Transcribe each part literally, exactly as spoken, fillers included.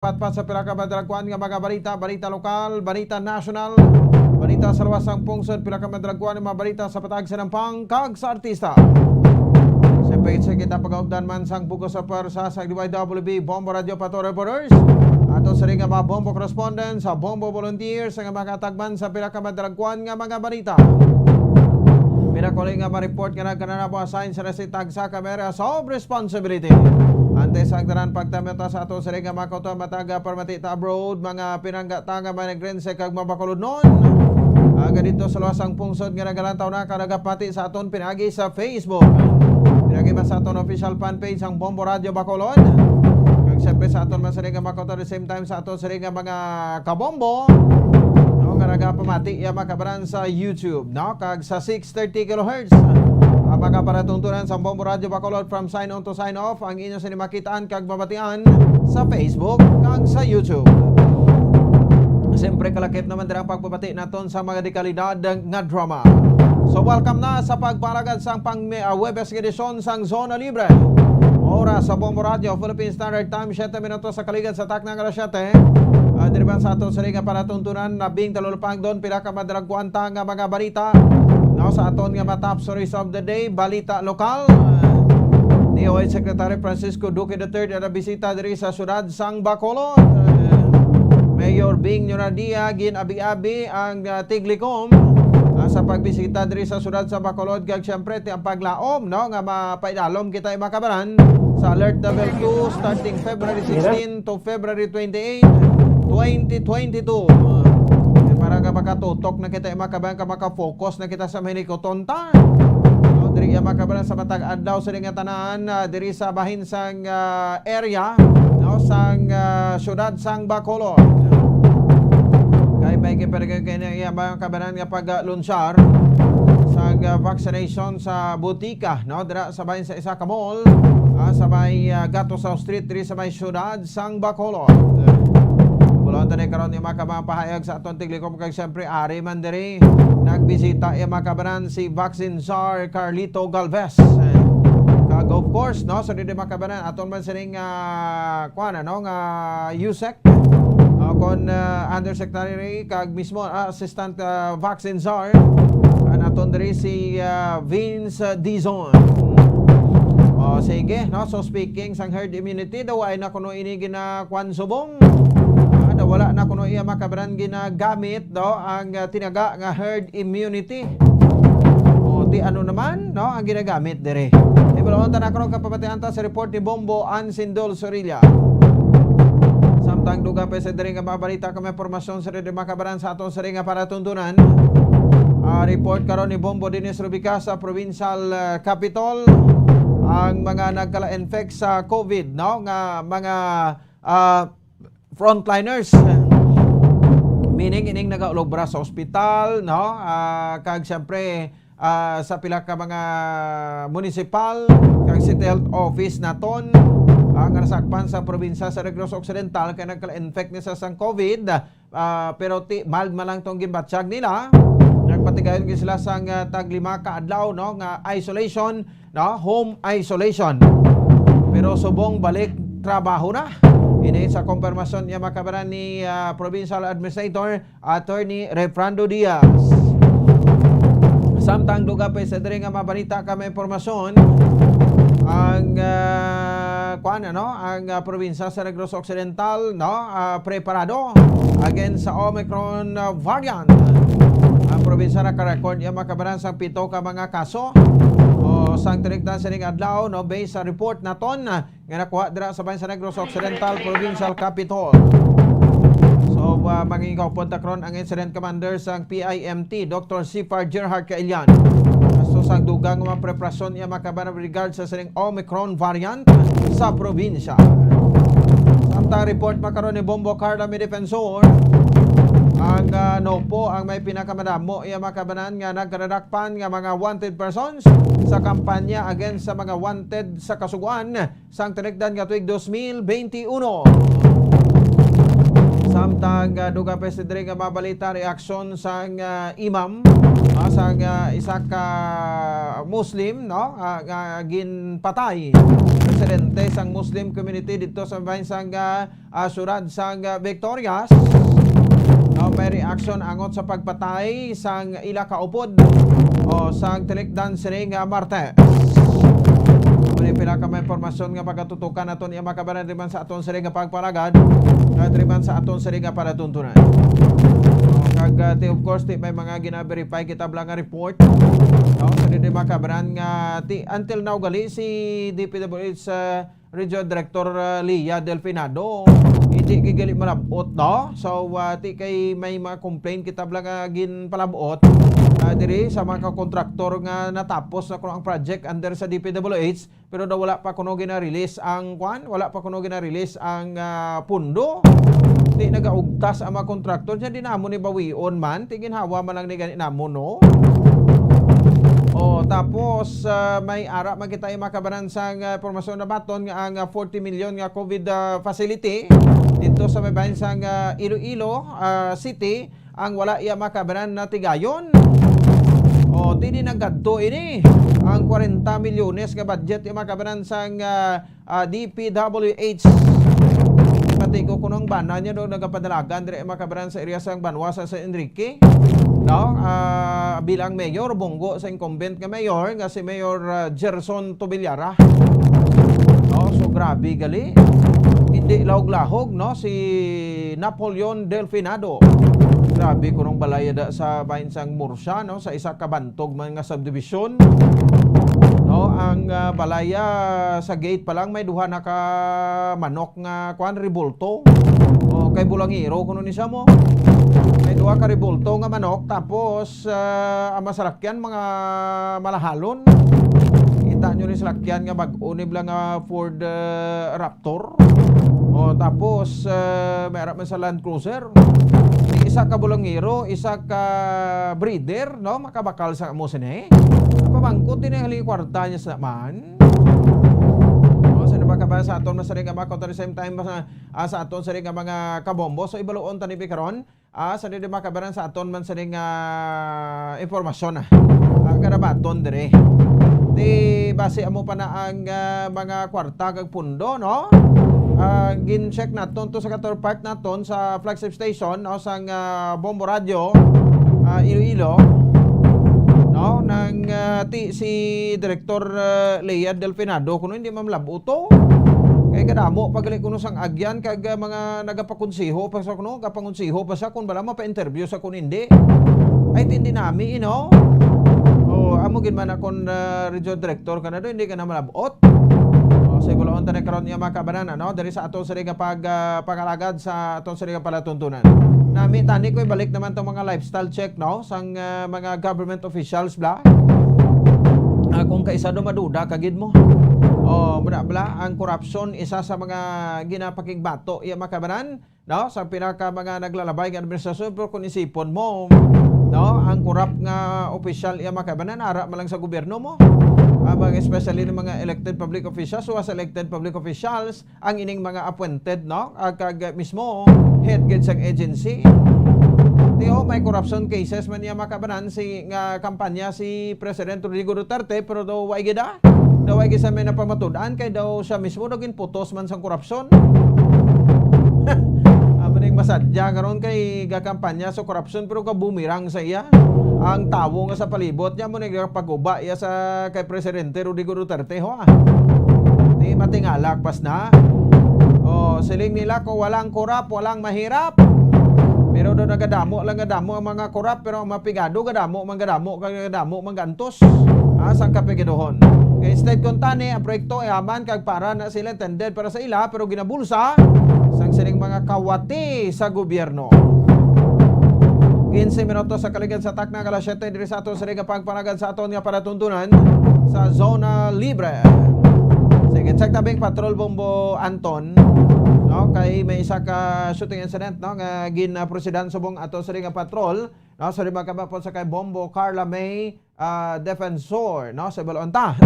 Patpat sa pila ka madalagkuan nga mga balita, balita lokal, balita nasyonal, balita sa luwas sang pungsod, pila ka madalagkuan nga mga balita sa patag sa nampang kag sa artista. Siyempre, sa kita pagaupdan man sang bug-os sa pwersa sa D Y W B Bombo Radio Pato Reporters, ato sa ring nga mga Bombo correspondents, sa Bombo volunteers, nga makatagman sa pila ka madalagkuan nga mga balita. Pila ko lang nga ma-report nga nagkananabo assign sa nasitag sa kamera sa responsibility. Antes ang tanan, pagtameta sa ato sa ring nga mga kautuan matag, ah, permati ta abroad, mga pinanggata nga mga Negrense kag mga Bacolodnon. Aga dito sa luwas sang pungsod nga nagalantaw na ka nagapati sa aton pinagi sa Facebook. Pinagi man sa aton official fan page ang Bombo Radio Bacolod. Kag siyempre sa aton man sa ring nga mga kautuan, the same time sa aton sa ring nga mga kabombo, no, nga nagapamati ya makabaran sa YouTube, no, kag sa six thirty kilohertz. Ang mga palatuntunan sa Bombo Radio Bacolod, from sign on to sign off, ang inyo sini makitaan kag mabatian sa Facebook kag sa YouTube. Siyempre, kalakip naman dira ang pagpabati naton sa mga dekalidad nga drama. So, welcome na sa pagpalagad sang pang, ah, Huwebes nga edisyon sang Zona Libre. Oras sa Bombo Radio, Philippine Standard Time, siyete minutos sa kaligad sa takna nga alas siyete. Ah, diri man sa ato sa liga palatuntunan, labing talulupang doon, pila ka madalagkuan ta nga mga balita. Now, sa aton nga mga top stories of the day, balita lokal. D O H Secretary Francisco Duque the third ang nabisita diri sa siyudad sang Bacolod. Mayor Bing Noradia gin-abi-abi ang, ah, Tiglikom, ah, sa pagbisita diri sa siyudad sa Bacolod, kag siyempre ti ang paglaom, no, nga mapaidalom kita, eh, mga kabaran, sa Alert Level two starting February sixteen to February twenty-eight, twenty twenty-two. Eh, para nga makatutok na kita, eh, mga kabaran, ka makafocus na kita sa mahinikuton ta, no, diri, eh, mga kabaran, sa matag adlaw sa nga tanan, ah, diri sa bahin sang, ah, area, no, sang, ah, siyudad sang Bacolod. Kay may gipergay kay na iya mga kabanan nga pag-lunsyar sang, ah, vaccination sa butika, no, dira sa may sa isa ka mall, ah, sa may, ah, Gato South Street, diri sa may siyudad sang Bacolod. Bulan ta ni karon ni mga kabang pahayag sa aton Tiglikom, kag siyempre ari man diri nagbisita iya mga kabanan si Vaccine Czar Carlito Galvez. Kag of course, no, sa diri mga kabanan, aton man sining, ah, kuan, ano, nga USEC, ah, kon, ah, Undersecretary kag mismo, ah, Assistant, ah, Vaccine Czar, ang aton diri si, ah, Vince Dizon. O, sige, no? So, speaking sang herd immunity, daw ay na kuno ini gina-, kuan, subong. Ah, daw wala na kuno iya makabaran ginagamit, no? Ang, ah, tinaga nga herd immunity. O, di ano naman, no? Ang ginagamit diri. Ibalon ta na karon kapamatian ta sa report ni Bombo Ansindol Sorilla. Samtang dugang pa sa diri nga mga balita kag impormasyon sa diri makabaran sa aton sa diri nga palatuntunan. Ah, report karon ni Bombo Dennis Rubica sa provincial, ah, capitol. Ang mga nagkala-infect sa COVID, no, nga mga, ah, frontliners. Meaning, ining nagaulobra sa ospital, no? Ah, kag siyempre, ah, sa pila ka mga municipal kag city health office naton, ah, nga nasakpan sa probinsya sa Negros Occidental kay nagkala-infect ni sa sang COVID, ah, pero ti, mild man lang tong ginbatyag nila. Nagpatigayon gid sila sang, ah, tag lima ka adlaw, no, nga isolation, no, home isolation. Pero subong balik trabaho na. Ini sa kompirmasyon niya makabaran ni, ah, Provincial Administrator Attorney Refrando Diaz. Samtang dugang pa sa diri nga mabalita ka may impormasyon, ang, ah, kuan, ano, ang, ah, probinsya sa Negros Occidental, no, ah, preparado against sa Omicron, ah, variant. Ang probinsya naka-record iya makabaran sang pito ka mga kaso o sang tinigdan sining adlaw, no, based sa report naton, ah, nga nakuha dira sa bahin sa Negros Occidental Provincial Capitol. So, uh, mangigawpon ta karon ang Incident Commander sang P I M T, Doctor Sifar Gerhard Kailian. So, sang dugang nga mga preparasyon iya makabaran regard sa sining Omicron variant sa probinsya. Samtang report makaron ni Bombo Carla Midefensor, ang, uh, NOPO ang may pinakamadamo iya makabanan nga nagkadadakpan nga mga wanted persons sa kampanya against sa mga wanted sa Kasugoan sang tinigdan nga tuig dos mil bente uno. Samtang Ang, ah, dugang pa sa diri nga mga balita, reaksyon sang, ah, imam, ah, sang, ah, isa ka Muslim, no, ah, nga ginpatay. Presidente sang Muslim community dito sa bahin sang, ah, ah, syudad sang, ah, Victorias. No, may reaksyon angot sa pagpatay sang ila kaupod o sang tinikdan sini nga Martes. Muna pila ka mga impormasyon nga pagatutukan naton iya makabanan diri man sa aton sini nga pagpalagad, nga diri man sa aton sini nga palatuntunan. Kag, ah, ti, of course, ti may mga gina-verify kita bala nga report. No? Sa diri makabanan nga ti, until now gali si D P W H, ah, Regional Director, ah, Leah Delfinado, hindi kay gali malabot, no? So, ah, ti kay may mga complaint kita bala nga ginpalabot, ah, diri sa mga kontraktor nga natapos na kuno ang project under sa D P W H, pero daw wala pa kuno gina-release ang, kwan, wala pa kuno gina-release ang, ah, pundo. Ti nagaugtas ang mga kontraktor, siya di namo ni bawion man, ti ginhawa man lang ni gani namo, no? Oh, tapos, ah, may ara man kita yung makabanan sang, ah, impormasyon na baton nga ang, ah, forty million nga COVID, ah, facility dito sa may bahin sang, ah, Iloilo, ah, City, ang wala iya makabanan na tigayon. Oh, tini nagkadto ini ang kwarenta milyones nga budget iya makabanan sang, ah, ah, D P W H. Pati ko kuno ang bana niya do nagapadalagan diri makabanan sa area sang banwa sa San Enrique. No? Ah, bilang mayor, bunggo sa incumbent nga mayor nga si Mayor, ah, Gerson Tobillaga. No? So grabe gali. Hindi lahog-lahog, no, si Napoleon Delfinado. Grabe kunong balay da sa bahin sang Murcia, no, sa isa ka bantog man nga subdivision. No, ang, ah, balaya sa gate pa lang may duha na ka manok nga, kwan, rebulto. O, kay bulangero kuno ni siya mo. May duha ka rebulto nga manok, tapos, ah, ang masalakyan mga malahalon. Kita nyo ni salakyan nga bag-o ni bala nga Ford, ah, Raptor. O, tapos, ah, may ara man sa Land Cruiser. Isa ka bulangero, isa ka breeder, no? Makabakal sa amo sini. Pamangkot din ang haligi kwarta niya sa man. O, sa nabakabal sa aton masari nga mga at the same time, sa, ah, sa aton sari nga mga kabombo. So, ibaluon tani bi karon. Ah, sa di makabaran sa aton man sini nga impormasyon, ah. Ah, karabaton dire. Di basi amo pa na ang, ah, mga kwarta kag pundo, no? Ah, gin-check naton to sa Kator Park naton sa flagship station, no, sang, ah, Bombo Radio, ah, Iloilo, no? Nang, ah, ti, si Director, ah, Lea Delfinado, kuno hindi man malab-o to. Kay kadamo pa gali kuno sang agyan kag, ah, mga nagapakonseho pa sa kuno, gapangonseho pa sa kun bala mapa-interview sa kun hindi. Ay, ti, hindi nami, you know? Oh, amo gid man akon, ah, radio director ka na do, hindi ka na malab-ot. Oh, sa ibulaon tani karon niya mga kabanan, ano? Diri sa aton sini nga pag, ah, pangalagad sa aton sini nga palatuntunan. Nami tani ko ibalik naman tong mga lifestyle check, no? Sang, ah, mga government officials bla. Ah, kung kaisa do maduda ka gid mo. Oh, bla, bla, ang korupsyon isa sa mga ginapakigbato iya mga kabanan. No? Sa pinaka mga naglalabay nga administrasyon, pero kung isipon mo, no, ang korap nga opisyal iya makabanan, ara man lang sa gobyerno mo. Ah, mga, especially ng mga elected public officials, who was elected public officials, ang ining mga appointed, no? Ah, kag mismo, head gid sang agency. Tiyo, may corruption cases man niya makabanan si, nga kampanya si President Rodrigo Duterte, pero daw wa gid, ah. Daw ay gisa may napamatud-an kay daw siya mismo daw ginputos man sang korupsyon. Amo ning masadya karon kay gakampanya sa korupsyon pero ka-boomerang sa iya. Ang tawo nga sa palibot niya mo nagpaguba iya sa kay Presidente Rodrigo Duterte, ho, ah. Di matingalak pas na. Oh, siling nila kung walang korap, walang mahirap. Pero do nagadamo lang gadamo ang mga korap, pero ang mga pigado gadamo man gadamo kag gadamo man gaantos. Ah, sang kapigaduhon. Kay instead kung tani ang proyekto ay aman kag para na sila intended para sa ila, pero ginabulsa sang sining mga kawati sa gobyerno. Quince minutos sa kaligid sa takna nga alas siyete diri sa aton sa Riga pagpanagan sa aton nga palatuntunan sa Zona Libre. Sige, check tabing Patrol Bombo Anton, no? Kay may isa ka shooting incident, no, nga gin-, ah, prosedan subong ato sa Riga Patrol, no? Sa Riga Kapapon sa kay Bombo Carla May, ah, Defensor, no? Sa Balonta.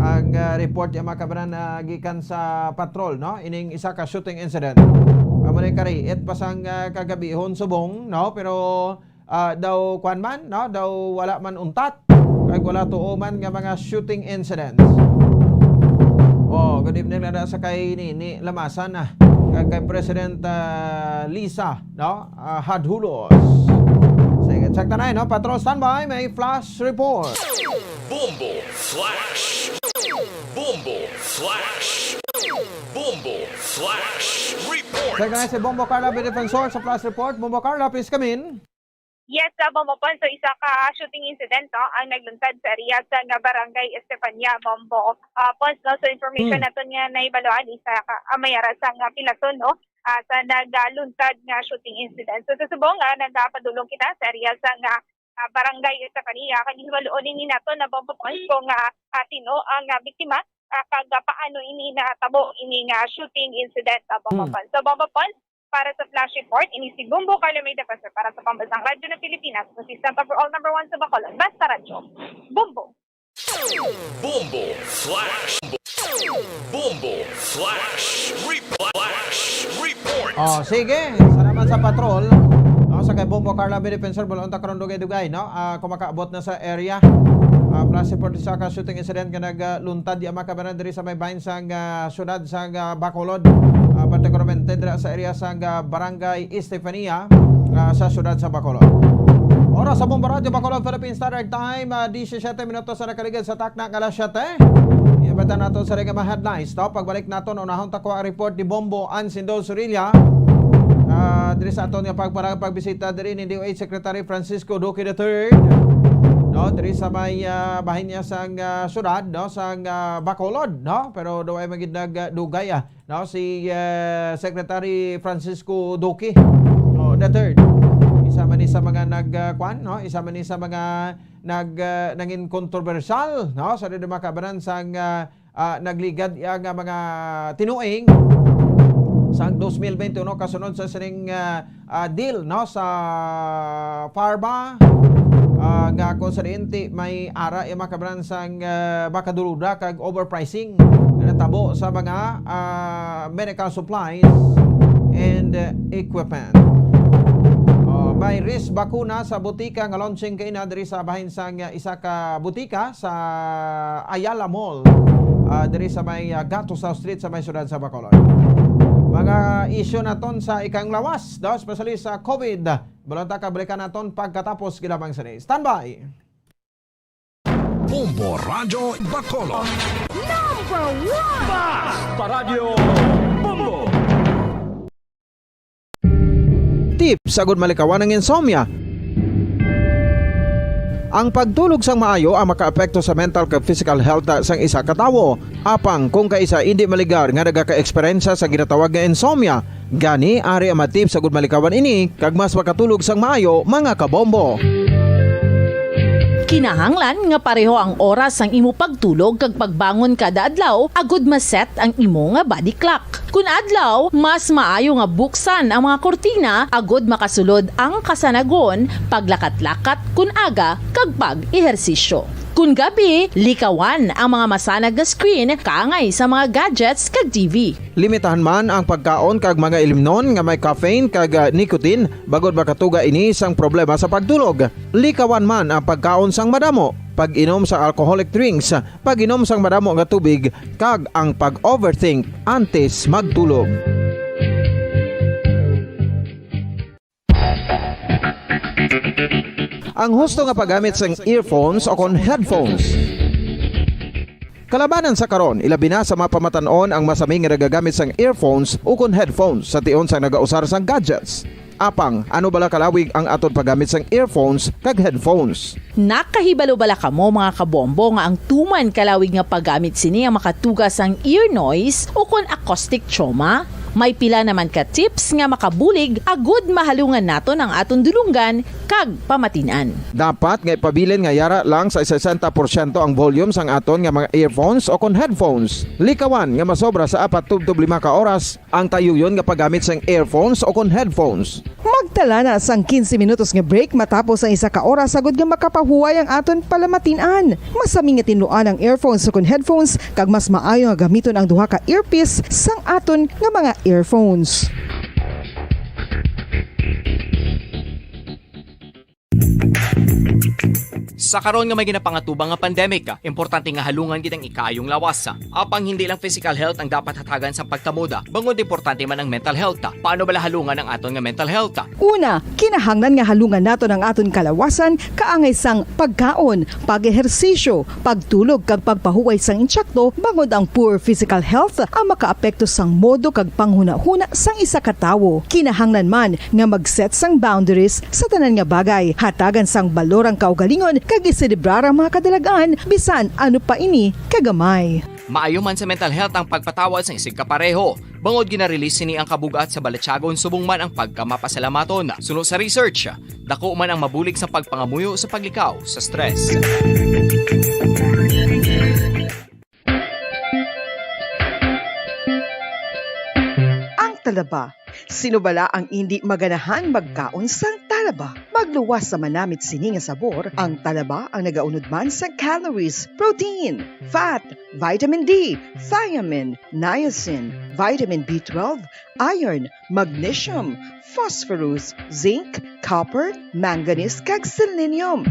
Ang, ah, report yung mga kabanan na gikan sa patrol, no? Ining isa ka shooting incident. Amo na yung kariit pa sang, ah, kagabihon subong, no? Pero, ah, daw kwan man, no? Daw wala man untat. Kag wala tuo man nga mga shooting incidents. Oh, good evening na sa kay Nini Lamasan, ah. Kag kay President, ah, Lisa, no? Ah, Hadhulos. Sige, check na na, no? Patrol, standby. May flash report. Bombo Flash. Bombo Flash. Bombo Flash Report. Check na si Bombo Carla, Defensor sa flash report. Bombo Carla, please come in. Yes, uh, Bombo Pons. So, isa ka shooting incident, no, ang nagluntad sa area sa nga Barangay Estefania, Bombo, uh, Pons, no? So, information Hmm. naton nga nahibaluan, isa ka, ah, may ara sa nga pilason, no? Ah, sa nagluntad nga shooting incident. So, sa subong, ah, nagapadulong kita sa area sa nga, ah, Barangay Estefania. Kag hibaluon ini nato na Bombo Pons kung, ah, ah, sino ang, ah, biktima, ah, kag, ah, paano ini natabo ini nga shooting incident, ah, Bombo Hmm. Pons. So, Bombo Pons, para sa flash report, ini si Bombo Carlo May Defensor para sa Pambansang Radyo ng Pilipinas, consistent overall number one sa Bacolod. Basta Radyo. Bombo. Bombo Flash. Bombo Flash Report. Flash Report. Oh, sige. Salamat sa patrol. No, sa kay Bombo Carla May Defensor, bulon ta karon dugay-dugay, no? Ah, kung makaabot na sa area. Ah, flash report sa ka shooting incident nga nagluntad di ang mga kabanan diri sa may bahin sang, ah, syudad sang, ah, Bacolod. Ah, partikularmente dira sa area sang, ah, Barangay Estefania, ah, sa syudad sa Bacolod. Oras sa Bombo Radyo Bacolod, Philippine Standard Time, ah, disisyete minutos sa nakaligid sa takna nga alas siyete. Iabatan nato sa mga headlines, no? Pagbalik naton, unahon ta ko ang report ni Bombo Ansindo Zorilla. Ah, diri sa aton nga pagparang pagbisita diri ni D O H Secretary Francisco Duque the third. No, diri sa may, ah, bahin niya sang, ah, syudad, no, sang, ah, Bacolod, no? Pero daw ay magid nagdugay, ah, no, si, ah, Secretary Francisco Duque, no, the third. Isa man ni sa mga nag, ah, kwan, no? Isa man ni sa mga nag, ah, nangin kontrobersyal, no? Sa dili makabanan sang, ah, ah, nagligad iya nga mga tinuing sang dos mil bente uno kasunod sa sining, ah, ah, deal, no, sa pharma, ah, nga kung sa diin ti may ara iya makabanan sang, ah, makaduluda kag overpricing nga natabo sa mga, ah, medical supplies and, ah, equipment. Oh, may risk bakuna sa butika nga launching kaina diri sa bahin sang, ah, isa ka butika sa Ayala Mall, ah, diri sa may, ah, Gato South Street sa may siyudad sa Bacolod. Mga isyu naton sa ikang lawas, daw, especially sa COVID. Balanta ka, balikan naton pagkatapos ginamang sini. Standby! Bombo Radyo Bacolod. Number one! Basta Radyo Bombo! Tips sa gud malikawan ang insomnia. Ang pagtulog sang maayo ang makaapekto sa mental kag physical health sang isa ka tawo. Apang kung kaisa indi maligar nga nagaka-eksperyensya sa ginatawag nga insomnia, gani ari ang mga tips sa gud malikawan ini kag mas makatulog sang maayo, mga kabombo. Kinahanglan nga pareho ang oras sang imo pagtulog kag pagbangon kada adlaw agud ma-set ang imo nga body clock. Kun adlaw, mas maayo nga buksan ang mga kurtina agud makasulod ang kasanagon, paglakat-lakat kun aga, kag pag-ehersisyo. Kun gabi, likawan ang mga masanag nga screen kaangay sa mga gadgets kag T V. Limitahan man ang pagkaon kag mga ilimnon nga may caffeine kag, ah, nicotine, bangod makatuga ini sang problema sa pagtulog. Likawan man ang pagkaon sang madamo, pag-inom sa alcoholic drinks, pag-inom sang madamo nga tubig, kag ang pag-overthink antes magtulog. Ang husto nga paggamit sang earphones o kon headphones. Kalabanan sa karon, ilabi na sa mga pamatan-on ang masami nga nagagamit sang earphones o kon headphones sa tion sang nagausar sang gadgets. Apang, ano bala kalawig ang aton paggamit sang earphones kag headphones? Nakahibalo bala kamo, mga kabombo, nga ang tuman kalawig nga paggamit sini ang makatuga sang ear noise o kon acoustic trauma? May pila naman ka tips nga makabulig agud mahalungan naton ang aton dulonggan kag pamatin-an. Dapat nga ipabilin nga yara lang sa sesenta porsyento ang volume sang aton nga mga earphones o kon headphones. Likawan nga masobra sa apat tubtob lima ka oras ang tayuyon nga paggamit sang earphones o kon headphones. Magtala na sang quince minutos nga break matapos ang isa ka oras agud nga makapahuway ang aton palamatin-an. Masami nga tinluan ang earphones o kon headphones, kag mas maayo nga gamiton ang duha ka earpiece sang aton nga mga earphones. Sa karon nga may ginapangatubang nga pandemic, importante nga halungan gid ang ikaayong lawas. Apang hindi lang physical health ang dapat hatagan sang pagtamod, bangod importante man ang mental health. Paano bala halungan ang aton nga mental health? Una, kinahanglan nga halungan naton ang aton kalawasan kaangay sang pagkaon, pag-ehersisyo, pagtulog kag pagpahuway sang insyakto, bangod ang poor physical health ang makaapekto sang modo kag panghunahuna sang isa ka tawo. Kinahanglan man nga mag-set sang boundaries sa tanan nga bagay, hatagan sang balor ang kaugalingon kag iselebrar ang mga kadalag-an, bisan ano pa ini kagamay. Maayo man sa mental health ang pagpatawad sang isigkapareho, bangod gina-release sini ang kabug-at sa balatyagon subong man ang pagkamapasalamaton. Suno sa research, dako man ang mabulig sa pagpangamuyo sa paglikaw sa stress. Ang talaba. Sino bala ang indi maganahan magkaon sang talaba? Magluwas sa manamit sini nga sabor, ang talaba ang nagaunod man sa calories, protein, fat, vitamin D, thiamine, niacin, vitamin B twelve, iron, magnesium, phosphorus, zinc, copper, manganese, kag selenium.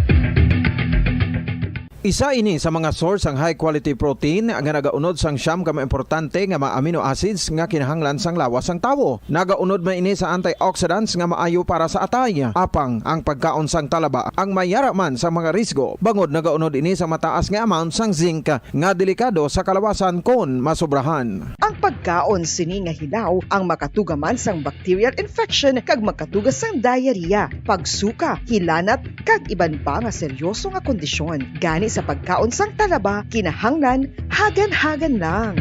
Isa ini sa mga source sang high quality protein nga nagaunod sang siyam ka mga importante nga mga amino acids nga kinahanglan sang lawas sang tawo. Nagaunod man ini sa antioxidants nga maayo para sa atay. Apang ang pagkaon sang talaba ang mayara man sa mga risgo, bangod nagaunod ini sa mataas nga amount sang zinc nga delikado sa kalawasan kon masobrahan. Ang pagkaon sini nga hilaw ang makatuga man sang bacterial infection kag makatuga sang diarrhea, pagsuka, hilanat, kag iban pa nga seryoso nga kondisyon. Gani sa pagkaon sang talaba, kinahanglan hagan-hagan lang.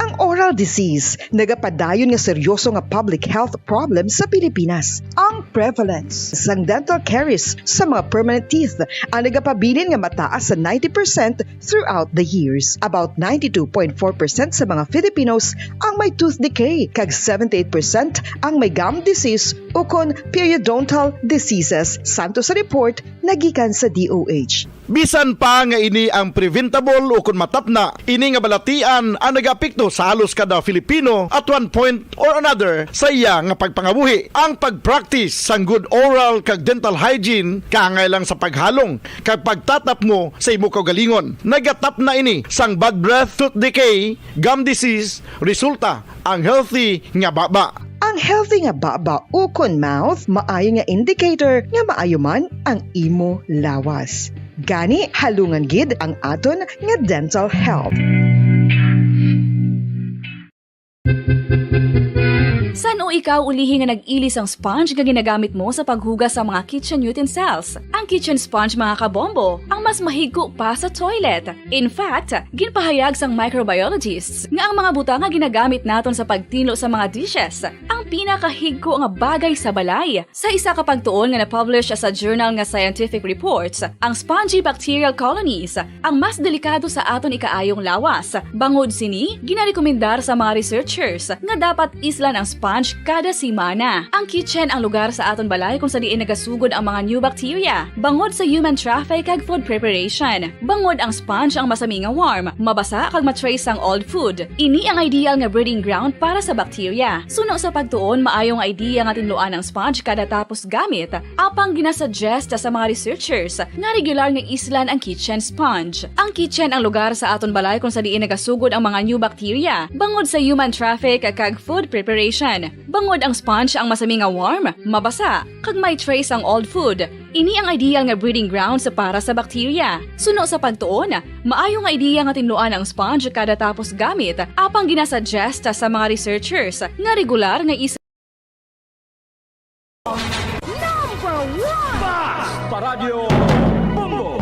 Ang oral disease nagapadayon nga seryoso nga public health problem sa Pilipinas. Ang prevalence sang dental caries sa mga permanent teeth ang nagapabilin nga mataas sa ninety percent throughout the years. About ninety-two point four percent sa mga Filipinos ang may tooth decay, kag seventy-eight percent ang may gum disease ukon periodontal diseases, santo sa report nagikan sa D O H. Bisan pa nga ini ang preventable ukon matapna, ini nga balatian ang nagaapekto sa halos kada Filipino at one point or another sa iya nga pagpangabuhi. Ang pag-practice sang good oral kag dental hygiene kaangay lang sa paghalong kag pagtatapmo sa imo kaugalingon. Nagatapna ini sang bad breath, tooth decay, gum disease, resulta ang healthy nga baba. Ang healthy nga baba ukon mouth maayo nga indicator nga maayo man ang imo lawas. Gani, halungan gid ang aton nga dental health. San-o ikaw ulihi nga nag-ili sang sponge nga ginagamit mo sa paghugas sa mga kitchen utensils? Ang kitchen sponge, mga kabombo, ang mas mahigko pa sa toilet. In fact, ginpahayag sang microbiologists nga ang mga butang nga ginagamit naton sa pagtinlo sa mga dishes ang pinakahigko nga bagay sa balay. Sa isa ka pagtuon nga na-publish sa journal nga Scientific Reports, ang spongy bacterial colonies ang mas delikado sa aton ikaayong lawas. Bangod sini, ginarekomendar sa mga researchers nga dapat islan ang sponge kada semana. Ang kitchen ang lugar sa aton balay kung sa diin nagasugod ang mga new bacteria, bangod sa human traffic kag food preparation. Bangod ang sponge ang masami nga warm, mabasa kag ma-trace sang old food. Ini ang ideal nga breeding ground para sa bacteria. Suno sa pagtuon, maayo nga idea nga tinluan ang sponge kada tapos gamit. Apang ginasuggest sa mga researchers nga regular nga islan ang kitchen sponge. Ang kitchen ang lugar sa aton balay kung sa diin nagasugod ang mga new bacteria, bangod sa human traffic kag food preparation. Bangod ang sponge ang masami nga warm, mabasa, kag may trace ang old food. Ini ang ideal nga breeding grounds para sa bacteria. Suno sa pagtuon, maayo nga idea nga tinluan ang sponge kada tapos gamit, apang ginasuggest sa mga researchers nga regular nga is- Number one! Basta Radyo Bombo!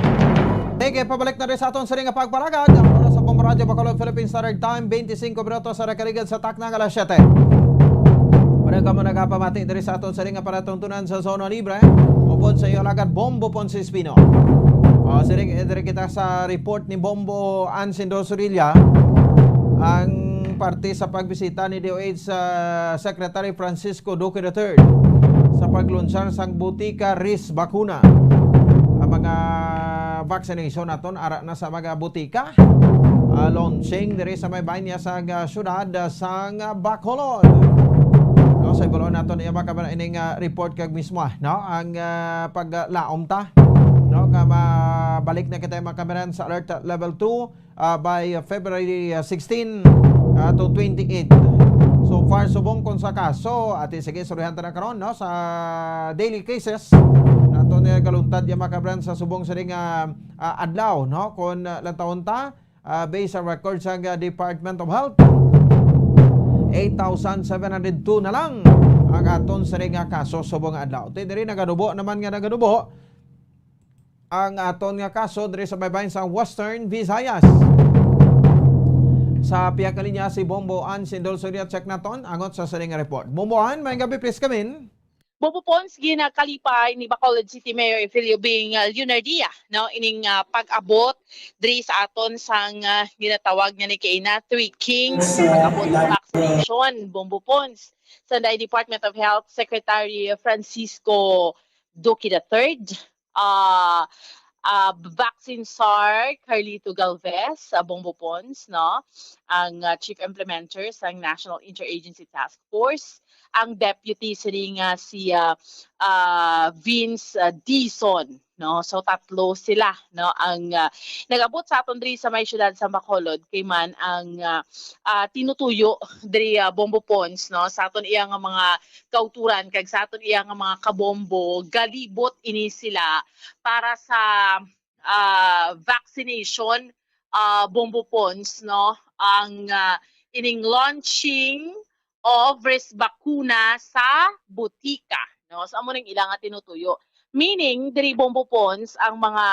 Sige, pabalik na rin sa aton sining nga pagpalagad. Ang oras sa Bombo Radyo Bacolod, Philippine Standard Time, twenty-cinco minutos sa nakaligad sa takna nga alas siyete. Pareho kamo nagapamati diri sa aton sining nga palatuntunan sa Zona Libre, upod sa iyo alagad Bombo Ponce Espino. O, sining, eh, diri kita sa report ni Bombo Ansindo Surilla, ang parte sa pagbisita ni D O H sa Secretary Francisco Duque the third sa paglunsar sang Butika Risk Bakuna. Ang mga vaccination naton ara na sa mga butika. Ah, launching diri sa may bahin niya sa, ah, syudad, ah, sang, ah, Bacolod. No, Sa ibalon nato niya, mga kababayan, ining, ah, report kag mismo, ah, no? Ang, ah, paglaom ta, no? Nga mabalik na kita, mga kababayan, sa alert level two, ah, by, ah, February, ah, sixteen, ah, to twenty-eight. So far, subong kon sa kaso, ati sige, istoryahan ta na karon, no? Sa daily cases, nato niya kaluntad, ya, mga kababayan, sa subong sining, ah, ah, adlaw, no? Kon, ah, lantawon ta, ah, based sa record sang, ah, Department of Health, eight thousand seven hundred two na lang ang aton sining nga kaso subong nga adlaw. Ti diri naganubo naman nga naganubo ang aton nga kaso diri sa baybayon sa Western Visayas. Sa pihak nga linya si Bombo Ann Sindol Surya, check naton angot sa sining nga report. Bombo Ann, may gabi, please come in. Bombo Pons, ginakalipay ni Bacolod City Mayor Evelio Bing, uh, Leonardia, no, ining, uh, pag-abot diri sa aton sang, uh, ginatawag nga ni kay na Three Kings, pag-abot sa vaccination, Bombo Pons. Sanday Department of Health Secretary Francisco Duque the third, uh, uh, vaccine czar Carlito Galvez, uh, Bombo Pons, no, ang, uh, chief implementer sang National Interagency Task Force, ang deputy sini nga si, ah, ah, Vince, ah, Dizon, no? So, tatlo sila, no, ang, ah, nag-abot sa aton diri sa may siyudad sa Bacolod, kay man ang, ah, ah, tinutuyo diri, ah, Bombo Pons, no, sa aton iya nga mga kauturan kag sa aton iya nga mga kabombo, galibot ini sila para sa, ah, vaccination, ah, Bombo Pons, no, ang, ah, ining launching of Res Bakuna sa butika, no? So, amo ning ila nga tinutuyo. Meaning, diri Bombo Pons, ang mga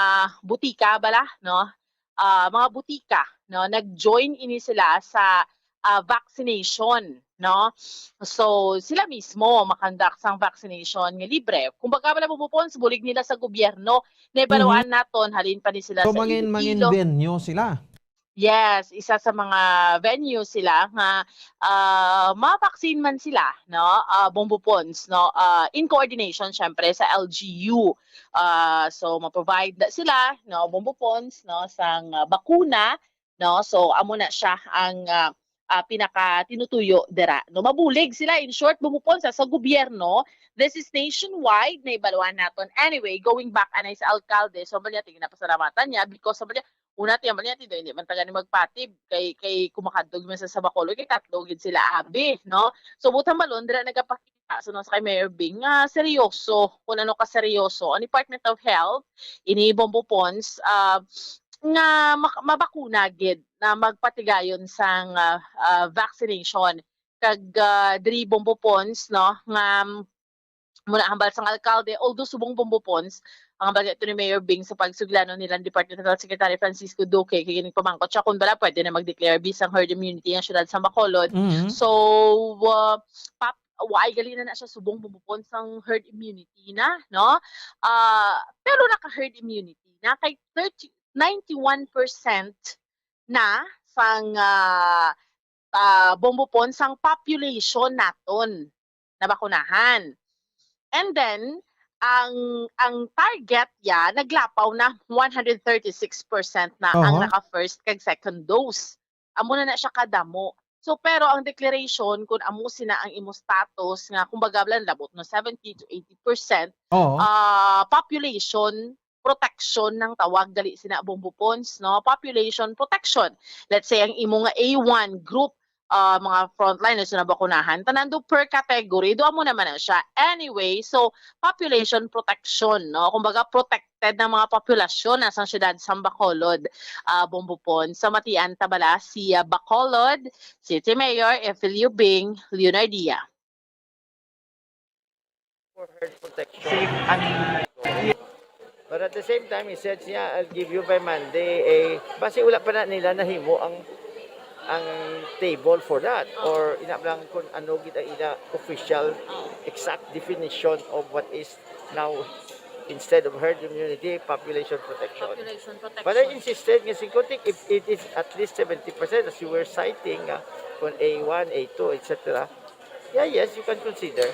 butika bala, no? Ah, mga butika, no? Nag-join ini sila sa, ah, vaccination, no? So, sila mismo makandak sang vaccination nga libre. Kumbaga, bala, Bombo Pons, bulig nila sa gobyerno. Naibaluan Mhm. naton, halin pa ni sila So, sa mangin-, Iloilo. Mangin-venue sila? Yes, isa sa mga venue sila nga, ah, ma-vaccine man sila, no? Ah, Bombo Pons, no? Ah, in coordination, syempre, sa L G U. Ah, so, ma-provide na sila, no, Bombo Pons, no, sang, ah, bakuna, no? So, amo na siya ang, ah, ah, pinaka tinutuyo dira, no? Mabulig sila, in short, Bombo Pons, sa, sa gobyerno. This is nationwide, naibaluan naton. Anyway, going back, anay sa alkalde, so, bali, tingin na pasalamatan niya because, so, bali, una, tiyan ba niya, tindo, hindi man taga ni magpatib, kay, kay kumakadto man sa, sa Bacolod, kay tatlo gid sila, abi, no? So, buot hambalon, dira nagapakita, so, no, sa kay Mayor Bing, nga seryoso, kung ano ka seryoso, ang Department of Health, ini Bombo Pons, ah, nga mak-, mabakuna gid na magpatigayon sang, ah, ah, vaccination. Kag, ah, diri Bombo Pons, no, nga, mm, muna hambal sang alkalde, although subong Bombo Pons, ang hambal ito ni Mayor Bing sa pagsuglanon nila ni Department of Health Secretary Francisco Duque, kay ginpamangkot siya kung bala pwede na mag-declare bisang herd immunity ang siyudad sa Bacolod. Mhm. So, ah, pap-, waay gali na na siya subong Bombo Pons sang herd immunity na, no? Ah, pero naka-herd immunity na kay thirty, ninety-one percent na sang, ah, ah, Bombo Pons sang population naton nabakunahan. And then, ang, ang target ya naglapaw na, one hundred thirty-six percent na ang Aha. naka-first kag second dose. Amo na na siya kadamo. So, pero ang declaration, kung amo sina ang imo status nga, kumbaga, lang labot no, seventy to eighty percent, Oo. ah, population protection ng tawag dali sina Bombo Pons, no? Population protection. Let's say, ang imo nga A one group, ah, mga frontliners na bakunahan, tanan do per category, do amo naman na siya. Anyway, so, population protection, no? Kumbaga, protected ng mga populasyon na sa siyudad sa Bacolod, ah, Bombo Pons. Sa matian, tabala, si, ah, Bacolod City Mayor Evelio Bing Leonardia. For herd protection. Safe and But at the same time, he said siya, "I'll give you by Monday." Eh, basi wala pa na nila nahimo ang, ang table for that. Or ina lang kung ano gid ang ila official exact definition of what is now, instead of herd immunity, population protection. Population protection. But I insisted nga, singko, if it is at least seventy percent, as you were citing, ah, kung A one, A two, et cetera, yeah, yes, you can consider.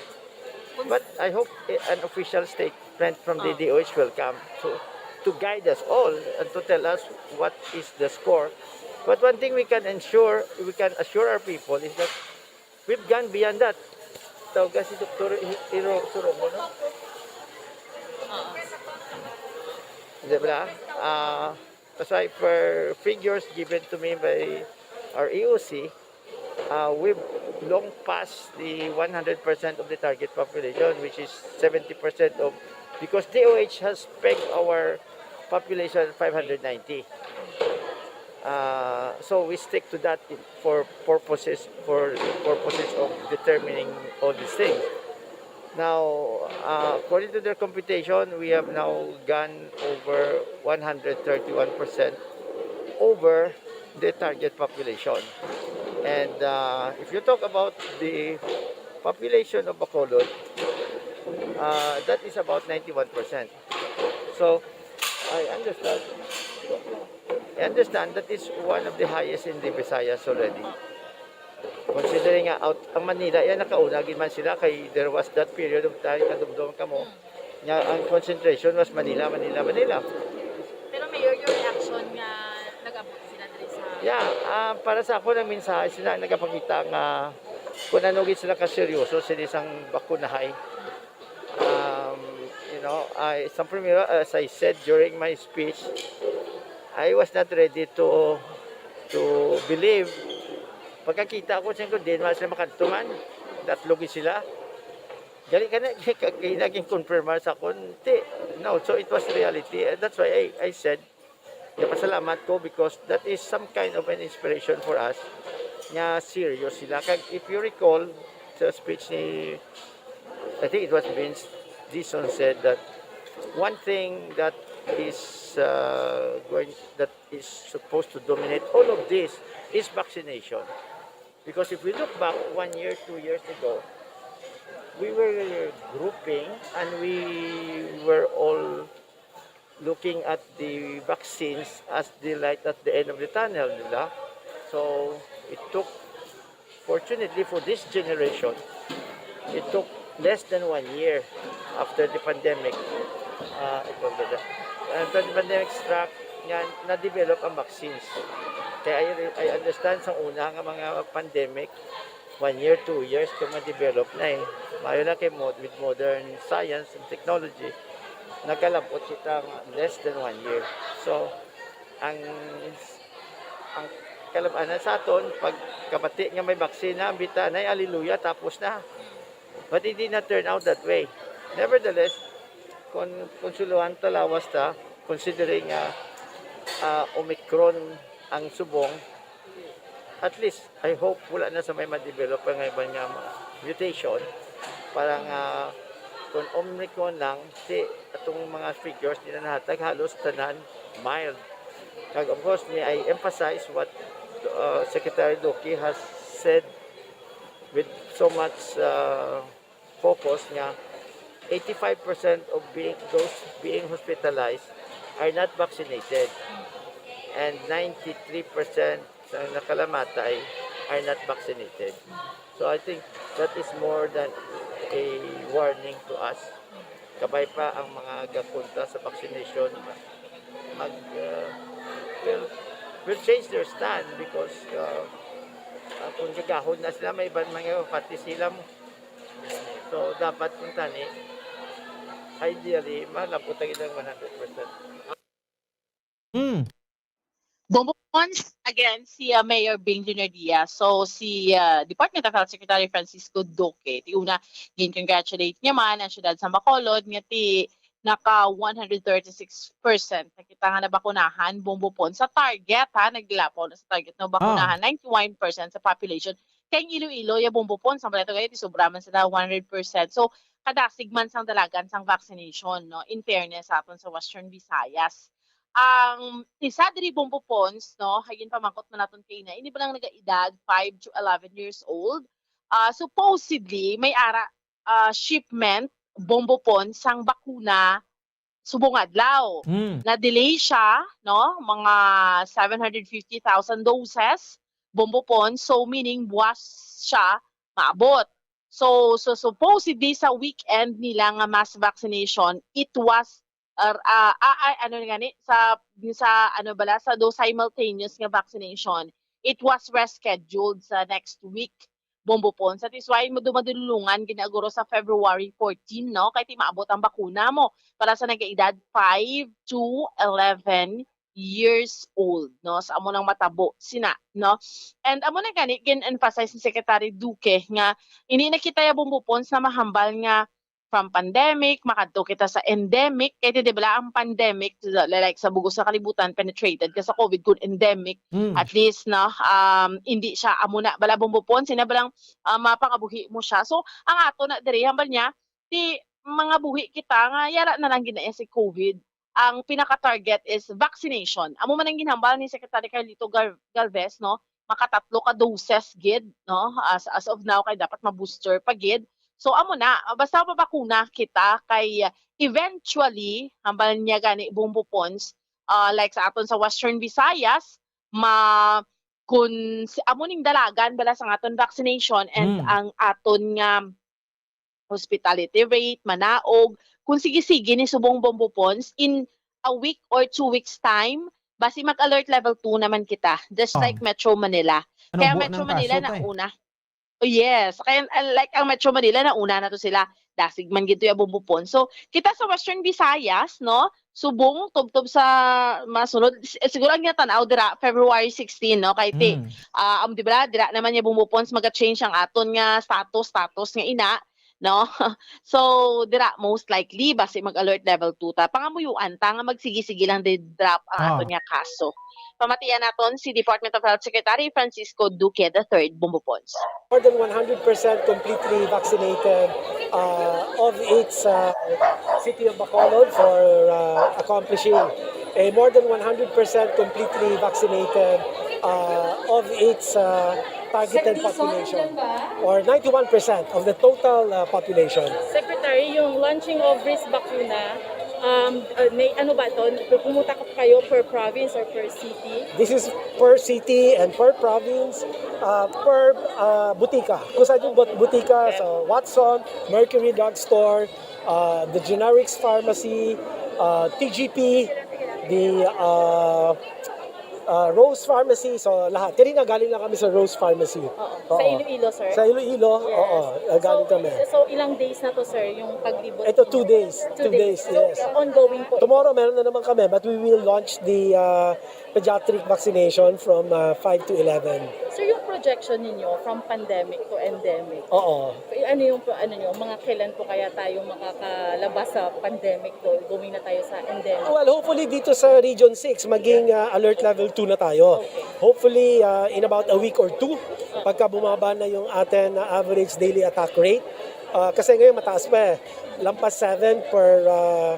But I hope, eh, an official statement from Oh. D D O H will come to, to guide us all and to tell us what is the score. But one thing we can ensure, we can assure our people is that we've gone beyond that. Tawag si Doktor Hi-, Hiro Suromo, no? Di ba? Ah, as I per figures given to me by our E O C, uh, we've long passed the one hundred percent of the target population, which is seventy percent of, because D O H has pegged our population at five hundred ninety. Uh, so we stick to that in, for purposes, for purposes of determining all these things. Now, uh, according to their computation, we have now gone over one hundred thirty-one percent over the target population. And, uh, if you talk about the population of Bacolod, uh, that is about ninety-one percent. So, I understand, I understand that is one of the highest in the Visayas already. Considering nga out ang Manila, yan nakauna gid man sila kay there was that period of time kadumdom kamo nga ang concentration was Manila, Manila, Manila. Pero Mayor, your reaction nga nag-abot sila diri sa Yeah, ah, para sa ako ang mensahe sila ang nagapakita nga kung ano gid sila kaseryoso sila sang bakunahay. Um, you know, I, sa primero, as I said during my speech, I was not ready to to believe. Pagkakita ko sa ko, di naman sila makantuman. Tatlo gid sila. Gali ka na, kay naging confirm sa akon. Di, no, so it was reality. And that's why I, I said, napasalamat ko because that is some kind of an inspiration for us. Nga serious sila. Kag if you recall, sa speech ni, I think it was Vince Dizon said that one thing that is uh, going that is supposed to dominate all of this is vaccination. Because if we look back one year, two years ago, we were grouping and we were all looking at the vaccines as the light at the end of the tunnel, di ba? So, it took, fortunately for this generation, it took less than one year after the pandemic. Uh, after the pandemic struck, nga na-develop ang vaccines. Kaya I, I understand sa una nga mga pandemic, one year, two years, kung ma-develop na eh. Mayo na kay mod-, with modern science and technology, nakalabot kita nga less than one year. So, ang ang kalab-anan sa aton, pag kabati nga may baksina, ang bita na, "Hallelujah, tapos na." But it did not turn out that way. Nevertheless, kon konsuluhan ta lawas ta, considering nga ah, Omicron ang subong, at least, I hope wala na sa may ma-develop pa nga iban nga mga mutation para nga kung Omicron lang, si atong mga figures nila nahatag halos tanan mild. Kag of course, may I emphasize what uh, Secretary Duque has said with so much uh, focus nga eighty-five percent of being, those being hospitalized are not vaccinated and ninety-three percent sa nakalamatay are not vaccinated. So I think that is more than a warning to us. Kabay pa ang mga gakontra sa vaccination mag uh, will will change their stand because uh, uh, kung gagahod na sila, may iban mga pati sila mo. So dapat kung tani, ideally, malabot ang ilang one hundred percent. Mm. Bonbons, again, si uh, Mayor Bing Junior Diaz. So, si uh, Department of Health Secretary Francisco Duque, ti una, gin-congratulate niya man ang syudad sa Bacolod nga ti naka one hundred thirty-six percent na kita nga nabakunahan, Bongbopon, sa target, ha, naglapaw na sa target, no, bakunahan, ninety-one percent sa population. Kay ang Iloilo, ya, Bongbopon, sa Barreto, kaya ti sobra man sila, one hundred percent. So, kadasig man sang dalagan sang vaccination, no, in fairness sa aton sa Western Visayas. Ang isa diri, Bongbopons, no, hayin pamangkot man naton kay na, ini ba lang nagaedad five to eleven years old? Ah, supposedly, may ara ah, shipment, Bongbopon, sang bakuna subong adlaw. Mm. Na-delay siya, no? Mga seven hundred fifty thousand doses, Bongbopon. So, meaning, buwas siya maabot. So, so supposedly, sa weekend nila nga mass vaccination, it was, uh, uh, ah, ah, ano nga ni, sa, sa, ano bala, sa do simultaneous nga vaccination, it was rescheduled sa next week. Bombo Pons. That is why mo dumadulungan ginaguro sa February fourteen, no? Kay ti maabot ang bakuna mo para sa nagaedad five to eleven years old, no? Sa amo nang matabo sina, no? And amo na gani gin-emphasize ni Secretary Duque nga ini na kita ya Bombo Pons na mahambal nga from pandemic, makadto kita sa endemic. Kay di bala ang pandemic, sa- like sa bugos sa kalibutan, penetrated ka sa COVID, kung endemic, Mm. at least, no, um, hindi siya amo na bala Bombo Pons, sina balang uh, mapangabuhi mo siya. So, ang ato na diri, hambal niya, di mga buhi kita nga yara na lang ginaya si COVID. Ang pinaka-target is vaccination. Amo man ang ginhambal ni Secretary Carlito Gal- Galvez, no? Makatatlo ka doses gid, no? As as of now kay dapat ma-booster pa gid. So amo na, basta mabakuna kita kay eventually, hambal niya gani Bombo Pons, ah, like sa aton sa Western Visayas, ma kun si, amo ning dalagan bala sa aton vaccination and Hmm. ang aton nga hospitality rate, manaog, kung sige-sige ni subong Bombo Pons, in a week or two weeks time, basi mag-alert level two naman kita, just Oh. like Metro Manila. Ano, Kaya buo Metro ng Manila kaso, tay? nauna. Oh, yes. Kaya, uh, like ang Metro Manila, nauna na to sila. Dasig man gito yung Bombo Pons. So, kita sa Western Visayas, no? Subong, tubtob sa masunod. S- siguro ang ginatanaw dira, February sixteen, no? Kay ti, Mm. ah, um, di ba, dira naman yung Bombo Pons, maga-change ang aton nga status, status nga ina, no? So, dira, most likely, basi mag-alert level two ta. Pangamuyuan ta nga magsigi-sige lang di drop ang Ah. aton nga kaso. Pamatian naton si Department of Health Secretary Francisco Duque the third, Bombo Pons. More than one hundred percent completely vaccinated, uh, of its, uh, city of Bacolod for, uh, accomplishing a more than one hundred percent completely vaccinated, uh, of its, uh, targeted population, or ninety-one percent of the total, uh, population. Secretary, yung launching of risk bakuna, um, uh, may ano ba to? Pumunta kayo per province or per city? This is per city and per province, uh, per, uh, butika. Kung saan yung but-, butika, sa Watson, Mercury Drugstore, uh, the Generics Pharmacy, uh, T G P, the, uh, uh, Rose Pharmacy, so lahat. Kanina galing lang kami sa Rose Pharmacy. Oo. Sa Oo. Iloilo, sir? Sa Iloilo, Yes. oo, uh, galing So, kami. so ilang days na to, sir, yung paglibot Ito, ninyo? Two days. Two Two days. days, So, yes. ongoing po. Tomorrow, meron na naman kami, but we will launch the, uh, pediatric vaccination from, uh, five to eleven. Sir, yung projection ninyo from pandemic to endemic, Oo. eh, ano yung, ano nyo, mga kailan po kaya tayo makakalabas sa pandemic to, going na tayo sa endemic? Well, hopefully dito sa Region six, maging, uh, alert level two na tayo. Okay. Hopefully, uh, in about a week or two, pagka bumaba na yung atin na average daily attack rate. Uh, kasi ngayon mataas pa eh. Lampas seven per, uh,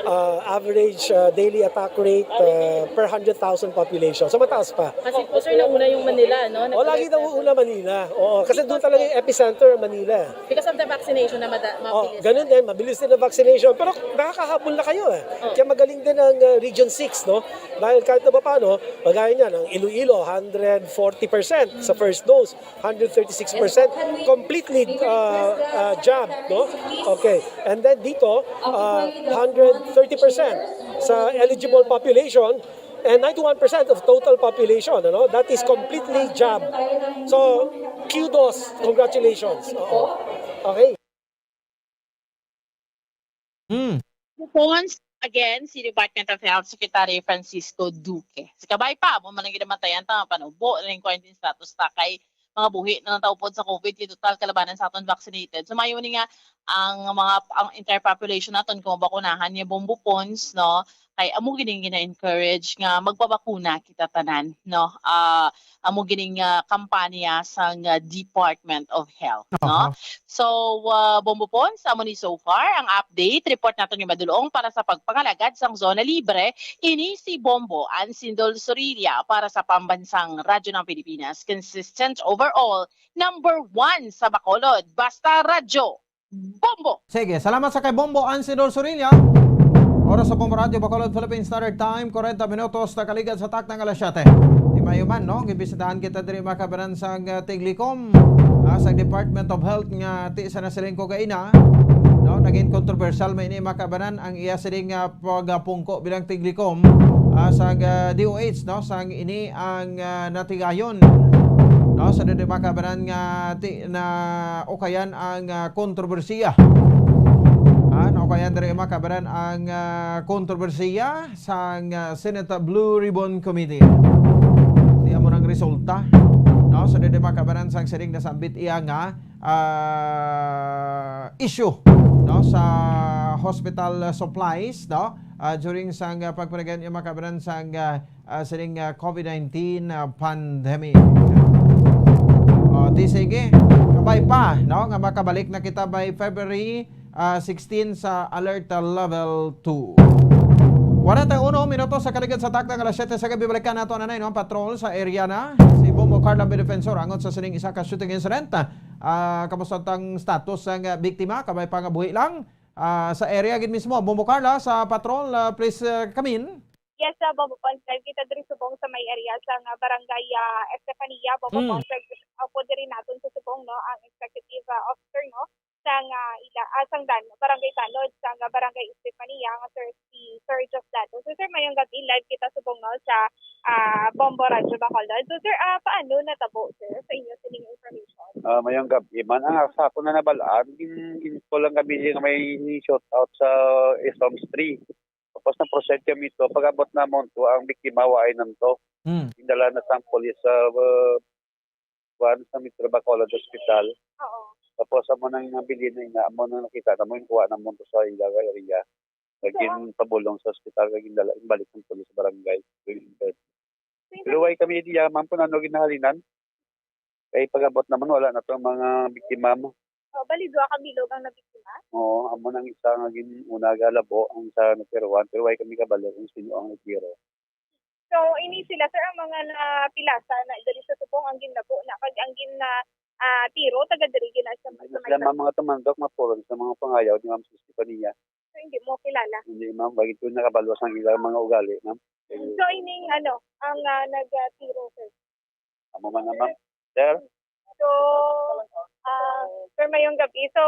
uh, average, uh, daily attack rate, uh, per hundred thousand population. So mataas pa. Kasi po, sir, nauna yung Manila, no? O, lagi Nag-alert na level. Una Manila. Oo, kasi doon talaga yung epicenter, Manila. Because of the vaccination na mada- Oh, mabilis. Ganun din, mabilis din ang vaccination. Pero nakakahabol na kayo eh. Oh. Kaya magaling din ang, uh, Region six, no? Dahil kahit na ba paano, kagaya niyan, ang Iloilo, hundred forty percent sa first dose, hundred thirty-six percent completely, uh, uh, jab, no? Okay. And then dito, uh, hundred thirty percent sa eligible population, and ninety-one percent of total population, ano? That is completely jab. So, kudos, congratulations. Oo. Okay. Hmm. Response, again, si Department of Health Secretary Francisco Duque. Sa kabay pa, mo man ang ginamatayan ta, panubo na yung quarantine status ta kay mga buhi na nataupod sa COVID, kay total kalabanan sa aton vaccinated. So, mayo ni nga ang mga, ang entire population naton kung mabakunahan niya Bombo Pons, no? Kay amo gining gina-encourage nga magpabakuna kita tanan, no? Ah, amo gining, ah, kampanya sang, ah, Department of Health, no? Aha. So, ah, Bombo Pons, amo ni so far ang update. Report naton ni Madulong para sa pagpangalagad sang Zona Libre. Ini si Bombo Ansindol Sorilla para sa Pambansang Radyo ng Pilipinas. Consistent overall, number one sa Bacolod. Basta Radyo, Bombo! Sige, salamat sa kay Bombo Ansidor Sorilla. Oras sa Bombo Radyo Bacolod, Philippine Standard Time, kwarenta minutos na kaligad sa takna nga alas siyete. Di mayo man, no? Gibisitahan kita diri, mga kabanan, sang, uh, Tiglicom, ah, sa Department of Health nga ti sa nasiling ko gaina, no? Naging kontrobersyal man ini, mga kabanan, ang iya sining, ah, pagpungko bilang Tiglicom, ah, sang, ah, D O H, no? Sang ini ang, ah, natigayon, no? Ah, sa diri, mga kababayan, nga ti-, na ukayan ang, ah, kontrobersiya. Ah, naukayan diri, mga kababayan, ang, ah, kontrobersiya sang, ah, Senate Blue Ribbon Committee. Ti amo nang resulta, no? Sa diri, mga kababayan, sang sining nasambit iya nga, ah, issue, no, sa hospital, ah, supplies, no? Ah, during sang, ah, pagpanagan niya, mga kababayan, sang, ah, ah, sining, ah, COVID nineteen, ah, pandemic. O, di sige. Kabay pa, no, nga makabalik na kita by February, ah, sixteen sa alert, ah, level two. Kwarenta y uno minutos sa kaligid sa takna nga alas siyete sa gabi. Balikan nato na, no, ang patrol sa area na si Bombo Carla Defensor angot sa sining isa ka shooting incident. Ah, kamusta ang status sang, ah, biktima? Kabay pa nga buhi lang? Ah, sa area gid mismo, Bombo Carla, sa patrol, ah, please, ah, come in. Yes, ah, Bombo Pons, live kita diri subong sa may area sa nga barangay, ah, Estefania, Bombo Mm. Pons, nag-, upo diri naton sa subong, no, ang executive, ah, officer, no, sa nga ila, ah, sang dan-, barangay tanod, sa nga barangay Estefania, nga sir, si Sir Diosdado. So, sir, mayong gabi, live kita subong, no, sa, ah, Bombo Radyo Bacolod. So, sir, ah, paano natabo, sir, sa inyo sining information? Ah, mayong gabi, man, ang sa ako na nabalaan, in, in ko lang kami nga may shoot out sa Storm Tree. Tapos na-proceed kami to. Pag-abot namon to, ang biktima waay nam to. Hmm. Gindala na sang pulis sa, uh, kuan, sa Metro Bacolod Hospital. Oo. Tapos amo nang nabilin na ina, amo nang nakita namon, kuha namon to sa ila nga area. Naging pabulong sa ospital, kag gindala, balik ng pulis sa barangay. Pero way kami diya, ma'am, kung ano ginahalinan. Kay pag-abot naman, wala na to ang mga biktima mo. Oh, bali, duha ka bilog ang nabiktima? Oo, amo nang isa nga gin-, una galabo, ang isa natiruan, pero way kami kabalo kung sino ang nagtiro. So, ini sila, sir, ang mga napilasa na diri sa subong ang ginlabo na kag ang gin-, ah, tiro, taga diri gina sa, sa may Sila, ma'am, mga tumandok, mapulong sa mga pangayaw ni Ma'am Stefania. So, hindi mo kilala? Hindi, ma'am. Bakit ko nakabalo sa ilang mga ugali, ma'am? So, ining ano, ang, ah, nagtiro, sir? Amo man na, ma'am. Sir? So, ah, sir, mayong gabi. So,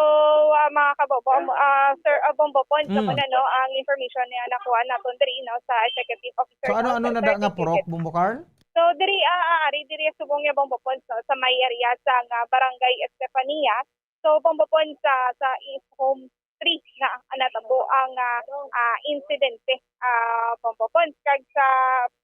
ah, mga kabobo, amo, ah, Sir, ah, Bombo Pons, Mm. amo na, no, ang information niya nakuha naton diri, no, sa executive officer, So, ano, no, ano sa na da nga certificate. Purok, Bombo Carl? So, diri, ah, ah, ari, diri subong niya, Bombo Pons, no, sa may area sa nga barangay Estefania. So, Bombo Pons, sa, sa is home three na, ah, natabo ang, ah, ah, insidente, ah, Bombo Pons. Kag sa,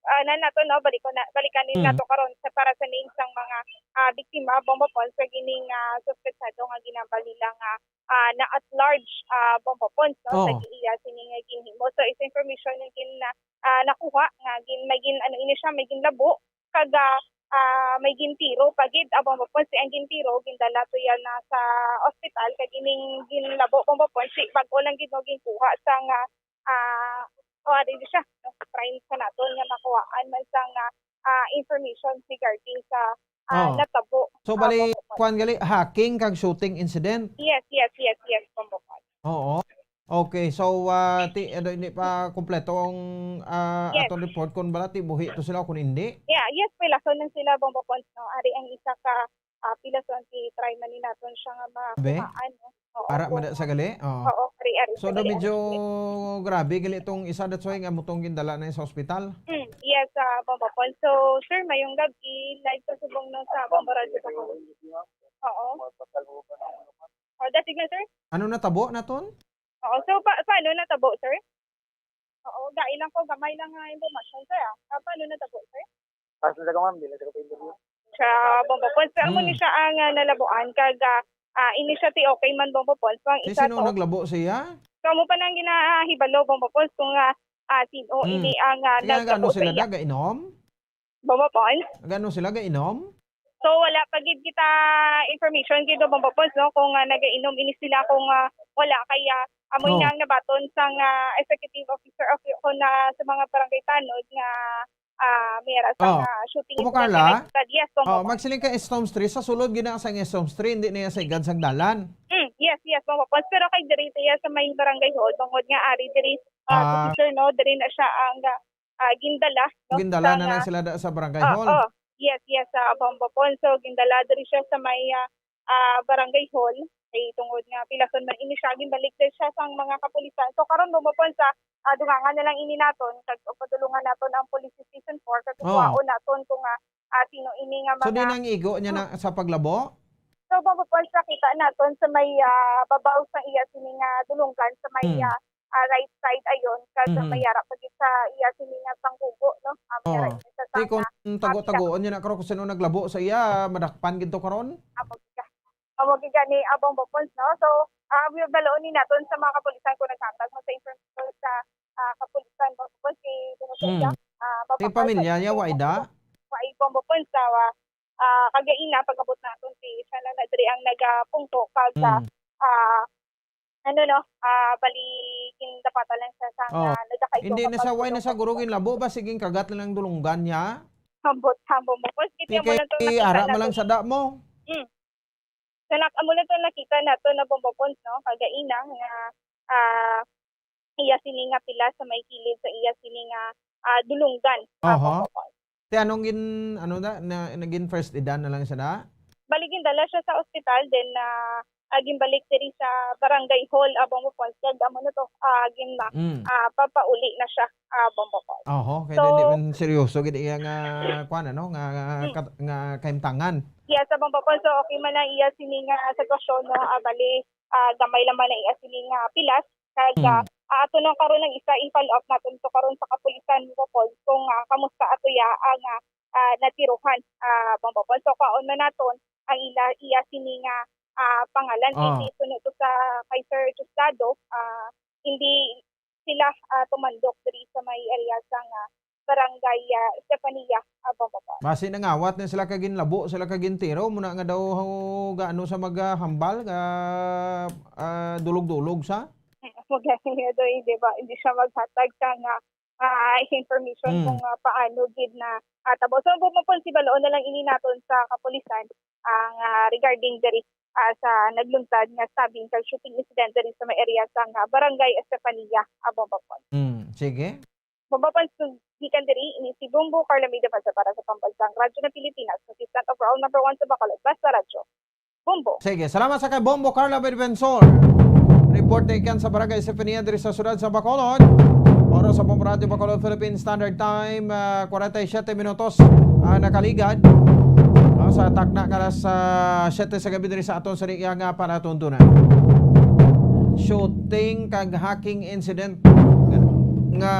ah, na nato, no, balikon na, balikan ni Mm. nato karon sa para sa name sang mga, ah, biktima, Bombo Pons, kag ining, ah, suspetsado nga ginambal nila nga, ah, na at large, ah, Bombo Pons, no, sa Oo. giiya sini nga ginhimo. So, is information nga gin-, ah, nakuha nga gin-, may gin-, ano, ini siya, may ginlabo kag, ah, ah, may gintiro pa gid, ah, Bombo Pons. Si ang gintiro, gindala to yan na sa ospital, kag ining ginlabo, Bombo Pons, si bag-o lang gid, no, ginkuha sa nga, ah, o, ari di siya, no, crime sa naton nga makuhaan man sa nga, ah, information regarding sa, ah, Oh. natabo, So, ah, bali, Bombo Pons. Kuwan gali, hacking kag shooting incident? Yes, yes, yes, yes, Bombo Pons. Oo. Okay, so, ah, ti-, ano, hindi pa kompleto ang, ah, Yes. atong report kung bala ti buhi to sila o kung hindi? Yeah, yes, pilason lang sila, Bombo Pons, no? Ari ang isa ka, ah, pilason, ti-try man ni naton siya nga Be? makuhaan, no? Oo, Ara kung man sa gali? Oo. Oo, ari, ari So, sa do gali, medyo ari. grabe gali itong isa, that's why nga mutong gindala na sa ospital. Mm, yes, ah, Bombo Pons. So, sir, mayong gabi, live sa subong, no, sa Bombo Radyo Bacolod. Oo. Oh, that's it na, sir. Ano natabo naton? Oo, so pa-, paano natabo, sir? Oo, gai lang ko, gamay lang nga impormasyon, sir, ah. Ah, paano natabo, sir? Pass na sa ka, ma'am, di lang sa ka pa-interview. Sa Bombo Pons, pero amo ni Hmm. siya ang, ah, nalabuan, kag, ah, ah, ini siya ti okay man, Bombo Pons, ang Si isa sino to. naglabo siya? So, amo pa nang ginahibalo, Bombo Pons, kung, ah, ah, sino Hmm. ini ang, ah, Kaya nagtabo nag-ano sa sila, iya. Nagainom? Bombo Pons? Nag-ano sila, gainom? So, wala pa gid kita information gid, Bombo Pons, no, kung, ah, nagainom ini sila, kung, ah, wala, kaya amo Oh. nga ang nabaton sang, ah, executive officer of, kung, ah, sa mga barangay tanod nga, ah, may ara sa Oh. nga shooting Bombo incident Carla? nga nagtad. Yes, Bombo Oh, Pons. magsiling ka Storm Tree, sa sulod gina sa Storm Tree, hindi niya sa igad sang dalan. Mm, yes, yes, Bombo Pons. Pero kay diri tiya sa may barangay hall, bangod nga ari diri, ah, Ah. si sir, no, diri na siya ang, ah, ah, gindala, no, Gindala sa na nga lang sila da-, sa barangay Ah, hall. oh. Yes, yes, sa Bombo Pons. So, gindala diri siya sa may, ah, ah, barangay hall. Kay tungod nga pilason man ini siya, ginbalik din siya sang mga kapulisan. So, karon, Bombo Pons, ah, dungangan na lang ini naton, kag padulungan naton ang Police Station four, kag Oo. kuhaon naton kung, ah, ah, sino ini nga So, di mga nang igo niya na sa paglabo? So, Bombo Pons, nakita naton sa may, ah, babaw sa iya sini nga dulunggan sa may, Hmm. ah, ah, right side ayon, kag Mhm. may ara pa gid sa iya sini nga tangkugo, no? Ah, may Oo. ara gid sa Di kung tanga. tago-tagoon niya na karon kung sino naglabo sa iya, madakpan gid to karon? Amo gid ka. Amo gid gani, ah, Bombo Pons, no? So, ah, baloon ni naton sa mga kapulisan kung naghatag mo sa information sa, ah, kapulisan, Bombo Pons, kay Dinocelia, Hmm. ah, Di mapapal pamilya sa niya, wa ida? Wa, Bombo Pons, sa, ah, ah, kagaina, pag-abot naton si siya lang na diri ang nagapungko kag, ah, Hmm. ah, ano, no, ah, bali, gindapatan lang siya sa Oh. nga nagakaigo Hindi na kapag sa, way na sa guro ginlabo ba? Sige, kagat na lang dulunggan niya. Hambot, hambot mo. Pwes, Di kita mo kay lang itong nakita ara na man lang to. Sa damo. Hmm. Sa nak-, amo lang itong nakita nato na Bombo Pons, no? Kagaina nga, ah, iya sini nga pila sa may kilid sa iya sini nga, ah, dulunggan, ah, Aha. Bombo Pons. Ti anong gin-, ano na, na, naging first aid na lang siya na? Bali, gindala siya sa ospital, then, ah, ah, ginbalik diri sa barangay hall, ah, Bombo Pons, kag amo na to, ah, gin-, Mm. ah, papauli na siya, ah, Bombo Pons. Oho, kay So, di man seryoso gid iya nga, kuwan, ano, nga, nga Mm. kat-, nga kahimtangan. Yes, sa Bombo Pons, so okay man ang iya sini nga sitwasyon, no? Ah, bali, ah, gamay lang man ang iya sini nga pilas. Kag, ah, Hmm. ah, ato nang karon ang isa i-follow up naton to karon sa kapulisan, Bombo Pons, kung, ah, kamusta ato ya ang, ah, ah, natiruhan, ah, Bombo Pons. So, kaon man naton ang ila, iya sini nga, ah, pangalan. Ah. Kay suno to sa kay Sir Diosdado, ah, hindi sila, ah, tumandok diri sa may area sa nga barangay, ah, Estefania, ah, Bombo Pons. Basi nangawat na sila kag ginlabo sila kag gintiro, muna nga daw, gaano sa maghambal, ga, ah, dulog-dulog sa? Magani nga daw, di ba? Hindi siya maghatag sa nga, ah, information Hmm. kung, ah, paano gid na, ah, tabo. So, Bombo Pons, baloon na lang ini naton sa kapulisan, ang, ah, regarding diri, ah, sa nagluntad nga stabbing kag shooting incident diri sa may area sa nga barangay Estefania, ah, Bombo Pons. Hmm, sige. Bombo Pons, gikan diri, ini si Bombo Carla Medefensa para sa Pambansang Radyo ng Pilipinas, consistent overall number one sa Bacolod, basta radyo. Bombo. Sige, salamat sa kay Bombo Carla Medefensor. Report na ikan sa Barangay Estefania diri sa siyudad sa Bacolod. Oras sa Bombo Radyo Bacolod, Philippine Standard Time, ah, kwarenta y siyete minutos ang nakaligad. Ah, sa takna ka alas, ah, siyete sa gabi diri sa aton sa iya nga panatuntunan. Shooting kag hacking incident nga, nga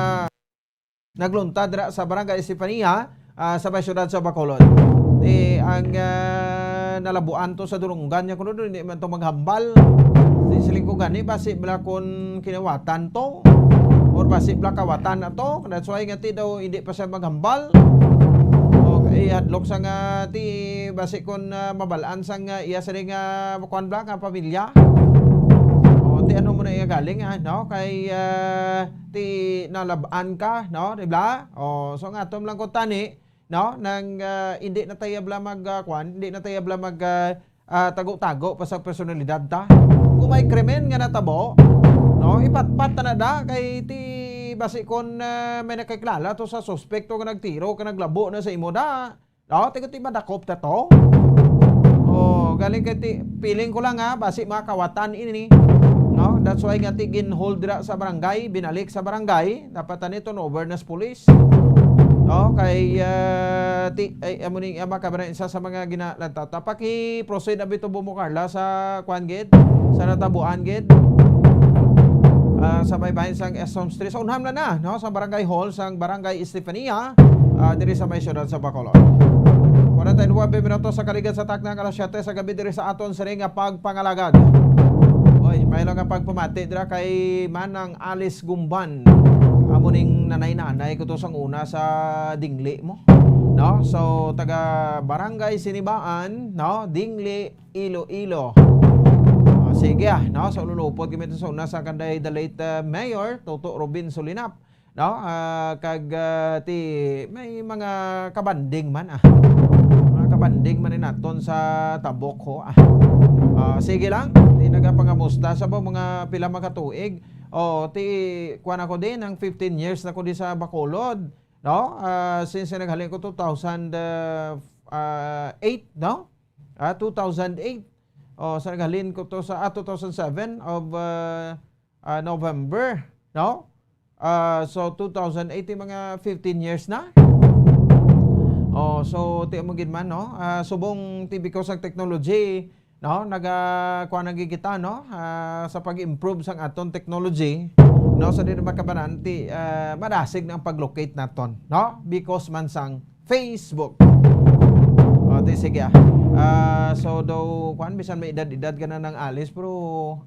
nagluntad dira sa Barangay Estefania, ah, sa may siyudad sa Bacolod. Ti ang, ah, nalabuan to sa dulunggan niya kuno, hindi man to maghambal. Ti siling ko gani, basi bala kun kinawatan to, or basi bala kawatan na to. That's why nga ti daw hindi pa siya maghambal. O, ihadlok sa nga ti basi kun, ah, mabalaan sa nga iya sini nga kuan bala nga pamilya. O, ti ano mo na iya galing, ah, no? Kay, ah, ti nalab-an ka, no? Di ba? O, so nga, atom lang ko tani, no? Nang, ah, hindi na tayo bala mag, ah, kwan, hindi na tayo bala mag, ah, ah, tago-tago pa sa personalidad ta. Kung may krimen nga natabo, no? Ipatpat ta na da, kay ti basi kon, ah, may nakakilala to sa suspect to nga nagtiro, ka naglabo na sa imo da. No, ti, ti madakop ta to. Oh, galing kay ti, feeling ko lang ha, basi mga kawatan ini, no? That's why nga ti gin-hold dira sa barangay, binalik sa barangay, dapat ani turn over na sa pulis. No, kay, ah, ti, ay, amo ni, ama ka ba na isa sa mga gina-, nagtatapaki, proceed abi to Bombo Carla sa kuan gid, sa natabuan gid. Ah, sa may bahin sang S M Street, sa unham na na, no, sa barangay hall, sang barangay Estefania, ah, diri sa may siyudad sa Bacolod. Kwarenta y nuebe minutos sa kaligad sa takna nga alas siyete sa gabi diri sa aton sini nga pagpangalagad. Oy, may lang nga pagpamati dira kay Manang Alice Gumban. Amo ning nanay-nanay ko to sang una sa dingli mo. No? So, taga Barangay Sinibaan, no? Dingli, Iloilo. Ah, sige, ah, no? So, lulupod kami to sa una sa kanday the late, ah, Mayor Toto Robin Solinap. No? Ah, kag, ah, ti, may mga kabanding man, ah. Mga kabanding man ni naton sa tabok, ho, ah. Ah, sige lang, ti nagapangamusta sa ba mga pila mga tuig. O, ti, kuwan ako din, ang fifteen years na ko di sa Bacolod, no? Ah, since naghalin ko two thousand, ah, ah, eight, no? Ah, two thousand eight. Oh, sa naghalin ko to sa, ah, two thousand seven of, ah, ah, November, no? Ah, so, two thousand eighteen, mga fifteen years na. Oh, so, ti mo gid man, no? Ah, subong ti because ang technology, no? Naga, kuwan na gid kita, no? Ah, sa pag-improve sang aton technology, no? Sa di na makabanan, ti, ah, madasig na ang pag-locate naton, no? Because man sang Facebook. O, ti, sige, ah. Ah, so, daw, kuwan, bisan may edad-edad ka na ng alis, pero,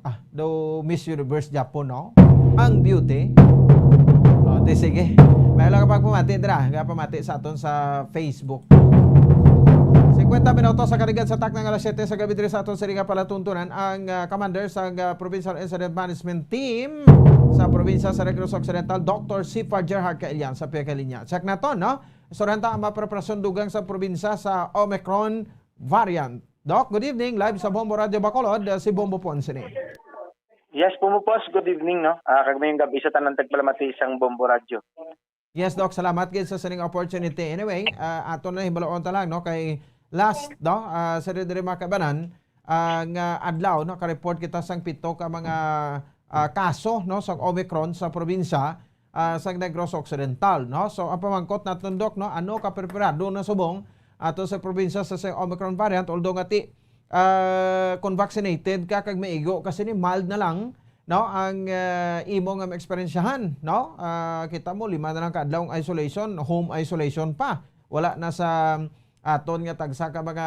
ah, daw Miss Universe Japan, no? Ang beauty. O, ti, sige. May lang ka pagpamati, dira. Nga pamati sa aton sa Facebook. Singkwenta minutos sa kaligan sa takna nga alas siyete sa gabi diri sa aton sa nga palatuntunan ang, ah, commander sa, ah, Provincial Incident Management Team sa probinsya sa Negros Occidental, Doctor Sifar Gerhard Kailian sa pihak linya. Check naton, no? Istoryahan ta ang mga preparasyon dugang sa probinsya sa Omicron variant. Doc, good evening. Live sa Bombo Radio Bacolod, uh, si Bombo Ponce ni. Yes, Bombo Ponce, good evening, no? Ah, kag mayong gabi sa tanan tagpalamati sang Bombo Radio. Yes, Doc. Salamat gid sa sining opportunity. Anyway, ah, ato na hibaluon ta lang, no? Kay last, no? Ah, sa diri mga kaibanan, ah, nga adlaw, no? Ka-report kita sang pito ka mga, ah, kaso, no? Sang Omicron sa probinsya, ah, sang Negros Occidental, no? So, ang pamangkot naton, Doc, no? Ano ka preparado na subong ato sa probinsya sa, sa Omicron variant? Although nga ti, ah, kung vaccinated ka kag maigo ka sini, mild na lang, no, ang, ah, imo nga maeksperiensyahan, no? Ah, kita mo, lima na lang ka adlaw ang isolation, home isolation pa. Wala na sa aton nga tagsa ka mga,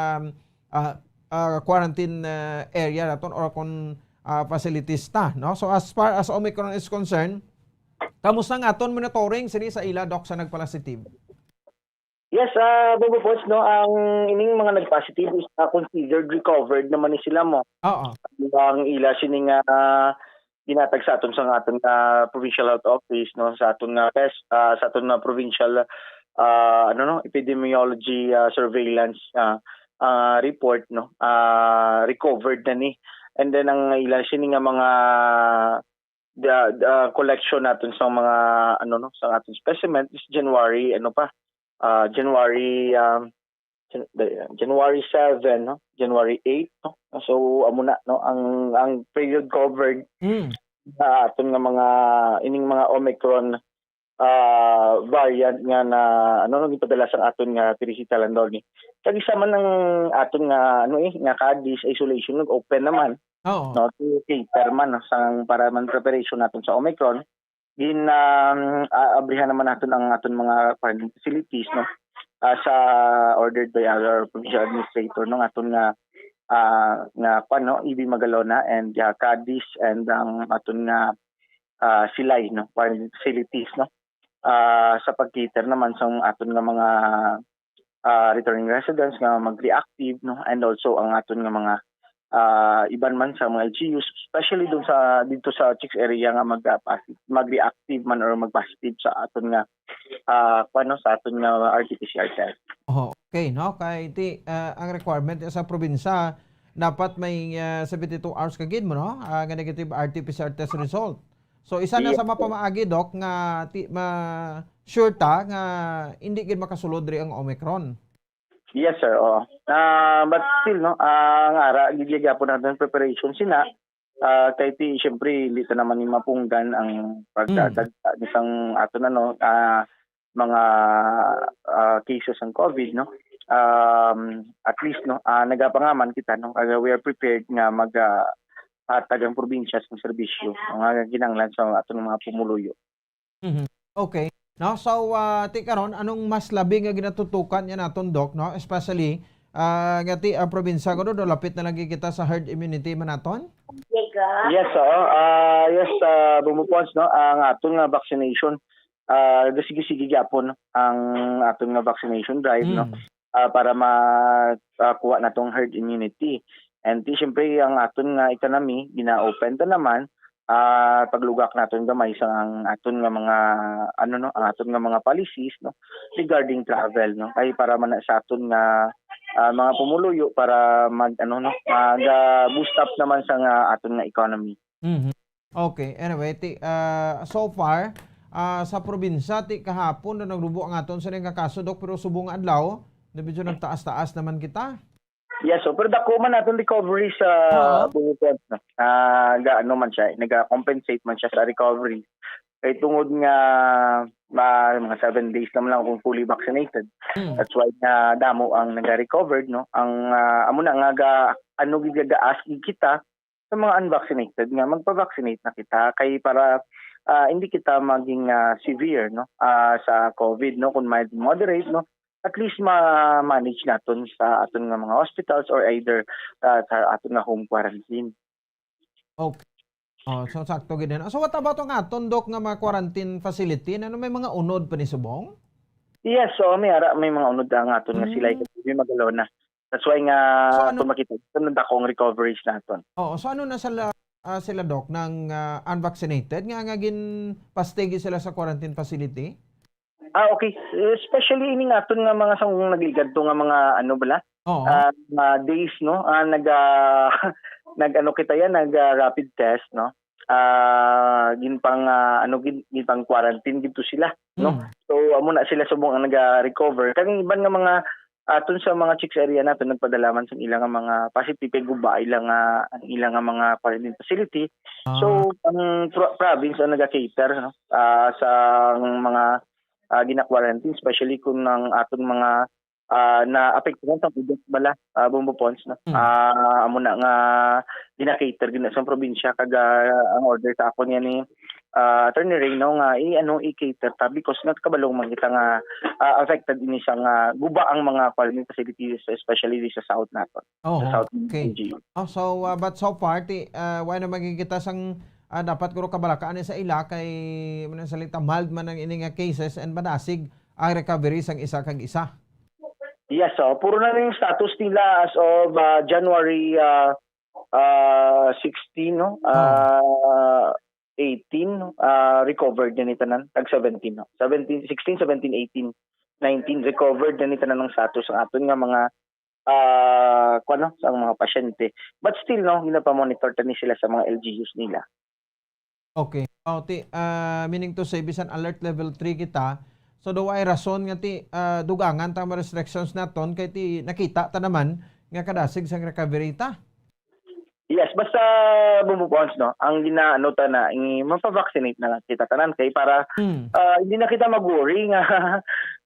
ah, ah, quarantine, ah, area naton or kung, ah, facilities ta, no? So, as far as Omicron is concerned, kamusta ang aton monitoring sini sa ila, Doc, sa nagpositive? Yes, ah, Bombo Ponce, no, ang ining mga nag-positive is, ah, considered recovered naman ni sila mo. Oo. Ang ila sini nga, ah, ginatag sa aton sa aton nga provincial health office, no, sa aton nga pes, ah, sa aton nga provincial, ah, ano, no, epidemiology, ah, surveillance, ah, ah, report, no, ah, recovered na ni. And then ang ila sini nga mga the, the collection naton sa mga, ano, no, sa aton specimen is January, ano pa, ah, January, um, Jan-, the, January seven, no? January eight, no? So, amo na, no, ang, ang period covered Mm. sa aton nga mga, ining mga Omicron, ah, variant nga na, ano, no, gipadala sa aton nga Teresita Landoni. Kag isa man ang aton nga, ano, eh, nga Cadiz isolation, nag-open naman, Oo. no, to cater man, no, sang para man preparation naton sa Omicron. Gin, um, a-, abrihan naman naton ang aton mga quarantine facilities, no, as, ah, ordered by our provincial administrator, no, ang aton nga, ah, nga, kwan, no, E B Magalona and, ah, Cadiz and ang aton nga, ah, Silay, no, quarantine facilities, no, ah, sa pag-cater naman sa aton nga mga, ah, returning residents nga mag-reactive, no, and also ang aton nga mga, ah, iban man sa mga L G Us, especially dun sa, dito sa Chicks area nga mag, ah, posi-, mag-reactive man or mag-positive sa aton nga, ah, kuwan, no, sa aton nga R T P C R test. Oh, okay, no? Kay ti, ah, ang requirement sa probinsya, dapat may, ah, seventy-two hours ka gid mo, no? Ah, nga negative R T P C R test result. So, isa na Yes, sa mapamaagi, Doc, nga ti, ma, sure ta nga hindi gid makasulod diri ang Omicron. Yes, sir. Oo. Ah, but still, no, ang ara, gid gyapon natin preparation sina. Ah, kay ti, syempre, hindi ta naman ni mapunggan ang pagdadagdag ni sang aton, ano, ah, mga, ah, cases ng COVID, no. Um, at least, no, ah, nagapangaman kita, no, kaya we are prepared nga mag, ah, hatag ang probinsya sa serbisyo nga kinahanglan sa aton mga pumuluyo. Mhm. Okay. No, so, ah, ti karon, anong mas labi nga ginatutukan niya naton, Doc, no? Especially, ah, nga ti ang probinsya ko do, lapit na lagi kita sa herd immunity man naton? Yes, oo. Ah, yes, ah, Bombo Ponce, no? Ang aton nga vaccination, ah, sige-sige gyapon ang aton nga vaccination drive, no? Mm. Ah, para ma, ah, kuha natong herd immunity. And ti, siyempre, ang aton nga economy, gina-open ta naman, ah, paglugak naton gamay sa ang aton nga mga, ano, no, ang aton nga mga policies, no, regarding travel, no, kay para man na sa aton nga, ah, mga pumuluyo para mag, ano, no, mag, ah, boost up naman sa nga aton nga economy. Mhm. Okay. Anyway, ti, ah, so far, ah, sa probinsya, ti kahapon na nagrubo ang aton sa nga kaso, Doc, pero subong nga adlaw, na medyo nagtaas-taas naman kita. Yes, so pero dako man naton recovery sa Oo. Bungupon, no? Ah, ga-, ano man siya, naga-compensate man siya sa recovery. Kay tungod nga, ah, mga seven days naman lang akong fully vaccinated. Mm. That's why nga damo ang naga-recovered, no? Ang, ah, amo na nga ga-, ano, gid, ga-ask gid kita sa mga unvaccinated nga magpa-vaccinate na kita kay para, ah, hindi kita maging, ah, severe, no? Ah, sa COVID, no? Kung mild, moderate, no? At least ma-manage naton sa aton nga mga hospitals or either, ah, sa aton nga home quarantine. Okay. Oh, so sakto gid na. So what about ang aton, Doc, nga mga quarantine facility? Ano, may mga unod pa ni subong? Yes, so may ara, may mga unod ang aton nga sila Mm. May magalona. That's why nga So, ano kung makita, ito na dakong recoveries naton. Oo, so ano na sila, ah, sila, Doc, nang, ah, unvaccinated nga, nga ginpastigi sila sa quarantine facility? Ah, okay. Especially ining aton nga mga sang nagligad to nga mga ano bala, Oo. Ah, mga days, no? Ah, nag, ah, nag-ano kita yan, nag, ah, rapid test, no? Ah, ginpang, ah, ano, gin-, ginpang quarantine gid to sila, no? Mm. So, amo na sila subong ang naga-recover. Kag ang iban nga mga aton sa mga chicks area nato nagpadala man sang ila nga mga positive kay guba ila nga ang ila nga mga quarantine facility. So, Ah. ang pro-, province ang naga-cater, no? Ah, sa mga, ah, gina-quarantine, especially kung ang aton mga, ah, naapektuhan sang ugat bala, ah, Bombo Pons, no? Hmm. Ah, amo na nga gina-cater gid na sa probinsya kag, ah, ang order sa akon nga ni, ah, Attorney Reyno nga i-, ano, i-cater ta because nagkabalo man kita nga, ah, affected ini sa nga guba ang mga quarantine facilities, especially di sa South naton. Oh, Sa South okay. N G O. Oh, so, ah, but so far, ti, ah, wala na makikita sang, ah, dapat guro kabalakaan sa ila kay, man ang salita, mild man ang ini nga cases and madasig ang recovery sang isa kag isa. Yes, so puro na ning status nila as of, ah, January, ah, ah, sixteen, no? Oh. Ah, eighteen, ah, recovered na ni tanan, tag seventeen, no? Seventeen, sixteen, seventeen, eighteen, nineteen, recovered na ni tanan ang status ang aton nga mga, ah, kuwan, no, sa mga pasyente. But still, no, ginapamonitor ta ni sila sa mga L G Us nila. Okay. Oh, ti, ah, meaning to say, bisan alert level three kita, so daw ay rason nga ti, ah, dugangan ta ang mga restrictions naton kay ti nakita ta naman nga kadasig sang recovery ta. Yes, basta Bombo Pons, no, ang ginaano ta na, i-, mapa-vaccinate na lang kita tanan kay para, Hmm. ah, hindi na kita mag-worry nga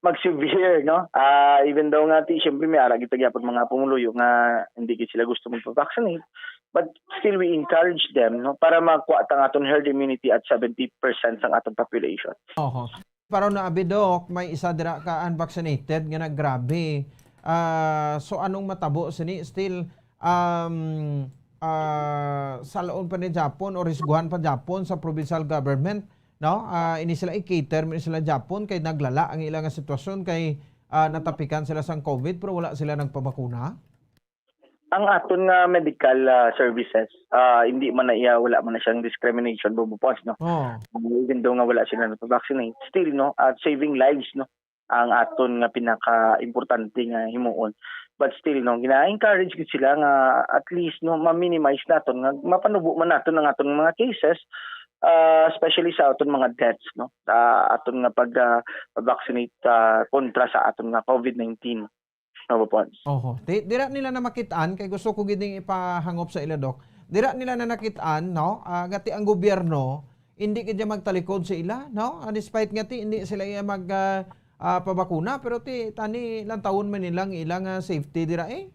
mag-severe, no? Ah, even though nga ti, siyempre, may ara kita gyapon mga pumuluyo nga hindi gid sila gusto magpa-vaccinate, but still we encourage them, no, para makuha ta ang aton herd immunity at seventy percent sang aton population. Oho. Pero na abi, Doc, may isa dira ka unvaccinated nga naggrabe. Ah, so anong matabo sini? Still, um, ah, salaon pa ni Japon o risguhan pa Japon sa provincial government, no? Ah, ini sila i-cater, ini sila Japon kay naglala ang ila nga sitwasyon kay, ah, natapikan sila sang COVID pero wala sila nagpabakuna. Ang aton nga medical, ah, services, ah, hindi man na iya, wala man na siyang discrimination, Bombo Pons, no? Oh. Even though nga wala sila nagpa-vaccinate, still, no, at saving lives, no, ang aton nga pinaka-importante nga himuon. But still, no, gina-encourage gid sila nga at least, no, ma-minimize naton nga mapanubo man naton ang aton mga cases, ah, especially sa aton mga deaths, no, sa aton nga pag, ah, vaccinate, ah, kontra sa aton nga COVID nineteen. Opo, Pons. Oho. Di, dira nila na makit-an, kay gusto ko gid ning ipahangop sa ila, Doc. Dira nila na nakit-an, no? Ah, gati ang gobyerno, hindi gid magtalikod sa ila, no? Ah, despite nga ti, hindi sila iya mag, ah, ah, pabakuna, pero ti, tani, lantawon man nilang ilang, ah, safety dira, eh.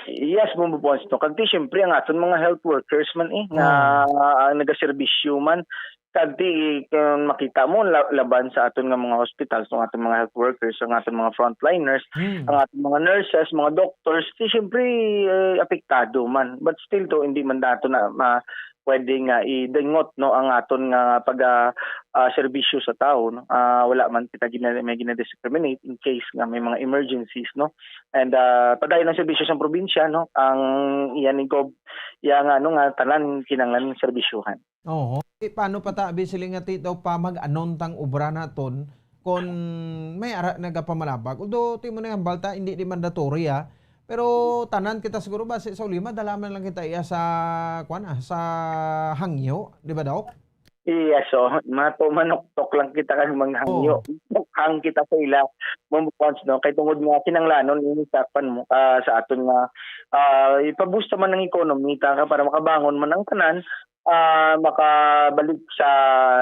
Yes, Bombo Pons, no? Kag ti, siyempre, ang aton mga health workers man, eh, nga, Oh. ah, nagaserbisyo man, kag ti, kung makita mo, la-, laban sa aton nga mga hospital, sa aton mga health workers, ang aton mga frontliners, Hmm. ang aton mga nurses, mga doctors, ti, siyempre, eh, apektado man. But still, to, hindi man nato na ma-, pwede nga idingot, no, ang aton nga pag, ah, ah, serbisyo sa tawo, no? Ah, wala man kita gina-, may gina-discriminate in case nga may mga emergencies, no? And, ah, padayon ang serbisyo sa probinsya, no? Ang iya ni Gob, iya nga, ano nga, tanan kinahanglan serbisyuhan. Oo. Eh, paano pa ta, abi, siling nga ti daw pa mag-anon tang obra naton kon may ara nagapamalabag? Although, ti mo na hambal ta, hindi di mandatory, ah. Pero tanan kita siguro ba sa, sa ulima, dala man lang kita iya sa, kuwan, ah, sa hangyo, di ba, Doc? Yes, so, mato manuktok lang kita kag manghangyo. Oh. Hang kita sa ila, Bumbo Pons, no? Kay tungod nga kinahanglanon ini sa kwan mo, ah, sa aton nga, ah, ipabusta man ang ekonomi, ta, para makabangon man ang tanan, ah, makabalik sa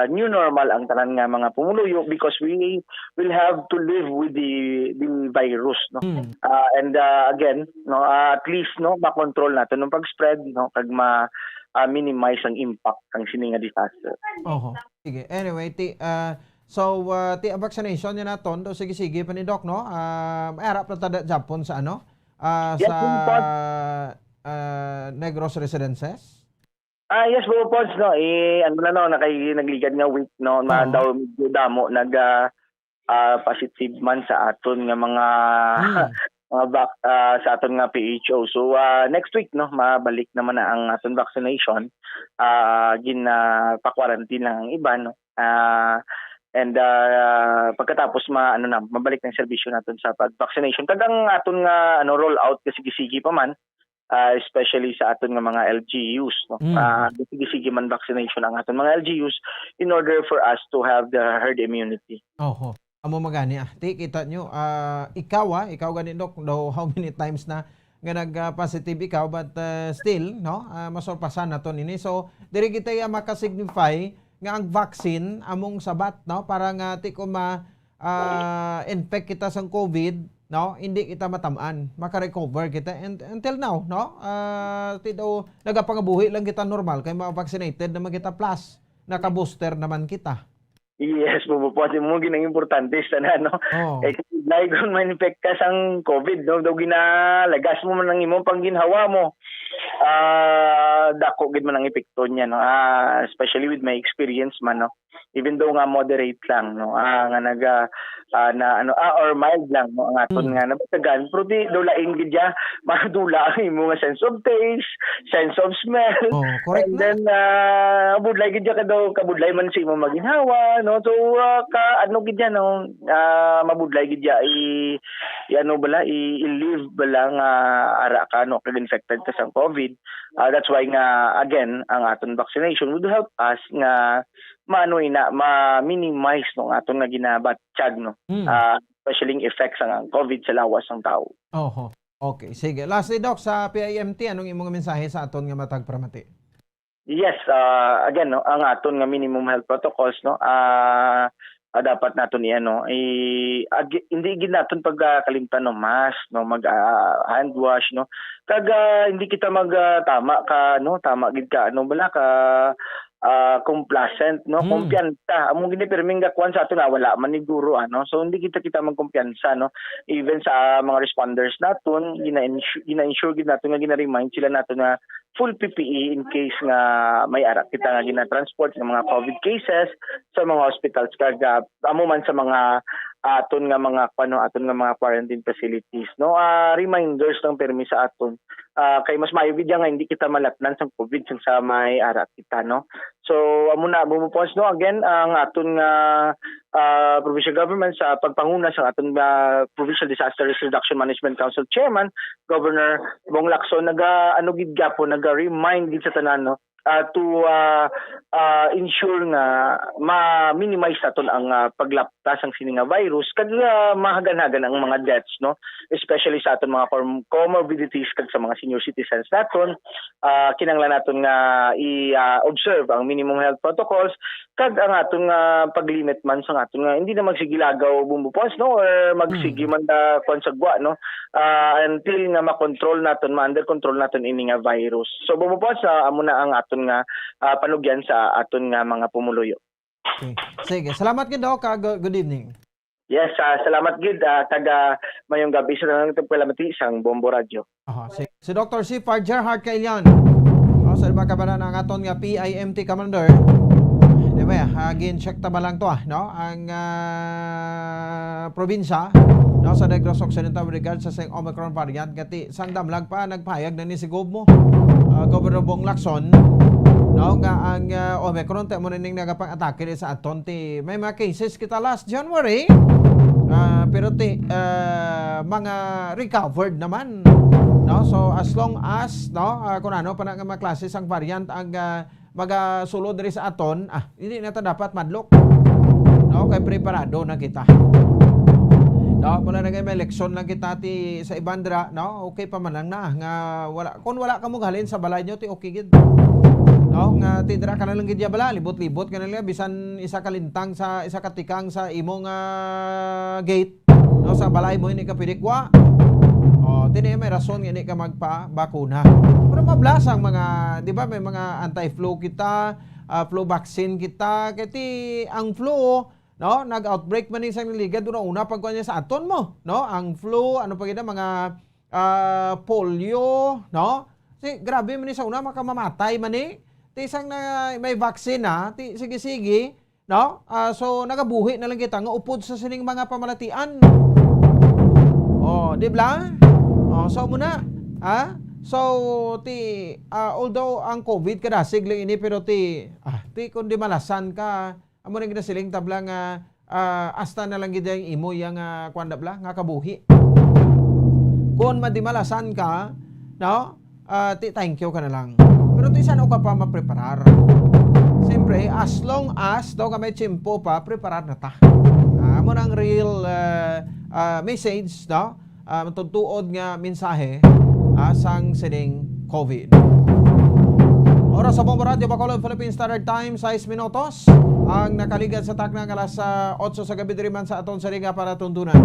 new normal ang tanan nga mga pumuluyo, because we will have to live with the, the virus, no? Mm. Ah, and, ah, again, no, ah, at least, no, makontrol nato ang pag-spread, no, kag ma-, ah, minimize ang impact ang sini nga disaster. Oho. Sige. Anyway, ti, ah, so, ah, ti ang vaccination niya naton, do sige-sige pa ni Doc, no? Ah, may ara pa ta da Japon sa ano? Ah, Yes, sa, Bumbo Pons. Ah, Negros Residences? Ah, yes, Bumbo Pons, no? Eh, ano na, no? Nakay-, nagligad nga week, no? Oo. Daw medyo damo nag, ah, ah, positive man sa aton nga mga Hmm. mga vac-, ah, sa aton nga P H O. So, ah, next week, no, mabalik naman na ang aton vaccination. Ah, gin, ah, pa-quarantine lang ang iba, no? Ah, and, ah, pagkatapos ma-, ano na, mabalik na ang serbisyo naton sa pag-vaccination. Kag ang aton nga, ano, rollout, kasi sige pa man, ah, especially sa aton nga mga L G Us, no? Mm. Ah, sige-sige man vaccination ang aton mga L G Us in order for us to have the herd immunity. Oho. Amo magani, ah. Ti, kita nyo, ah, ikaw, ah, ikaw gani, Doc, though how many times na nga nag, ah, positive ikaw, but, ah, still, no? Ah, masurpasan naton ini. So, diri kita, ah, maka-signify nga ang vaccine among sabat, no? Para nga ti ko ma-, ah, infect kita sang COVID, no? Hindi kita matamaan. Maka-recover kita. And until now, no? Ah, ti daw, nagapangabuhi lang kita normal kay ma-vaccinated naman kita, plus naka-booster naman kita. Yes, Bumbo Pons, amo gid ang importante sa tanan, no? Oh. Eh, kay lain kung ma-infect ka sang COVID, no? Daw ginalagas mo man ang imong pangginhawa mo. Ah, dako gid man ang epekto niya, no? Ah, especially with my experience man, no? Even though nga moderate lang, no? Ah, nga naga, ah, na, ano, ah, or mild lang, no? Ang aton Mm. nga nabatagan, pero di daw lain gid ya, madula ang imo nga sense of taste, sense of smell. Oh, correct And na. then, ah, budlay gid ya ka daw, kabudlay man sa imo maginhawa, no? So, ah, ka, ano gid ya, no? Ah, mabudlay gid ya, i, i, ano bala, i, i-live bala nga ara ka, no? Kag infected ka sa COVID. Ah, that's why nga, again, ang aton vaccination would help us nga maano ina, ma-minimize, no, ang aton nga ginabatyag, no? Hmm. Ah, especially ang effects sang COVID sa lawas sang tawo. Oho. Okay, sige. Lastly, Doc, sa P I M T, anong imong mensahe sa aton nga matag paramati? Yes, ah, again, no, ang aton nga minimum health protocols, no, ah, ah, dapat naton i-, ano, i-, ag-, hindi gid naton pagkakalimtan, no, mask, no, mag, ah, hand wash, no, kag, ah, hindi kita mag, ah, tama ka, no, tama gid ka, ano bala, ka, ah, complacent, no, Hmm. kumpiyansa. Amo gid ni pirming gakuan sa aton, ah, wala man ni guro, ano, so hindi kita, kita magkumpiyansa, no, even sa, ah, mga responders naton, gina-ensure, gina-ensure gid naton nga gina-remind sila naton nga full P P E in case nga may ara kita nga gina-transport nga mga COVID cases sa mga hospitals, kag, ah, amo man sa mga aton nga mga, kuwan, no, aton nga mga quarantine facilities, no? Ah, reminders lang pirmi sa aton. Ah, kay mas maayo gid nga hindi kita malatnan sang COVID sang sa may ara kita, no? So, amo na, Bumbo Pons, no? Again, ang aton nga, ah, provincial government sa pagpanguna sa aton nga Provincial Disaster Risk Reduction Management Council Chairman, Governor Bong Lacson, naga, ano gid gyapon, naga-remind gid sa tanan, no? Ah, to, ah, ah, ensure nga ma-minimize naton ang, ah, paglapta sang sini nga virus, kag, ah, mahagan-hagan ang mga deaths, no? Especially sa aton mga com-, comorbidities kag sa mga senior citizens naton. Ah, kinahanglan naton nga i, ah, observe ang minimum health protocols, kag ang aton nga pag-limit man sa aton nga hindi na magsige lagaw, Bumbo Pons, no, or magsige Mm. man ta kuwan sa gwa, no, ah, until nga makontrol naton, ma-under control naton ini nga virus. So, Bumbo Pons, ah, amo na ang aton nga, ah, panugyan sa aton nga mga pumuluyo. Okay. Sige. Salamat gid, Doc, ah, go-, good evening. Yes, ah, salamat gid, ah, kag, ah, mayong gabi sa tanan nga tagapalamati sang Bombo Radyo. Aha, si, si Doctor Sifar Gerhard Kailian. Oh, sa iba ka ba na ang aton nga P I M T commander? Di ba, ah, gin-check ta ba lang to, ah, no? Ang, ah, probinsya, no, sa Negros Occidental with regard sa sing Omicron variant, kati sang damlag pa, nagpahayag na ni si Gov mo, ah, Governor Bong Lacson, no, nga ang, ah, Omicron, ti mo na ning nagapang-atake di sa aton, ti may mga cases kita last January. Ah, pero ti, ah, mga recovered naman, no? So, as long as, no, ah, kung ano pa na nga mga klase sang variant ang, ah, magasulod diri sa aton, ah, hindi na ta dapat madlok. No, kay preparado na kita. No, wala na kay may eleksyon lang kita ti sa ibandra, no? Okay pa man lang na nga wala, kung wala ka mo halin sa balay nyo, ti okay gid. No, nga ti dira ka na lang gid ya bala, libot-libot ka na lang, bisan isa ka lintang sa, isa ka tikang sa imong, ah, gate, no, sa balay mo, hindi ka pwede kuha. Oh, tini may rason nga hindi ka magpabakuna. Pero mablas ang mga, di ba, may mga anti-flu kita, ah, flu vaccine kita, kay ti ang flu, no, nag-outbreak man ni sa ligad una-una pag kuwan niya sa aton mo, no? Ang flu, ano pa gid, mga, ah, polio, no? Si grabe man ni sa una, makamamatay man ni. Ti sang na may vaccine na, ti sige-sige, no? Ah, so nagabuhi na lang kita nga upod sa sining mga pamalatian. Oh, di ba? Oh, so muna, ha? So ti, ah, although ang covid kadasig lang ini, pero ti, ah, ti kung di malasan ka, amo ning ginasiling tabla nga, ah, hasta na lang gid ang imo yang, ah, kuwan da bala, nga kabuhi. Kung madimalasan ka, no? Ah, ti thank you ka na lang. Pero ti san-o ka pa mapreparar? Siyempre, as long as daw ka may tiyempo pa, preparar na ta. Ah, amo nang real, ah, ah, message, no? Ah, matutuod nga mensahe, ah, sang sining covid. Oras sa Bombo Radyo Bacolod, Philippine Standard Time, sais minutos ang nakaligad sa takna nga alas, ah, otso sa gabi diri man sa aton sining, ah, palatuntunan.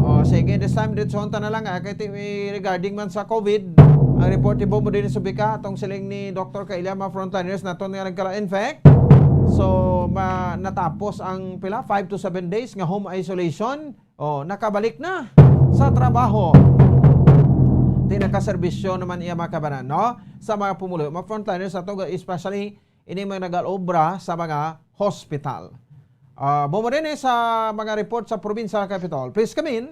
O, sige, this time, diretsohon ta na lang, ah, kay ti-, regarding man sa covid, ang report ni Bombo din sa Bika, atong siling ni Doktor Kailya, mga frontliners naton nga nagkala-infect. So, ma-, natapos ang pila, five to seven days nga home isolation. Oh, nakabalik na sa trabaho. Ti nakaserbisyo naman iya, mga kabanan, no? Sa mga pumulo, mga frontliners ato, especially ini mga nag-alobra sa mga hospital. Ah, bumo din, eh, sa mga report sa provincial capital. Please come in.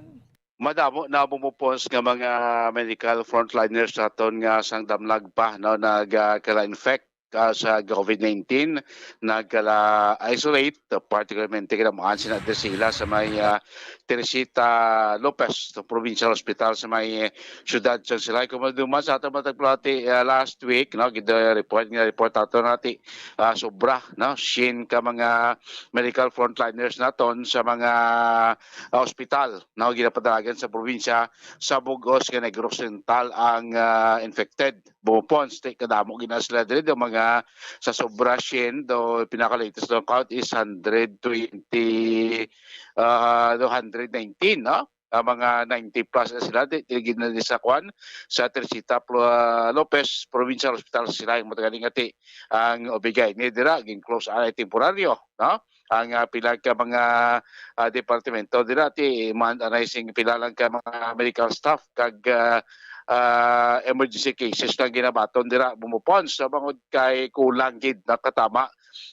Madamo na bumupons nga mga medical frontliners naton nga sang damlag pa, no, nagkala-infect, ah, sa covid nineteen, nagkala-isolate, particularmente kinamuan sina Drisila sa may, ah, Teresita Lopez Provincial Hospital sa may, eh, siyudad sa Silay. Kung maduman sa aton matagpulati, ah, last week, no, gid-, report nga report ato nati, ah, sobra, no, shin ka mga medical frontliners naton sa mga, ah, ospital, no, ginapadalagan sa probinsya sa bug-os nga Negros Oriental ang, ah, infected. Bumupons, ti kadamo gina sila diri, do mga sa sobra shin, do pinaka-latest na count is hundred twenty, ah, do hundred nineteen, no? Ah, mga ninety plus na sila, di, di gid na di sa kwan, sa Teresita Plo-, ah, Lopez Provincial Hospital sa Silay, matagal nga ti ang obligay ni dira, gin-close anay temporaryo, no? Ang, ah, pila ka mga, ah, departamento dira, ti man anay sing pila lang ka mga medical staff kag, ah, ah, emergency cases nga ginabaton dira, bumupon sa bangod kay kulang gid nakatama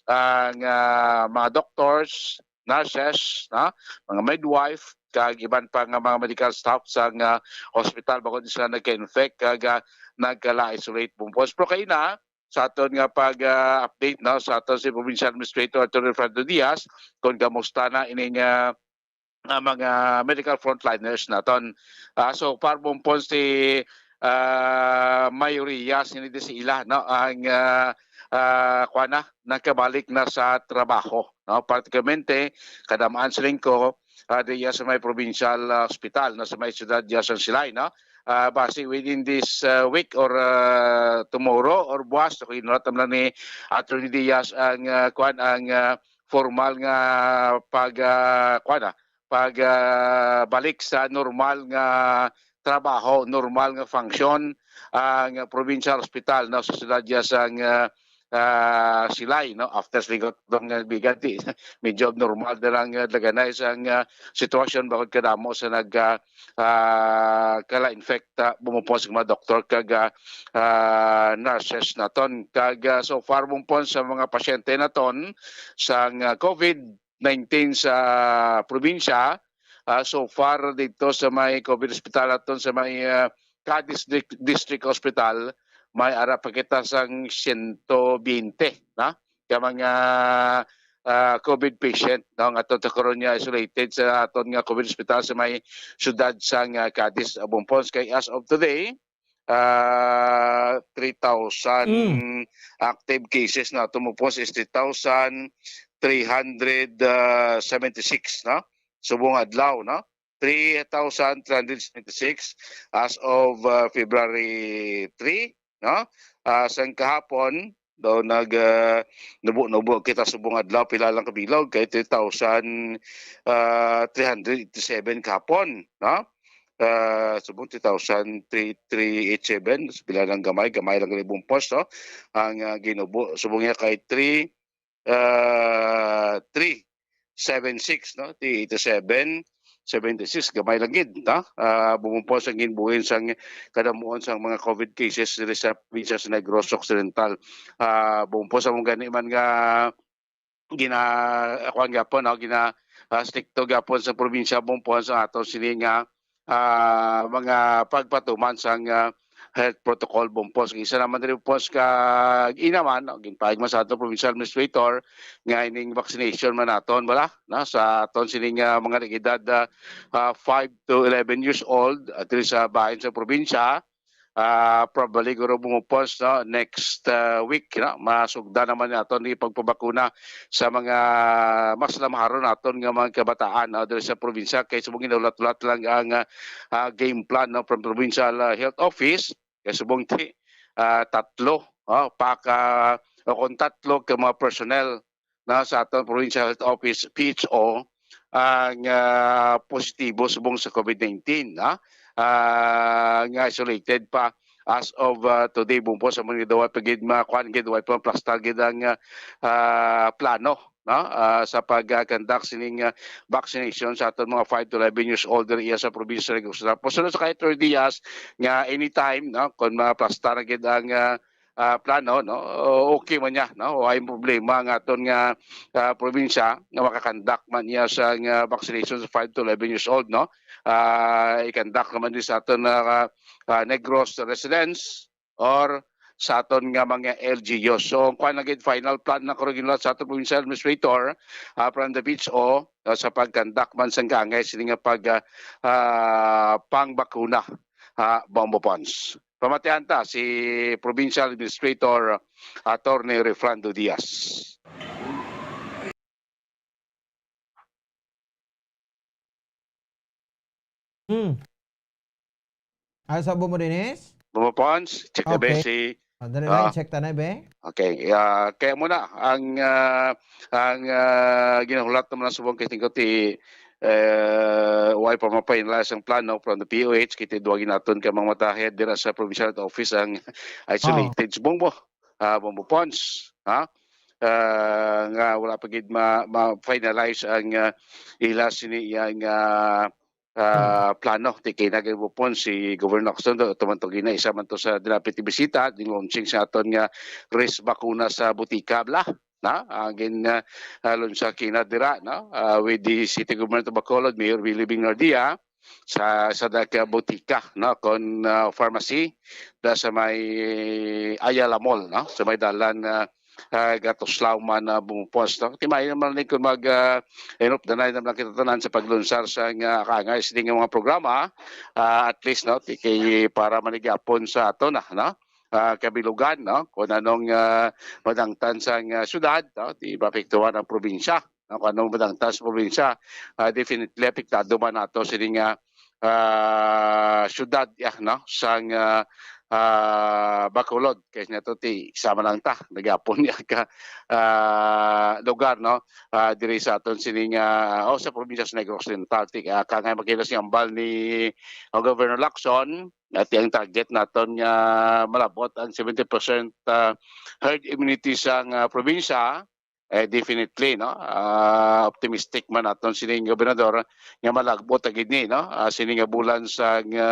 ang, ah, mga doctors, nurses, na, mga midwife, kag iban pa nga mga medical staff sa nga hospital bangod sila nagka-infect kag, ah, nagkala-isolate, bumupon. Pero kay na, sa aton nga pag, ah, update, no, sa aton si Provincial Administrator Attorney Fernando Diaz kung kamusta na ining, ah, ah, mga medical frontliners naton. Ah, so far, bumpon si, ah, mayoriya sini di sila, no, ang, ah, ah, kuwan na, nakabalik na sa trabaho, no? Particularmente, kadamaan sa lingko, ah, diya sa may provincial, ah, hospital, no, sa may siyudad diya sa Silay, no? Ah, basi within this, ah, week or, ah, tomorrow or buwas, so, inulat naman ni Attorney Diaz ang, ah, kuwan, ang, ah, formal nga pag, ah, kuwan, ah, pag, ah, balik sa normal nga trabaho, normal nga function ang provincial hospital, no, sa siyudad diya sang, ah, ah, Silay, no, after sa ligot nga bigan, ti, medyo abnormal na lang, ah, laganay sang, ah, sitwasyon bangod kadamo sa nag, ah, ah, kala-infect, ah, bumupos ang mga doktor kag, ah, ah, nurses naton. Kag, ah, so far, bumupos sa mga pasyente naton sang, ah, covid nineteen sa probinsya, ah, so far dito sa may covid hospital naton sa may, ah, Cadiz District, District Hospital, may ara pa kita sang siyento bente na ka mga, ah, covid patient, no, nga aton ta karon nga isolated sa aton nga covid hospital sa may siyudad sang, ah, Cadiz, ah, Bumpons. Kay as of today, ah, three thousand Mm. active cases na. Tumupos is three thousand three hundred seventy-six, no? Subong adlaw, no? Three thousand three hundred seventy-six as of, ah, February three, no? Ah, sang kahapon, daw nag, ah, nubo-nubo kita subong adlaw, pila lang kabilog, kay three thousand, ah, three hundred eighty-seven kahapon, no? Ah, subong three thousand three eight seven, pila lang gamay, gamay lang ni bumpos, no? Ang, ah, ginubo, subong niya kay three, ah, three seven six, no? Ti eighty-seven, seventy-six, gamay lang gid, no? Ah, bumumpos ang ginbuhin sang kadamuon sang mga COVID cases diri sa probinsya sa Negros Occidental. Ah, bumumpos ang gani man nga gina-, kuwan gapon, no? Gina, ah, strikto gapon sa probinsya, bumumpos ang ato sini nga, ah, mga pagpatuman sang, ah, health protocol, bumpos. Isa naman diri, bumpos, ka inaman, no? Ginpahig man sa ato provincial administrator nga ining vaccination man naton, bala, no? Sa aton sining, ah, mga nag-edad, ah, ah, five to eleven years old, at diri sa bahin sa probinsya, ah, probably guro bumupos, no, next, ah, week, no, masugdan naman naton ni pagpabakuna sa mga mas lamharon naton nga mga kabataan, no, diri sa probinsya. Kay subong ginahulat-hulat lang ang, ah, ah, game plan, no, from provincial, ah, health office. Kay subong ti, ah, tatlo, oh, pa ka, o kung tatlo ka mga personnel na sa aton provincial health office, P H O, ang, ah, positibo subong sa COVID nineteen, ha? Ah, nga isolated pa as of, ah, today, bumpo sa mga dawa pa gid makuan gid, way pa plastar gid ang, ah, ah, plano, no? Ah, sa pag-conduct sining, ah, vaccination sa aton mga five to eleven years old diri sa probinsya sa Negros. Tapos sunod sa kay Attorney Diaz nga anytime, no, kung maplastar na gid ang, ah, ah, plano, no, okay man niya, no? Way problema nga aton nga, ah, probinsya nga makakandak man niya sa nga vaccination sa five to eleven years old, no? Ah, ikandak naman din sa aton nga, ah, Negros residents or sa aton nga mga L G Us. So, ang kuan na gid, final plan na karon ginulat sa aton provincial administrator, ah, from the P H O, ah, sa pagkandak man sang kaangay sini nga pag, ah, ah, pangbakuna, ah, Bombo Pons. Pamatian ta si Provincial Administrator Attorney Refrando Diaz. Hmm. Ay, sa mo, Dennis? Bombo Pons, check na ba Okay. si Ah, dali lang, Ah. check ta na, be. Okay, ah, kaya mo na ang, ah, ang, ah, ginahulat naman ng subong kay tingko ti, eh, way pa ma-finalize ang plano from the P O H, kay ti duwagi naton ka mga matahed dira sa provincial office ang isolated. Oo. Subong mo, ah, Bombo Pons, ha? Ah, nga wala pa gid ma-, ma-finalize ang, ah, ila sini yang, ah, ah, Hmm. plano. Ti kay nagabupon si Governor Lacson, do, tumantog na isa man to sa dinapit ibisita, din launching sa aton nga race bakuna sa butika, bla? Na? Ang gin, ah, ah, launch sa kina dira, no? Ah, with the City Government of Bacolod, Mayor Willie Bernardia, sa, sa Daka Butika, no? Kon, ah, pharmacy, da sa may Ayala Mall, no? Sa may dalan, ah, ah, Gatuslaw man, ah, bumupos, no? Timayon naman ni kung mag, ah, end of the night naman kita tanan sa paglunsar sa nga kaangay sini nga mga programa, ah, at least, no, ti-, kay para manigapon sa ato na, no? Ah, kabilugan, no? Kung anong, ah, madangtan sa nga syudad, no? Di maapektuhan ang probinsya, no? Kung anong madangtan sa probinsya, ah, definitely apektado man nato sini nga, ah, syudad, ya, no? Sang, ah, ah, Bacolod. Kay nato ti sama lang ta, nagapon niya ka, ah, lugar, no? Ah, diri sa aton sining, ah, o sa probinsya sa Negros Oriental. Ti, ah, kangay makita si ambal ni, ah, Governor Lacson, at ang target naton nga malabot ang seventy percent, ah, herd immunity sa nga probinsya, eh, definitely, no? Ah, optimistic man aton sining gobernador nga malabot na gid ni, no? Ah, sini nga bulan sa nga,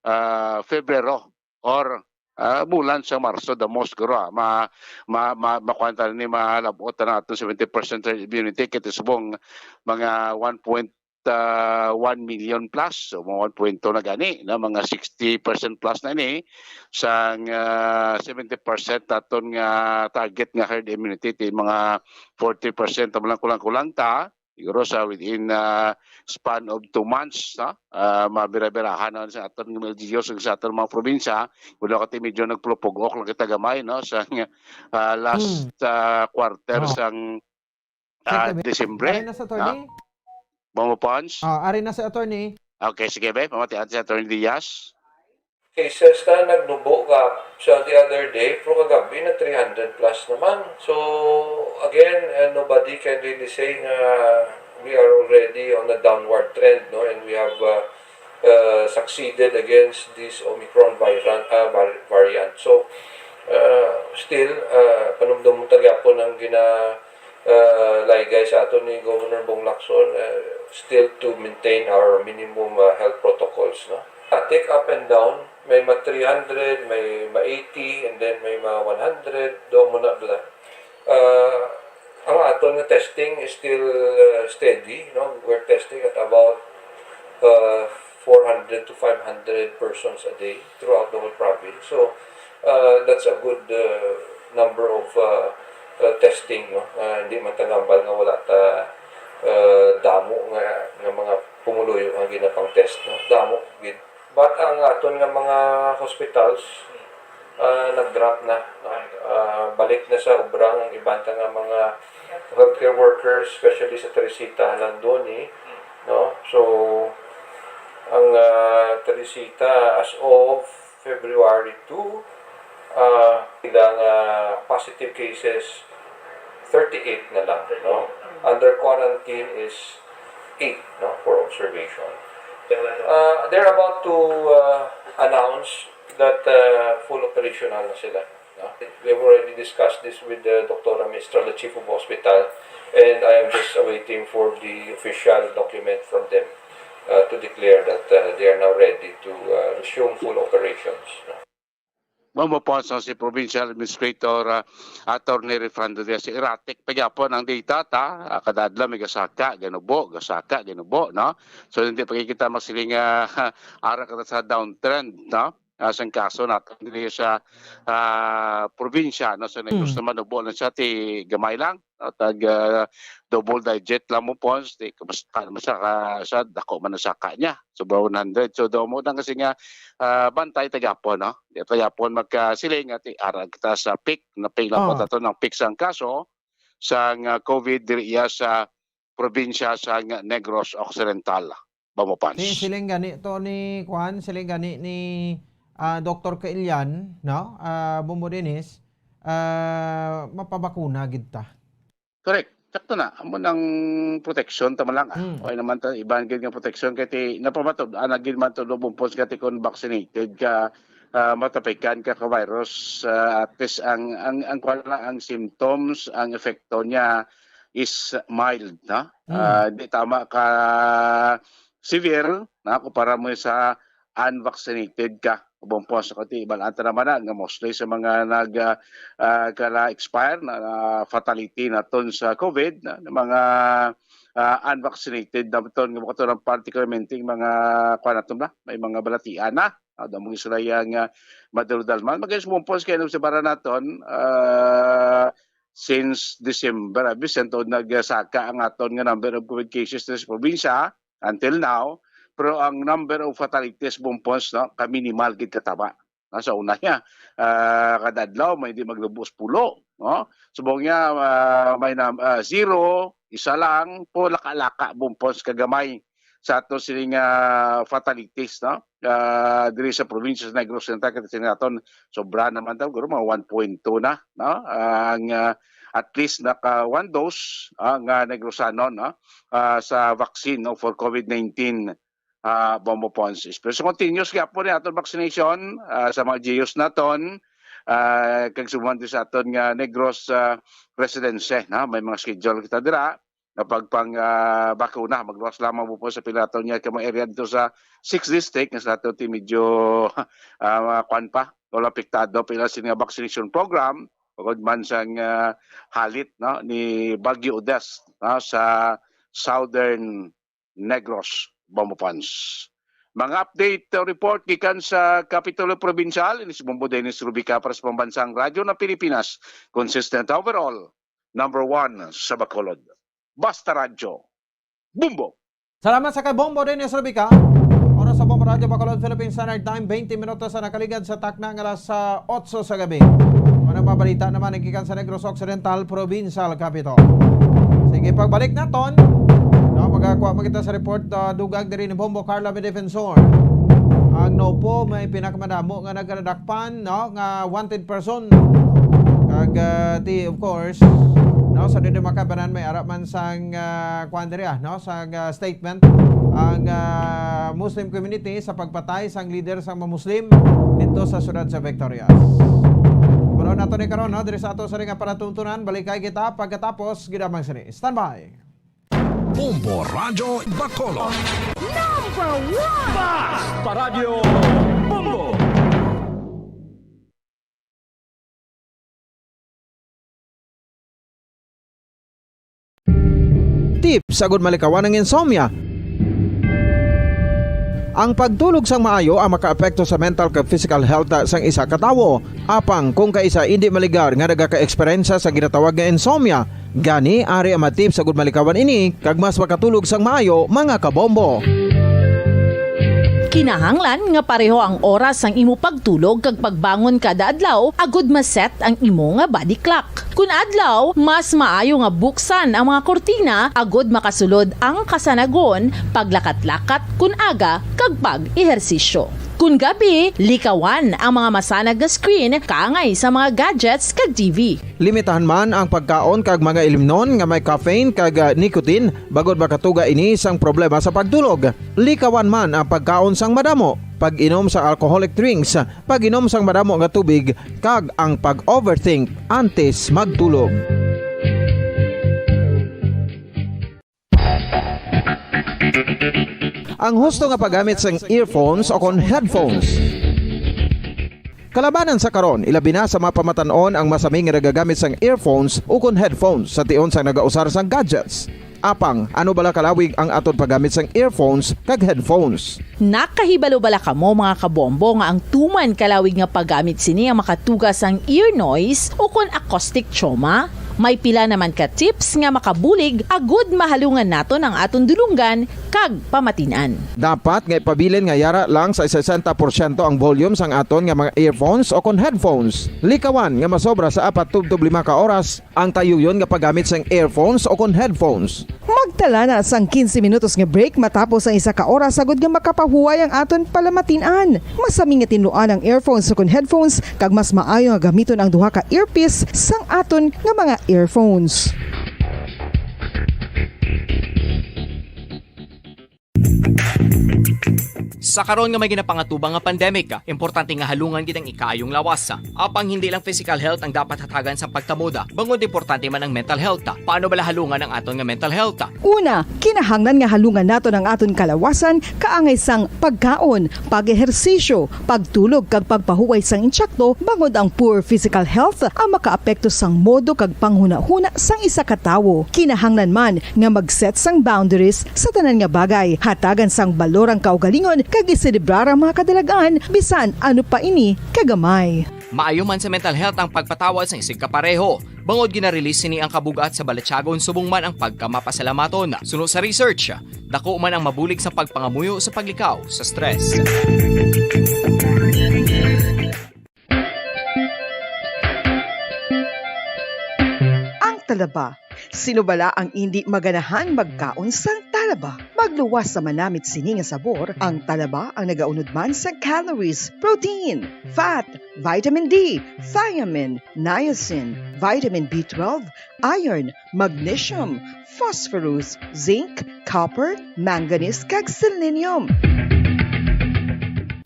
ah, Febrero or, ah, bulan sa Marso, the most, guro, ah. Ma-, ma-, ma-, makuha ta ni, malabot na aton seventy percent herd immunity, kay ti subong mga one point, ah, one million plus, so mga one point two na gani, no? Mga sixty percent plus na ni sang, ah, seventy percent aton nga target nga herd immunity, ti mga forty percent naman lang kulang-kulang ta. siguro sa within, ah, span of two months, no? Ah, mabira-birahan na sa aton nga mga L G Us ug sa aton mga probinsya, wala ka ti medyo nagpulupugok lang kita gamay, no? Sa, ah, last, Mm. ah, quarter Oh. sang, Check ah, na ba? Disyembre, Ari na sa no? Attorney? Bongo Pons? Ah, ari na sa attorney. Okay, sige, be. Pamatian si Attorney Diaz. Cases na nagnubo ka sa the other day, pero kagabi na three hundred plus naman. So, again, uh, nobody can really say nga we are already on a downward trend, no? And we have uh, uh, succeeded against this Omicron variant. Uh, var- variant. So, uh, still, uh, panumdum mo tagyapon ang gina uh, laygay sa aton ni Governor Bong Lacson, uh, still to maintain our minimum uh, health protocols, no? Atik up and down, may ma three hundred, may ma eighty, and then may ma one hundred, do mo na bla. Uh, ang aton nga testing is still uh, steady, no? We're testing at about uh, four hundred to five hundred persons a day throughout the whole province. So, uh, that's a good uh, number of uh, uh, testing, no? Uh, hindi man tagambal nga wala ta uh, damo nga, nga mga pumuluyo nga ginapang test, no? Damo gid. But ang aton nga mga hospitals uh, nag-drop na, no? Uh, balik na sa obra ang iban ta nga mga healthcare workers, especially sa Teresita, Landoni, no? So, ang uh, Teresita as of February two, uh, ilang uh, positive cases, thirty-eight na lang, no? Under quarantine is eight, no, for observation. Uh, they're about to uh, announce that uh, full operational na sila. No? We've already discussed this with the Doctor Amistral, the chief of hospital, and I am just awaiting for the official document from them uh, to declare that uh, they are now ready to uh, resume full operations. No? Mao po sa si Provincial Administrator uh, Attorney Refrando Diaz. Erratic pa gyapon ang data ta. Uh, kada adlaw may gasaka, ganubo, gasaka, ganubo, no? So hindi pa kita masiling uh, ara ka sa downtrend, no? Uh, sang kaso natin diri sa uh, probinsya, no? So negros Mm. naman, ubo lang siya ti gamay lang, no? Tag uh, double digit lang mo pons, ti kumusta naman sa, sa dako man ang saka niya. Sobra one hundred. So do mo nang kasi nga uh, bantay tagapon, no? Di tagapon magkasiling at ara kita sa peak, na peak lang po Oh. tato ng peak sang kaso sang uh, COVID diri iya sa probinsya sang Negros Occidental. Bamopans. Si siling gani to ni Kwan, siling gani ni ah, Doktor Kailian, no? Ah, Bombo Dennis, ah, mapabakuna gid ta. Correct. Sakto na. Amo nang protection tama lang. Ah. Hmm. Okay naman ta iban gid nga protection kay ti napamatud ana gid man to Bombo Pons kay ti kung vaccinated ka ah, matapikan ka ka virus ah, at least ang ang ang kuwan lang, ang symptoms, ang epekto niya is mild, no? Hmm. Ah, di tama ka severe na kumpara mo sa unvaccinated ka. Bumpos ko ti iban ata naman na nga mostly sa mga nag ah, ah, kala expire na, na fatality naton sa COVID na, na mga ah, unvaccinated naton nga mga particularmente yung mga kuan naton ba may mga balatian na. Ah, damo sila yang uh, maduludal man. Magayos bumpos kay nung sa bara naton ah, since December, abis ang taon nagsaka ang aton nga number of COVID cases sa probinsya until now, pero ang number of fatalities bumpons, no, ka minimal gid kataba. No? Sa una niya, ah, kada adlaw may di maglubos pulo, no? Subong niya ah, may nam- ah, zero, isa lang, po laka-laka bumpons kagamay sa ato sini nga fatalities, no? Ah, diri sa probinsya sa Negros Occidental, kita sini naton sobra naman daw guro mga one point two na, no? Ah, ang ah, at least naka one dose ang ah, Negrosanon, no? Ah, sa vaccine, no, for COVID nineteen ah, Bombo Pons. Pero so continuous gyapon ni aton vaccination ah, sa mga G Us naton ah, kag sumuhan din sa aton nga Negros ah, residence, no? May mga schedule kita dira nga pagpang ah, bakuna. Magluwas lamang mo po sa pila to niya ka mga area dito sa six district nga sa ato ti medyo ah, mga kwan pa, wala apektado pa ila sini nga vaccination program bukod man sang ah, halit, no, ni Baguio Odette, no, sa Southern Negros, Bombo Pons. Mga update uh, report gikan sa Kapitulo Provincial, ini si Bombo Dennis Rubica para sa Pambansang Radyo ng Pilipinas, consistent overall, number one sa Bacolod. Basta Radyo, Bombo! Salamat sa kay Bombo Dennis Rubica. Oras sa Bombo Radyo Bacolod, Philippine Standard Time, twenty minutos sa nakaligad sa takna nga alas, ah, otso sa gabi. Mga mabalita naman ang gikan sa Negros Occidental, Provincial Capital. Sige, pagbalik naton, no, magakuha man kita sa report, ah, dugag diri ni Bombo Carla Medefensor. Ang NOPO may pinakamadamo nga nagkadakpan, no, nga wanted person. Kag, ah, ti, of course, no, sa diri makabanan may ara man sang, ah, kuan diri, ah, no, sang, ah, statement ang, ah, Muslim community sa pagpatay sang leader sang mga Muslim dito sa siyudad sa Victorias. Pero nato ni karon, no, diri sa ato sa ring nga palatuntunan, balikay kita pagkatapos gid lamang sini. Standby. Bombo Radyo Bacolod. Number one! Bas pa Radyo Bombo! Tips agud malikawan ang insomnia. Ang pagtulog sang maayo ang makaapekto sa mental kag physical health sang isa ka tawo. Apang kung kaisa indi maligar nga nagaka-eksperyensya sa ginatawag nga insomnia, gani ari ang mga tips agud malikawan ini kag mas makatulog sang maayo, mga kabombo. Kinahanglan nga pareho ang oras sang imo pagtulog kag pagbangon kada adlaw agud ma-set ang imo nga body clock. Kun adlaw, mas maayo nga buksan ang mga kurtina agud makasulod ang kasanagon, paglakat-lakat kun aga, kag pag-ehersisyo. Kun gabi, likawan ang mga masanag nga screen kaangay sa mga gadgets kag T V. Limitahan man ang pagkaon kag mga ilimnon nga may caffeine kag, ah, nicotine, bangod makatuga ini sang problema sa pagtulog. Likawan man ang pagkaon sang madamo, pag-inom sa alcoholic drinks, pag-inom sang madamo nga tubig, kag ang pag-overthink antes magtulog. Ang husto nga paggamit sang earphones o kon headphones. Kalabanan sa karon, ilabi na sa mga pamatan-on ang masami nga nagagamit sang earphones o kon headphones sa tion sang nagausar sang gadgets. Apang, ano bala kalawig ang aton paggamit sang earphones kag headphones? Nakahibalo bala kamo, mga kabombo, nga ang tuman kalawig nga paggamit sini ang makatuga sang ear noise o kon acoustic trauma? May pila naman ka tips nga makabulig agud mahalungan naton ang aton dulonggan kag pamatin-an. Dapat nga ipabilin nga yara lang sa sesenta porsyento ang volume sang aton nga mga earphones o kon headphones. Likawan nga masobra sa apat tubtob lima ka oras ang tayuyon nga paggamit sang earphones o kon headphones. Magtala na sang quince minutos nga break matapos ang isa ka oras, agud nga makapahuway ang aton palamatin-an. Masami nga tinluan ang earphones o kon headphones, kag mas maayo nga gamiton ang duha ka earpiece sang aton nga mga earphones. Sa karon nga may ginapangatubang nga pandemic, importante nga halungan gid ang ikaayong lawas. Apang hindi lang physical health ang dapat hatagan sa pagkamoda, bangod importante man ang mental health. Paano bala halungan ang aton nga mental health? Una, kinahanglan nga halungan naton ang aton kalawasan kaangay sang pagkaon, pag-ehersisyo, pagtulog kag pagpahuway sang insakto, bangod ang poor physical health ang makaapekto sang modo kag panghunahuna sang isa ka tawo. Kinahanglan man nga mag-set sang boundaries sa tanan nga bagay, hatagan sang balor ang kaugalingon kag iselebrar ang mga kadalag-an bisan ano pa ini kagamay. Maayo man sa mental health ang pagpatawad sang isigka pareho, bangod gina-release sini ang kabug-at sa balatyagon subong man ang pagkamapasalamaton. Suno sa research, dako man ang mabulig sa pagpangamuyo sa paglikaw sa stress. Ang talaba. Sino bala ang indi maganahan magkaon sang talaba? Magluwas sa manamit sini nga sabor, ang talaba ang nagaunod man sa calories, protein, fat, vitamin D, thiamine, niacin, vitamin B twelve, iron, magnesium, phosphorus, zinc, copper, manganese, kag selenium.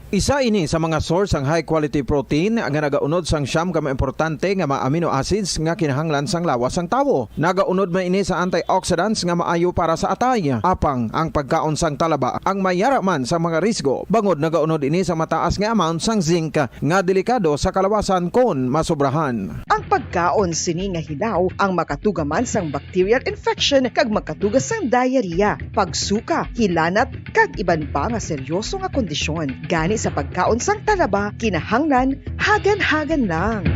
Isa ini sa mga source sang high quality protein nga nagaunod sang siyam ka mga importante nga mga amino acids nga kinahanglan sang lawas sang tawo. Nagaunod man ini sa antioxidants nga maayo para sa atay. Apang ang pagkaon sang talaba ang may yara man sa mga risgo, bangod nagaunod ini sa mataas nga amount sang zinc nga delikado sa kalawasan kon masobrahan. Ang pagkaon sini nga hilaw ang makatuga man sang bacterial infection kag makatuga sang diarrhea, pagsuka, hilanat, kag iban pa nga seryoso nga kondisyon. Gani sa pagkaon sang talaba, kinahanglan hagan-hagan lang.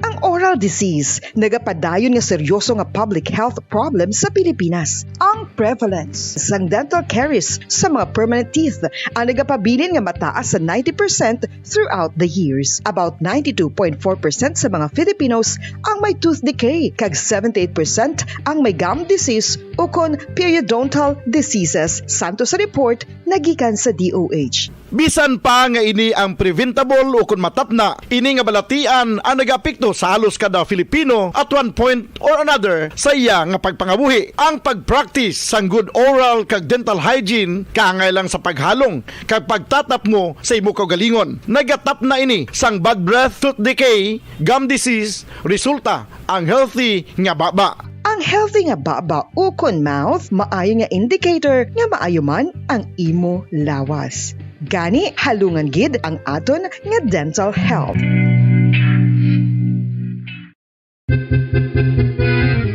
Ang oral disease, nagapadayon nga seryoso nga public health problem sa Pilipinas. Ang prevalence sang dental caries sa mga permanent teeth ang nagapabilin nga mataas sa ninety percent throughout the years. About ninety-two point four percent sa mga Filipinos ang may tooth decay, kag seventy-eight percent ang may gum disease ukon periodontal diseases, santo sa report nga gikan sa D O H. Bisan pa nga ini ang preventable ukon matapna, ini nga balatian ang nagaapekto sa halos kada Filipino at one point or another sa iya nga pagpangabuhi. Ang pag-practice sang good oral kag dental hygiene kaangay lang sa paghalong kag pagtatapmo sa imo kaugalingon. Nagatapna ini sang bad breath, tooth decay, gum disease, resulta ang healthy nga baba. Ang healthy nga baba ukon mouth maayo nga indicator nga maayo man ang imo lawas. Gani, halungan gid ang aton nga dental health.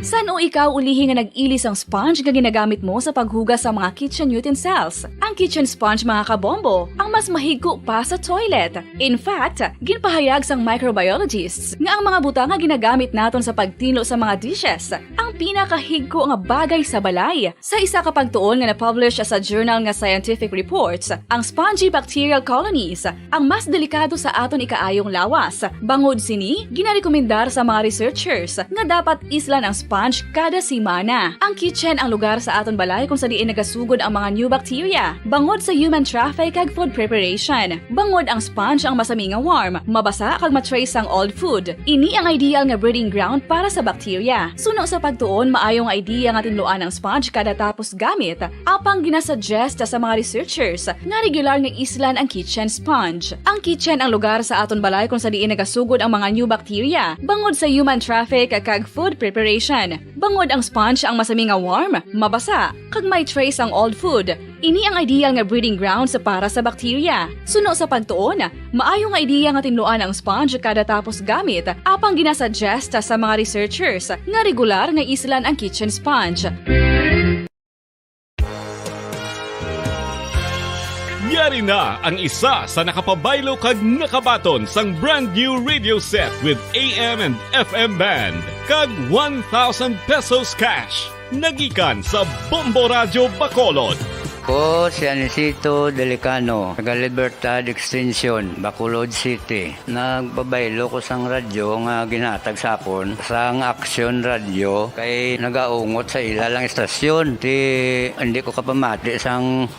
San-o ikaw ulihi nga nag-ili sang sponge nga ginagamit mo sa paghugas sa mga kitchen utensils? Ang kitchen sponge, mga kabombo, ang mas mahigko pa sa toilet. In fact, ginpahayag sang microbiologists nga ang mga butang nga ginagamit naton sa pagtinlo sa mga dishes ang pinakahigko nga bagay sa balay. Sa isa ka pagtuon nga na-publish sa journal nga Scientific Reports, ang spongy bacterial colonies ang mas delikado sa aton ikaayong lawas. Bangod sini, ginarekomendar sa mga researchers nga dapat islan ang sponge kada semana. Ang kitchen ang lugar sa aton balay kung sa diin nagasugod ang mga new bacteria bangod sa human traffic kag food preparation. Bangod ang sponge ang masami nga warm, mabasa kag ma-trace sang old food. Ini ang ideal nga breeding ground para sa bacteria. Suno sa pagtuon, maayo nga idea nga tinluan ang sponge kada tapos gamit. Apang ginasuggest sa mga researchers nga regular nga islan ang kitchen sponge. Ang kitchen ang lugar sa aton balay kung sa diin nagasugod ang mga new bacteria bangod sa human traffic kag food preparation. Bangod ang sponge ang masami nga warm, mabasa, kag may trace ang old food. Ini ang ideal nga breeding grounds para sa bacteria. Suno sa pagtuon, maayo nga idea nga tinluan ang sponge kada tapos gamit, apang ginasuggest sa mga researchers nga regular nga islan ang kitchen sponge. Yari na ang isa sa nakapabaylo kag nakabaton sang brand new radio set with A M and F M band kag one thousand pesos cash. Nagikan sa Bombo Radyo Bacolod. Ko si Anisito Delicano, taga Libertad Extension, Bacolod City. Nagpabaylo ko sang radyo nga ginhatag sa akon sang Action Radio kay nagaungot sa ila lang istasyon. Ti hindi ko kapamati sang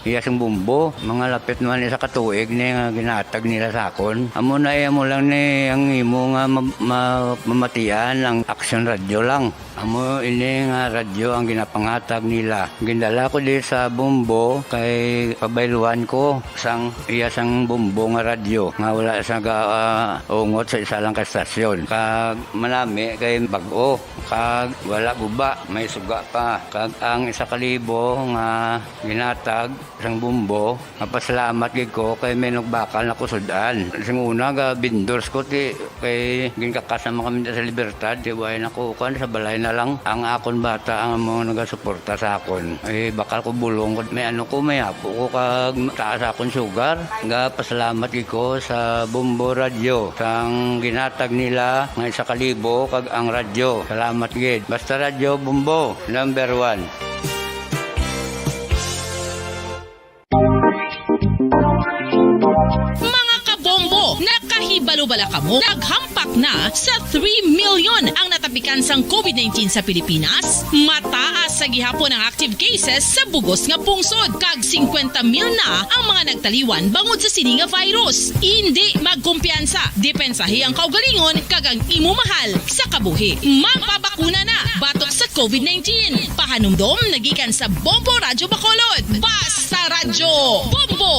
iya sing bumbo. Mga lapit naman isa ka tuig ni nga ginhatag nila sa akon. Amo na iya mo lang ni ang imo nga ma-, ma-, mamatian ang Action Radio lang. Amo ini nga radyo ang ginapanghatag nila. Gindala ko di sa Bombo kay pabayluan ko sang iya sang Bombo nga radyo nga wala sa ga, ah, ungot sa isa lang ka estasyon. Kag manami kay bag-o, kag wala guba, may suga pa. Kag ang isa ka libo nga ginatag sang Bombo, mapasalamat gid ko kay may nagbakal na ko sud-an. Sing una, ga vendors ko, ti, kay ginkakas naman kami sa Libertad, ti, way na ko, kuwan, sa balay na lang. Ang akon bata ang mga nagasuporta sa akon. Eh, bakal ko bulong ko, may ano ko, may apo ko, kag taas akon sugar. Ga pasalamat gid ko sa Bombo Radyo, sang ginatag nila nga isa ka libo, kag ang radyo. Salamat gid. Basta Radyo Bombo, number one. Mga kabombo, nakahibalo bala kamo? Naghampak na sa three million ang natapikan sang COVID nineteen sa Pilipinas. Mataas sa gihapon ang active cases sa bugos nga pungsod, kag singkwenta mil na ang mga nagtaliwan bangod sa sini nga virus. Indi magkumpiyansa, depensahi ang kaugalingon kag ang imo mahal sa kabuhi. Magpabakuna na batok sa COVID nineteen. Pahanumdom nagikan sa Bombo Radyo Bacolod. Basta Radyo Bombo!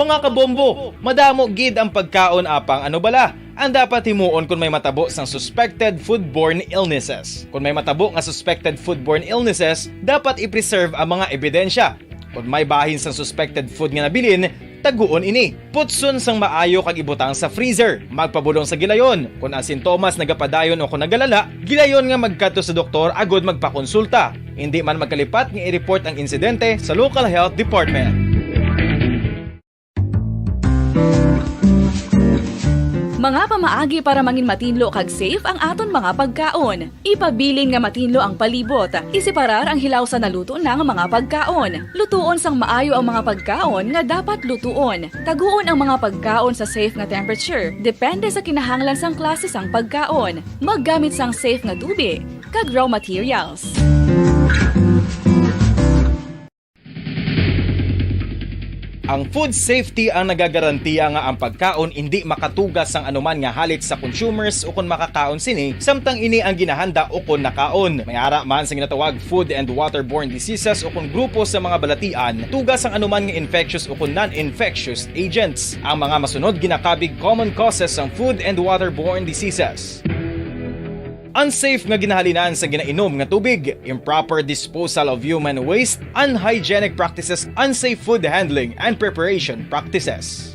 Mga kabombo, madamo gid ang pagkaon apang ano bala ang dapat himuon kon may matabo sang suspected foodborne illnesses. Kon may matabo nga suspected foodborne illnesses, dapat i-preserve ang mga ebidensya. Kon may bahin sang suspected food nga nabilin, taguon ini. Putson sang maayo kag ibutang sa freezer. Magpabulong sa gilayon. Kon ang sintomas nagapadayon o kon nagalala, gilayon nga magkadto sa doktor agud magpakonsulta. Indi man magkalipat nga i-report ang insidente sa local health department. Mga pamaagi para mangin matinlo kag safe ang aton mga pagkaon. Ipabilin nga matinlo ang palibot. Iseparar ang hilaw sa naluto na nga mga pagkaon. Lutuon sang maayo ang mga pagkaon nga dapat lutuon. Taguon ang mga pagkaon sa safe nga temperature, depende sa kinahanglan sang klase sang pagkaon. Maggamit sang safe nga tubig kag raw materials. Ang food safety ang nagagarantiya nga ang pagkaon indi makatuga sang anuman nga halit sa consumers ukon makakaon sini, samtang ini ang ginahanda ukon nakaon. May ara man sa ginatawag food and waterborne diseases ukon grupo sa mga balatian, tuga sang anuman nga infectious ukon non-infectious agents. Ang mga masunod ginakabig common causes sang food and waterborne diseases. Unsafe nga ginahalinan sa ginainom nga tubig, improper disposal of human waste, unhygienic practices, unsafe food handling and preparation practices.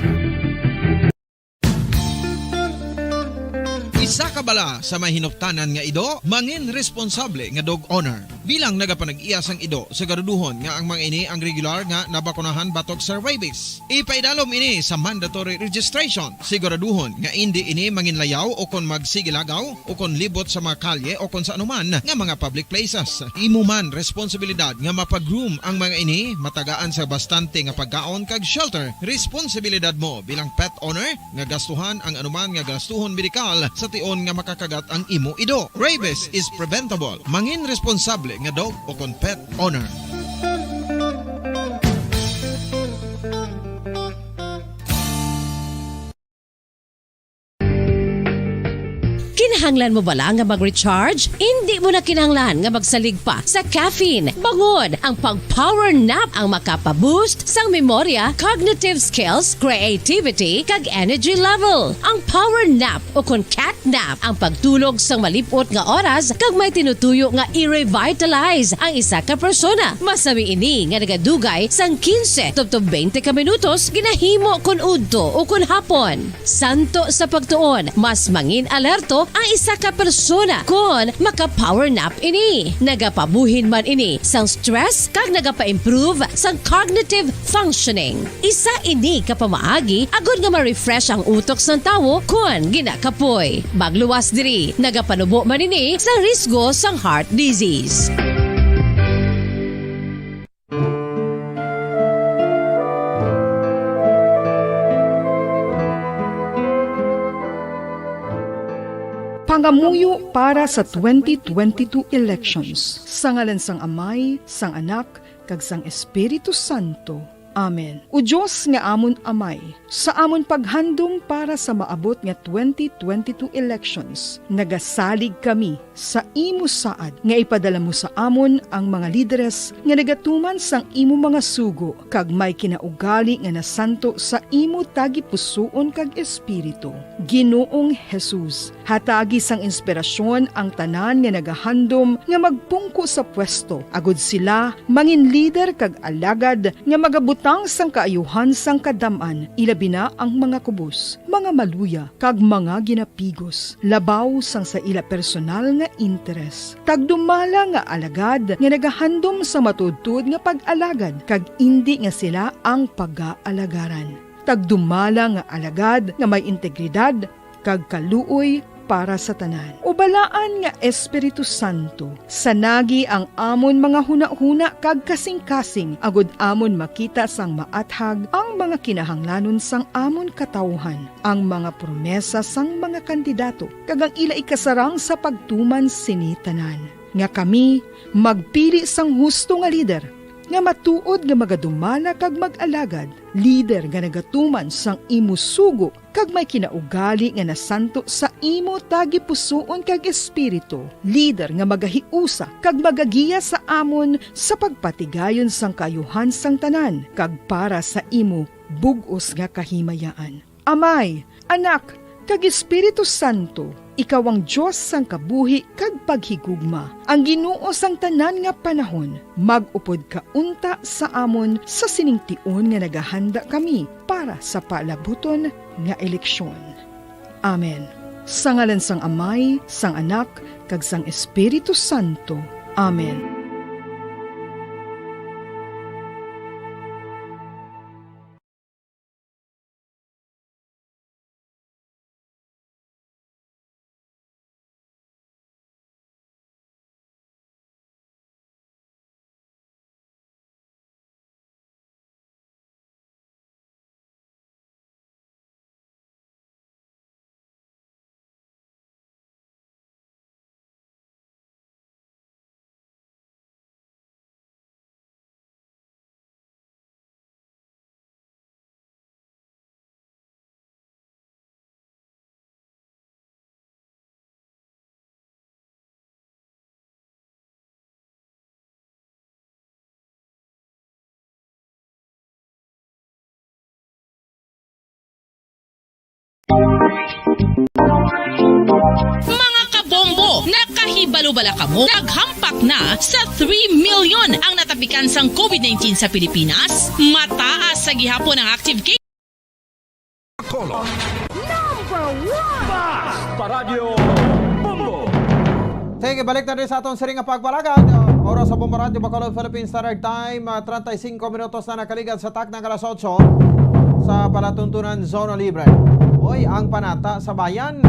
Isa ka bala sa may hinuptanan nga ido, mangin responsable nga dog owner. Bilang nagapanag-iya sang ido, siguraduhon nga ang mga ini ang regular nga nabakunahan batok sa rabies. Ipaidalom ini sa mandatory registration. Siguraduhon nga indi ini manginlayaw o kon magsigilagaw o kon libot sa mga kalye o kon sa anuman nga mga public places. Imo man responsibilidad nga mapag-groom ang mga ini, matagaan sa bastante nga pagkaon kag shelter. Responsibilidad mo bilang pet owner nga gastuhan ang anuman nga gastuhon medikal sa tion nga makakagat ang imo ido. Rabies is preventable. Mangin responsable nga dog o kon pet owner. Kinahanglan mo bala nga mag-recharge? Indi mo na kinahanglan nga magsalig pa sa caffeine. Bangon, ang pag-power nap ang makapa-boost sang memorya, cognitive skills, creativity, kag energy level. Ang power nap o kon cat nap ang pagtulog sang malip-ot nga oras kag may tinutuyo nga i-revitalize ang isa ka persona. Masami ini nga nagadugay sang quince tubtob twenty ka minutos ginahimo kon udto o kon hapon. Santo sa pagtuon, mas mangin-alerto ang isa ka persona kon maka-power nap ini. Nagapabuhin man ini sang stress kag nagapa-improve sang cognitive functioning. Isa ini ka pamaagi agod nga ma-refresh ang utok sang tawo kon ginakapoy. Magluwas diri, nagapanubo man ini sa risgo sang heart disease. Pangamuyo para sa twenty twenty-two elections. Sa ngalan sang Amay, sang Anak, kag sang Espiritu Santo. Amen. O Dios nga amon Amay, sa amon paghandom para sa maabot nga twenty twenty-two elections, nagasalig kami sa imo saad nga ipadala mo sa amon ang mga lideres nga nagatuman sang imo mga sugo kag may kinaugali nga nasanto sa imo tagipusoon kag espiritu. Ginoong Jesus, hatagi sang inspirasyon ang tanan nga nagahandom nga magpungko sa pwesto, agod sila mangin lider kag alagad nga magabutang sang kaayuhan sang kadam-an, ilabi na ang mga kubos, mga maluya, kag mga ginapigos, labaw sang sa ila personal nga interes. Tagdumala nga alagad nga nagahandom sa matuodtuod nga pag-alagad, kag indi nga sila ang pagaalagaran. Tagdumala nga alagad nga may integridad kag kaluoy para sa tanan. O balaan nga Espiritu Santo, sanagi ang amon mga hunahuna kag kasingkasing, agod amon makita sang maathag ang mga kinahanglanon sang amon katawuhan, ang mga promesa sang mga kandidato, kag ang ila ikasarang sa pagtuman sini tanan, nga kami magpili sang husto nga lider, nga matuod nga magadumala kag mag-alagad, lider nga nagatuman sang imo sugo kag may kinaugali nga nasanto sa imo tagipusoon kag espiritu, lider nga magahiusa kag magagiya sa amon sa pagpatigayon sang kaayuhan sang tanan kag para sa imo bug-os nga kahimayaan. Amay, Anak, kag Espiritu Santo, ikaw ang Dios sang kabuhi kag paghigugma, ang Ginoo sang tanan nga panahon. Mag-upod ka unta sa amon sa sining tion nga nagahanda kami para sa paalabuton nga eleksyon. Amen. Sa ngalan sang Amay, sang Anak, kag sang Espiritu Santo. Amen. Balo bala kamo, naghampak na sa three million ang natapikan sang covid nineteen sa Pilipinas? Mataas sa gihapon ang active case. Bacolod. Number one! Basta Radyo Bombo! Sige, balik na rin sa aton siring nga pagpalagad. Oras sa Bombo Radyo Bacolod, Philippine Standard Time, ah, treinta y cinco minutos na nakaligad sa takna nga alas otso sa palatuntunan Zona Libre. Oy, ang Panata sa Bayan,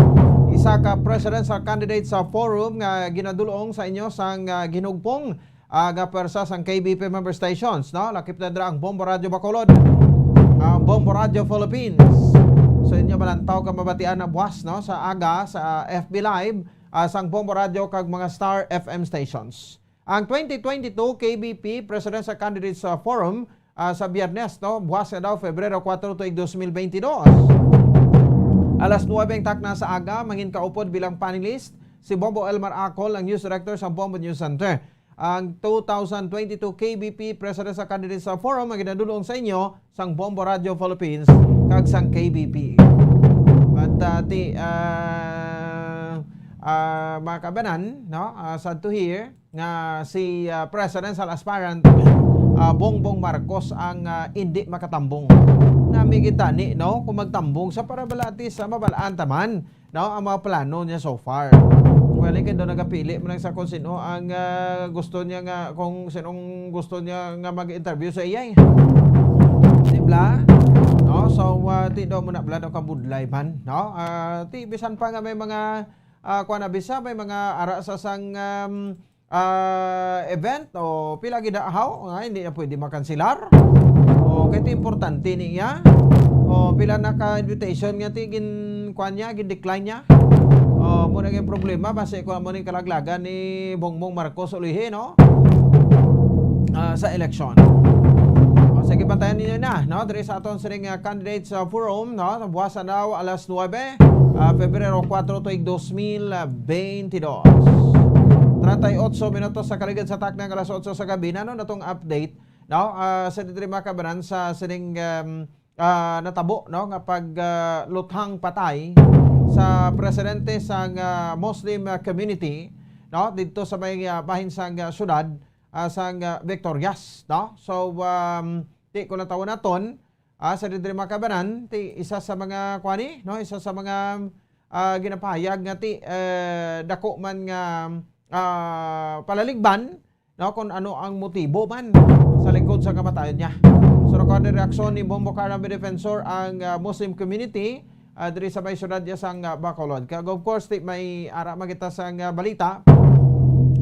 isa ka presidential candidate sa forum nga ginadulong sa inyo sang, ah, ginugpong, ah, nga pwersa sang K B P member stations, no? Lakip na dira ang Bombo Radyo Bacolod, ang Bombo Radyo Philippines. So, inyo malantaw ka mabatian na buwas, no, sa aga sa F B Live, ah, sang Bombo Radyo kag mga Star F M stations. Ang twenty twenty-two K B P Presidential Candidates, ah, Forum, ah, sa Biyernes, no? Buwas nga daw, Febrero kuwatro, tuig dos mil benti dos. Alas nuwebe ang takna sa aga, mangin kaupod bilang panelist si Bombo Elmar Acol, ang news director sa Bombo News Center. Ang two thousand twenty-two K B P Presidential Candidates, ah, Forum ang ginadulong sa inyo sang Bombo Radio Philippines kag sang K B P. But, ah, ti, ah, ah, mga kabanan, no? Ah, sad to hear nga si, ah, presidential aspirant, ah, Bongbong Marcos ang, ah, indi makatambong. Nami kita ni, no? Kung magtambong sa para bala at least, ah, mabalaan taman, no, ang mga plano niya so far. Well, kay daw nagapili man lang sa kung sino ang, ah, gusto niya nga, kung sinong gusto niya nga mag-interview sa iya, eh. Di bla? No? So, ah, ti daw mo na bla daw kabudlay man, no? Ah, ti bisan pa nga may mga, ah, kuwan na bisa, may mga ara sa sang, um, ah, event o pila gid ahaw nga hindi na pwede makansilar. O kay ti importante niya. O pila na ka invitation nga ti gin kuan niya, gin decline niya. O mo na yung problema basi ko mo ning kalaglagan ni Bongbong Marcos ulihi, no? Ah, sa eleksyon. O, sige, bantayan ninyo na, no? Diri sa aton siring, ah, candidates, ah, forum, no? Buwas na daw alas nuwebe, ah, Febrero kuwatro, tuig dos mil benti dos. Treinta y ocho minutos sa kaligid sa takna nga alas otso sa gabi. Nano na tong update, no? Ah, sa diri mga kabanan sa sining, um, ah, natabo, no? Nga pag, ah, luthang patay sa presidente sang, ah, Muslim, ah, community, no? Dito sa may, ah, bahin sang, ah, syudad, ah, sang, ah, Victorias, no? So, um, ti ko natawon naton, ah, sa diri mga kabanan, ti isa sa mga kuani, no, isa sa mga, ah, ginapahayag nga ti, eh, dako man nga, ah, palaligban, no, kung ano ang motibo man sa likod sa kamatayon niya. So, nakuha ni reaksyon ni Bombo Carla Defensor ang, ah, Muslim community, ah, diri sa may syudad niya sang, ah, Bacolod. Kag of course, ti may ara makita sang, ah, balita,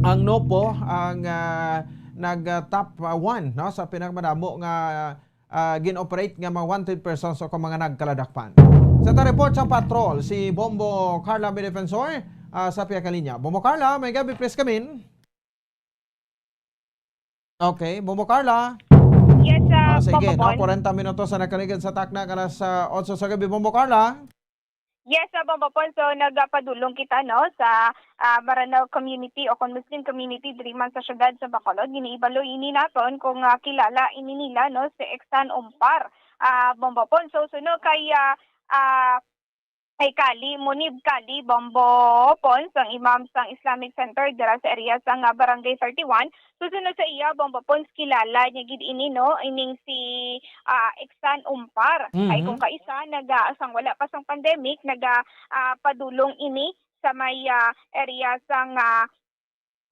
ang NOPO ang, ah, nag, ah, top, ah, one, no, sa pinakamadamo nga ah, gin-operate nga mga wanted persons o kung mga nagkaladakpan. Sa ta report sa patrol, si Bombo Carla may defensor, ah, sa pihak linya. Bombo Carla, may gabi, please come in. Okay, Bombo Carla. Yes, ah, Ah, sige, Bombo no? Pons. Kwarenta minutos sa nakaligid sa takna, alas, ah, otso sa gabi, Bombo Carla. Yes, ah, Bombo Pons. So, nagapadulong kita, no, sa, ah, Maranao community o kon Muslim community diri man sa siyudad sa Bacolod. Giniibalo ini naton kung, ah, kilala ini nila, no, si Iksan Umpar. Ah, Bombo Pons. So, suno kay, ah, ah, kay Kali, Munib Kali, Bombo Pons, ang imam sang Islamic Center dira sa area sang, ah, Barangay thirty-one. Susunod sa iya, Bombo Pons, kilala niya gid ini, no? Ining si, ah, Iksan Umpar. Mhm. Ay kung kaisa, naga, sang wala pa sang pandemic, naga, ah, padulong ini sa may, ah, area sang, ah,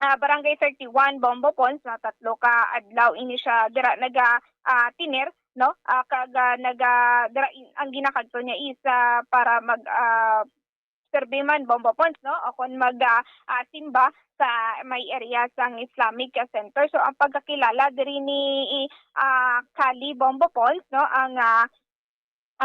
ah, Barangay thirty-one, Bombo Pons, na tatlo ka adlaw ini siya dira naga, ah, tiner, no? Ah, kag, ah, naga, dira in, ang ginakadto niya is, ah, para mag, ah, serbi man, Bombo Pons, no? O kon mag, ah, ah, simba sa may area sang Islamic Center. So, ang pagkakilala diri ni, ah, Kali Bombo Pons, no? Ang, ah,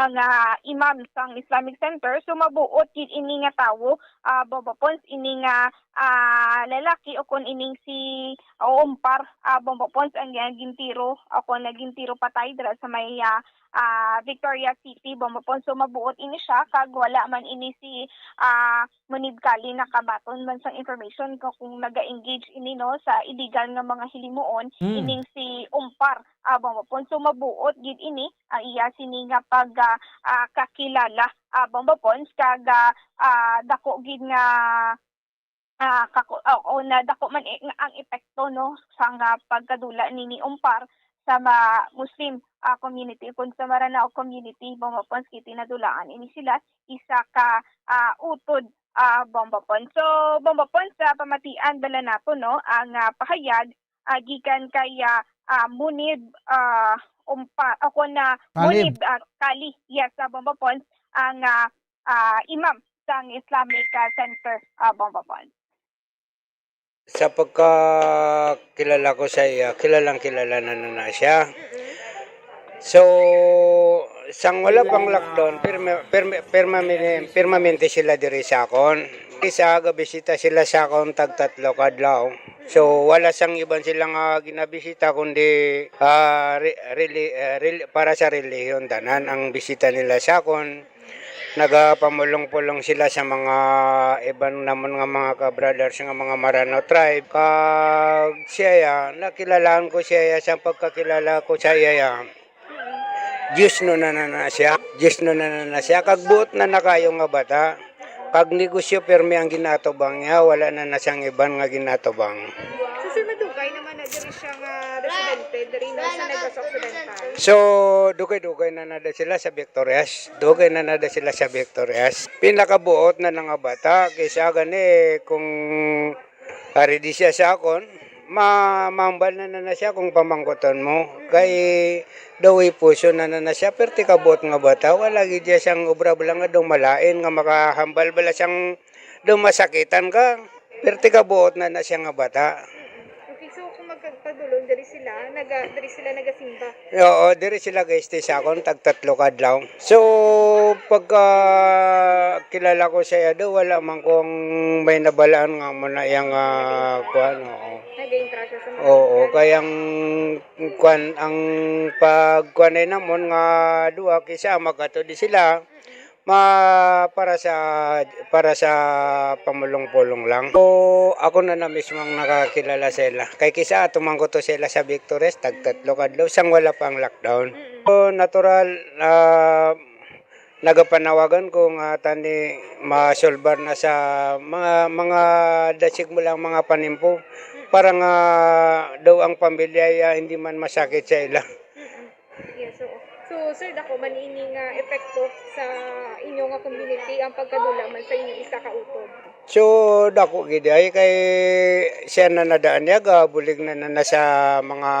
ang, ah, imam sang Islamic Center. So, mabuot gid ini nga tawo, ah, Bombo Pons, ini nga, ah, lalaki o kon ining si, o umpar, ah, Bombo Pons, ang, ah, gintiro o kon nagintiro patay dira sa may, ah, ah, Victoria City, Bombo Pons. So, mabuot ini siya, kag wala man ini si, ah, Munib Kali nakabaton man sang information ko kung naga-engage ini, no, sa illegal nga mga hilimuon, Mm. ining si Umpar, ah, Bombo Pons. So, mabuot gid ini ang iya sini nga pag, ah, ah, kakilala, ah, Bombo Pons, kag, ah, ah, dako gid nga ah, kako-, ah, o na dako man i-, ang epekto, no, sang, ah, pagkadula ni, ni Umpar sa ma-, Muslim, ah, community, kun sa Maranao community, Bomba Pons, kay tinadulaan ini sila isa ka, ah, utod, ah, Bomba Pons. So, Bomba Pons, sa pamatian bala nato, no, ang, ah, pahayag, ah, gikan kay, ah, ah, Munib, ah, Umpa-, o kun na Kalib. Munib, ah, Kali, yes, sa Bomba Pons, ang, ah, ah, imam sang Islamic, ah, Center, ah, Bomba Pons. Sa pagkakilala ko sa iya, kilalang kilala na na, na siya. So, sang wala pang lockdown, pirmi-, pirmi-, pirmamine-, pirmamente sila diri sa akon. Isa, gabisita sila sa akon tag tatlo ka adlaw. So, wala sang iban sila nga ginabisita, kundi, ah, re-, reli-, ah, reli-, para sa relihiyon tanan ang bisita nila sa akon. Nagapamulong-pulong sila sa mga iban namon nga mga ka-brothers nga mga Maranao tribe. Kag siya ya, nakilalaan ko siya ya sa pagkakilala ko sa iya ya. Dios no na na na siya. Dios no na na na siya. Kag buot na na kayo nga bata. Kag negosyo pirmi ang ginatubang niya, wala na na siyang iban nga ginatubang. So, sir, madugay naman na diri siya nga residente, diri na sa Negros Occidental? So, dugay-dugay na na da sila sa Victorias. Dugay na na da sila sa Victorias. Pinakabuot na na nga bata, kaysa gani kung ari di siya sa akon, ma-, mahambal na na na siya kung pamangkuton mo. Kay daw ipuso na na na siya, perti kabuot nga bata, wala gid siya sang obra bala nga daw malain nga makahambal bala sang daw masakitan ka. Perti kabuot na na siya nga bata. Okay, so kung magkagpadulong diri sila, naga-, diri sila nagasimba? Oo, diri sila ga-stay sa akon, tag tatlo ka adlaw. So, pagka kilala ko siya, do, wala man kong may nabalaan nga mo na iyang, ah, kuwan, oo. Nag-entra siya sa mga Oo, kay ang kuwan, ang pagkuwan ay namon nga duwa, kisa magkatod sila, ma-, para sa, para sa pamulong-pulong lang. So, ako na na mismo ang nakakilala sa ila. Kay kisa ato man ko to sa ila sa Victories, tag tatlo ka adlaw, sang wala pa ang lockdown. Mm. So, natural, ah, nagapanawagan ko nga tani masulbar na sa mga, mga dasig mo lang mga panimpo para nga daw ang pamilya ya hindi man masakit sa ila. Mm. Yes, oo. So, sir, dako man ini nga epekto sa inyo nga community ang pagkadula man sa inyo isa ka utod? So, dako gid ay kay siya na nadaan niya, gabulig na, na, na sa mga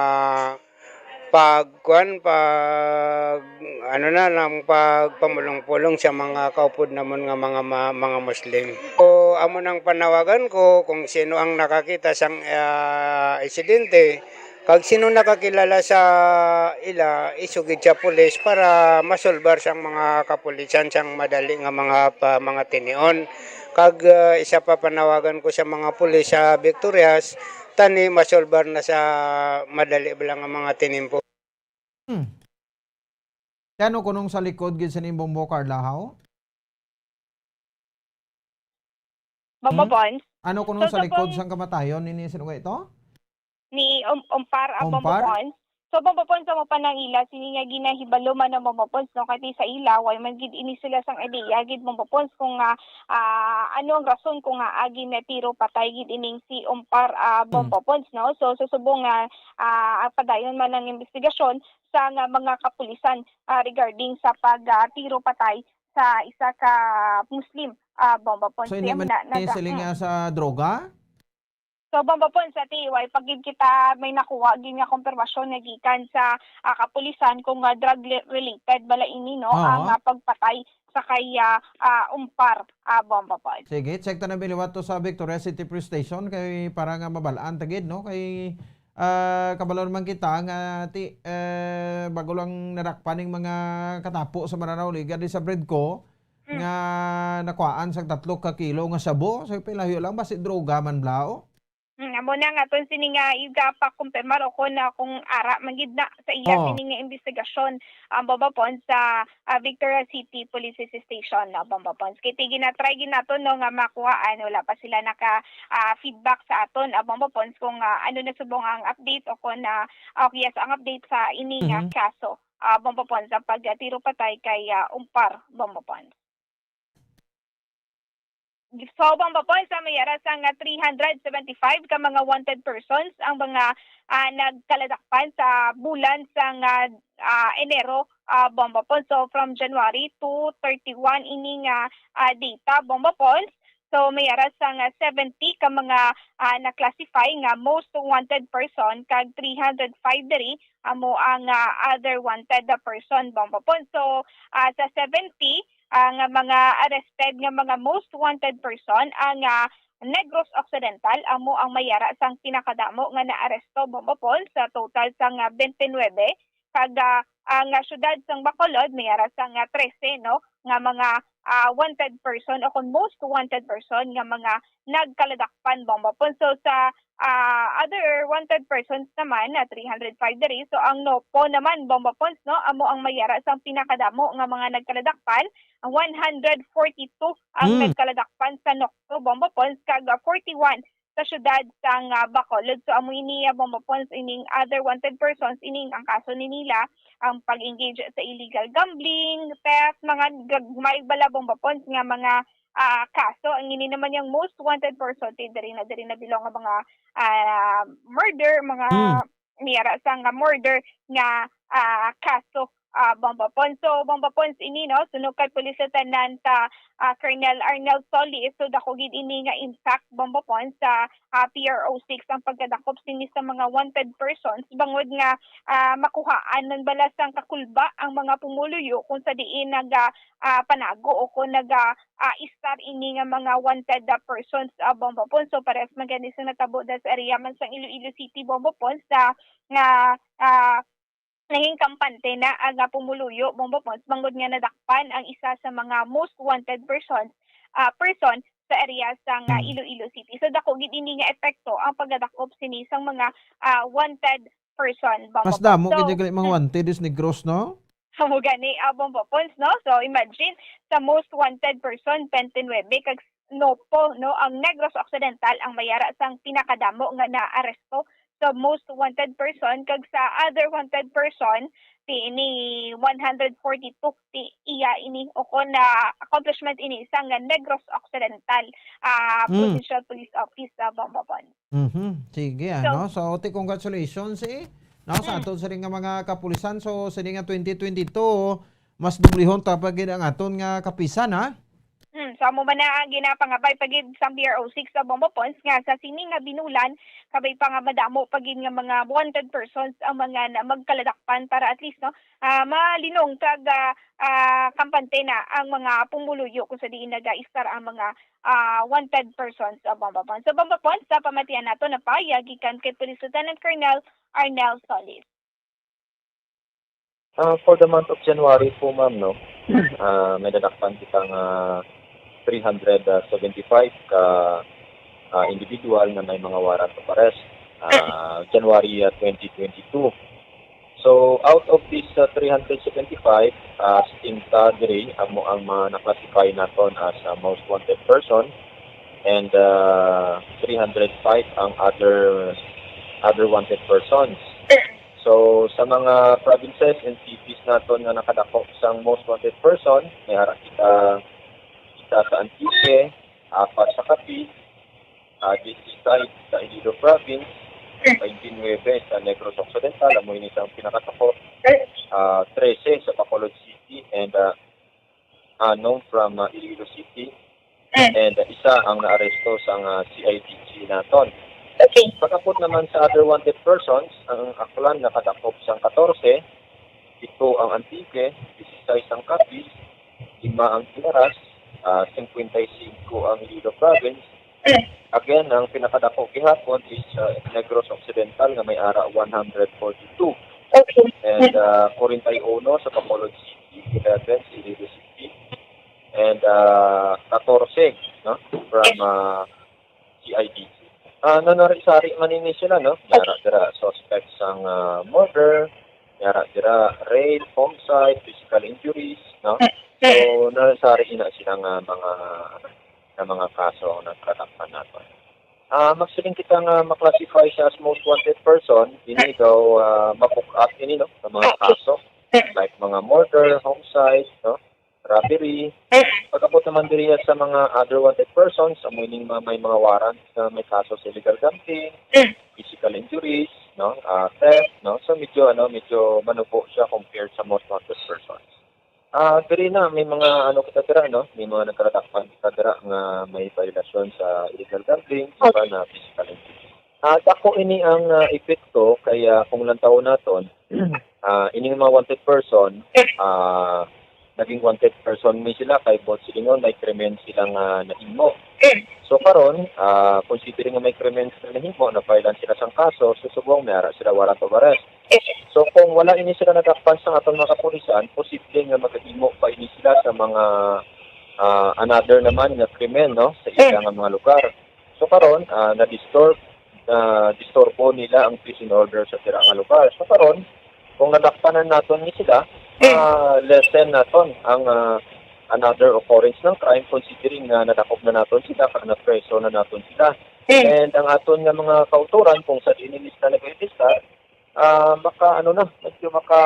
pagkuan, pag, ano na, nang pagpamulong-pulong sa mga kaupod namon nga mga ma-, mga Muslim. So, amo nang panawagan ko kung sino ang nakakita sang, ah, insidente, kag sino nakakilala sa ila, isugid sa pulis para masulbar sang mga kapulisan sang madali nga mga pa, mga tinion. Kag, ah, isa pa panawagan ko sa mga pulis sa Victorias, tani masulbar na sa madali bala nga mga tinimpo. Hmm. Ano kunong sa likod gid sa nimbong Carla, haw? Bomba Pons. Ano kuno sa likod sang kamatayon nini, sino nga ito? Ni Um-, Umpar, ah, Bomba Pons. So, Bomba Pons, amo pa nang ila, sini nga ginahibalo man ang Bomba Pons, no? Kay sa ila, way man gid ini sila sang ideya gid, Bomba Pons, kung, ah, ah, ano ang rason kung, ah, agi na tiro patay gid ining si Umpar, ah, Bomba Pons, no? So, susubong nga, ah, padayon man ang investigasyon sa nga mga kapulisan, ah, regarding sa pag, ah, tiro patay sa isa ka Muslim, ah, Bomba Pons. So, hindi man na, ni siling nga sa droga? So, Bomba Pons, sa T Y, pag gid kita may nakuha gid nga kumpirmasyon nga gikan sa, ah, kapulisan kung, ah, drug le-, related bala ini, no, Oo. ang, ah, pagpatay sa kay, ah, ah, Umpar, ah, Bomba Pons. Sige, check ta na biliwat to sa Victoria City Police Station kay para nga mabalaan ta gid, no, kay, ah, kabalo naman kita nga ti-, eh, bago lang nadakpan ning mga katapo sa Maranao Liga di sa Bredco, Mm. nga nakuhaan sang tatlo ka kilo nga shabu. So, pilayo lang, basi droga man bala, oh. Mm, amo na nga, aton sini nga igapakumpirmar o kung, ah, kung ara man gid na sa iya Oh. sini nga investigasyon ang Bomba Pons sa, ah, Victoria City Police Station, no, Bomba Pons. Kay ti ginatry gid naton, no, nga makuhaan, wala pa sila naka, ah, feedback sa aton, ah, Bomba Pons, kung, ah, ano na subong ang update o kung, ah, okay, yes, ang update sa ini nga Mhm. kaso, ah, Bomba Pons, ang pagtiro patay kay, ah, Umpar Bomba Pons. So, Bombo Pons, sa may ara sang three hundred seventy-five ka mga wanted persons ang mga, ah, nagkaladakpan sa bulan sang, ah, ah, Enero, ah, Bombo Pons. So, from January to thirty-one ini nga, ah, data, Bombo Pons. So, may ara sang seventy ka mga, ah, na-classify nga most wanted person, kag three hundred five diri amo ang, ah, other wanted person, Bombo Pons. So, ah, sa seventy, ah, nga mga arrested nga mga most wanted person, ang, ah, Negros Occidental amo ang may ara sang pinakadamo nga naaresto, Bombo Pons, sa total sang, ah, twenty-nine, kag, ah, ang, ah, siyudad sang Bacolod may ara sang, ah, trese, no, nga mga, ah, wanted person o kon most wanted person nga mga nagkaladakpan, Bombo Pons. So, sa, ah, other wanted persons naman na three hundred five diri. So, ang Nopo naman, Bombo Pons, no, amo ang may ara sang pinakadamo nga mga nagkaladakpan. Ang one hundred forty-two ang Hmm. nagkaladakpan sa Nopo, Bombo Pons, kag, ah, forty-one sa siyudad sang, ah, Bacolod. So, amo ini, ah, Bombo Pons, ining other wanted persons, ining ang kaso ni nila, ang pag-engage sa illegal gambling, theft, mga gagmay bala, Bombo Pons, nga mga, ah, kaso. Ang ini naman yung most wanted person, ti diri na, diri na bilong nga mga, ah, murder, mga Hmm. may ara sang murder nga, ah, kaso, ah, Bombo Pons. So, Bombo Pons, ini, no, suno kay Police Lieutenant, ah, ah, Colonel Arnel Solis, so dako gid ini nga intact, Bombo Pons, sa, ah, P R O six ang pagkadakop sini sa mga wanted persons, bangod nga, ah, makuhaan man bala sang kakulba ang mga pumuluyo kung sa diin naga, ah, panago o kung naga, ah, istar ini nga mga wanted, ah, persons, ah, Bombo Pons. So, parehas man gani sa natabo da sa area man sang Iloilo City, Bombo Pons, sa nga, ah, naging kampante na ang, ah, pumuluyo, Bombo Pons, bangod nga nadakpan ang isa sa mga most wanted persons, ah, person sa area sang, ah, Hmm. Iloilo City. So, dako gid ini nga epekto ang pagdadakop sini sang mga, ah, wanted person, Bombo Mas Pons. damo So, gid gali mga hmm. wanted is Negros, no? Amo gani, ah, Bombo Pons, no? So, imagine, sa most wanted person, twenty-nine, kag Nopo, no, ang Negros Occidental ang may ara sang pinakadamo nga naaresto. So, most wanted person, kag sa other wanted person, ti ini one hundred forty-two, ti iya ini, o kon na accomplishment ini sang Negros Occidental, ah, Hmm. Provincial Police Office, ah, Bombo Pons. Mhm. Sige, So, ano? So, ti congratulations, eh. No, sa Mm. aton sini nga mga kapulisan, so, sini nga twenty twenty-two, mas dublihon ta pa gid ang aton nga kapisan, ha? Hmm, so amo man na ang ginapangabay pa gid sang P R O six sa Bombo Pons nga sa sini nga binulan, kabay pa nga madamo pa gid nga mga wanted persons ang mga na magkaladakpan para at least, no, ah, malinong kag, ah, ah, kampante na ang mga pumuluyo kung sa diin nagaistar ang mga, ah, wanted persons sa Bombo Pons. Sa Bombo Pons, sa pamatian nato na pahayag gikan kay Police Lieutenant Colonel Arnel Solis. Ah, for the month of January po, ma'am, no, ah, may nadakpan kita nga three hundred seventy-five ka, ah, individual na may mga warrant of arrest, ah, January, ah, twenty twenty-two. So, out of this, ah, three hundred seventy-five, ah, sixty diri amo ang mga na-classify naton as, ah, most wanted person, and, ah, three hundred five ang other, other wanted persons. So, sa mga provinces and cities naton nga nakadakop sang most wanted person, may ara kita, kita sa Antique, apat sa Capiz, ah, disisais sa Iloilo Province, twenty-nine sa Negros Occidental, amo ini sang pinakadako, ah, trese sa Bacolod City, and, ah, anom from, ah, Iloilo City, Mm. and, ah, isa ang naaresto sang, ah, C I D G naton. Okay. Pag-abot naman sa other wanted persons, ang Aklan nakadakop sang katorse, pito ang Antique, disisais ang Capiz, lima ang Pilaras, ah, singkwenta y singko ang Iloilo Province. Mm. Again, ang pinakadako gihapon is, ah, Negros Occidental nga may ara one hundred forty-two. Okay. And, ah, forty-one sa Bacolod City, eleven sa Iloilo City, and, ah, katorse, no, from, ah, C I D G. Ah, nanari-sari man ini sila, no? May ara dira suspects sang, ah, murder, may ara dira rape, homicide, physical injuries, no? So, nanari-sari ina sila nga mga, nga mga kaso ang nagkadakpan naton. Ah, magsiling kita nga ma-classify siya as most wanted person, ini daw, ah, mabuk-at ini, no, sa mga kaso, like mga murder, homicide, no? robbery. Mm. Pag-abot naman diri sa mga other wanted persons, amo ining mga may mga warrant nga may kaso sa illegal gambling, Mm. physical injuries, no, ah, theft, no. So medyo, ano, medyo manubo siya compared sa most wanted persons. Ah, diri na may mga, ano, kita dira, no, may mga nagkaladakpan kita dira nga may violation sa illegal gambling, iba Okay. na physical injuries. Ah, dako ini ang, ah, epekto kay, ah, kung lantawon naton, ah, ining mga wanted person, ah, naging wanted person mi sila kay buot silingon may krimen sila nga nahimo. So karon, ah, considering nga may krimen sila nahimo, na-filean sila sang kaso, so subong may ara sila warrant of arrest. So kung wala ini sila nadakpan sa aton mga kapulisan, posible nga magahimo pa ini sila sa mga, ah, another naman nga krimen, no, sa ila nga mga lugar. So karon, ah, na-disturb, na disturbo nila ang peace and order sa dira nga lugar. So karon, kung nadakpanan naton ni sila, Mm. ah, lessen naton ang, ah, another occurrence ng crime, considering nga nadakop na naton sila kag na-preso na naton sila. Mm. And ang aton nga mga kautoran, kung sa diin nila nag-register, ah, maka, ano na, medyo maka,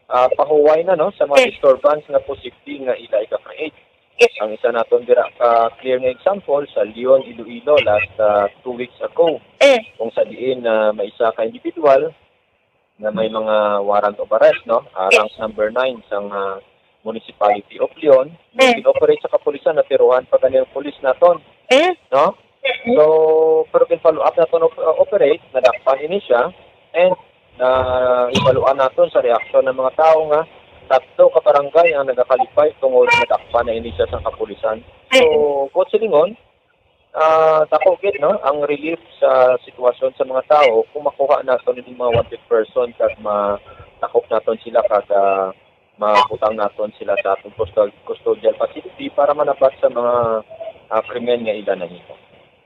ah, pahuway na, no, sa mga Yes. disturbance nga posible nga ila ika-create. Yes. Ang isa naton dira ka clear nga example sa Leon, Iloilo last, ah, two weeks ago, Mm. kung sa diin na may isa ka individual nga may mga warrant of arrest, no, ah, Yes. rank number nine sang, ah, Municipality of Leon, nga Mm. gin-operate sa kapulisan, natiruhan pa gani ang pulis naton, Mm. no? Mm. So, pero gin-follow up naton op-, uh, operate, nadakpan ini siya, and na ibaluan naton sa reaksyon ng mga tao nga tatlo ka barangay ang nagakalipay tungod nadakpan na ini siya sa kapulisan. So, Mm. buot silingon, ah, dako gid, no, ang relief sa sitwasyon sa mga tao kung makuha naton ining mga wanted person kag ma-, dakop naton sila kag, ah, mabutang naton sila sa aton custod-, custodial facility para manabat sa mga, ah, krimen nga ila nahimo.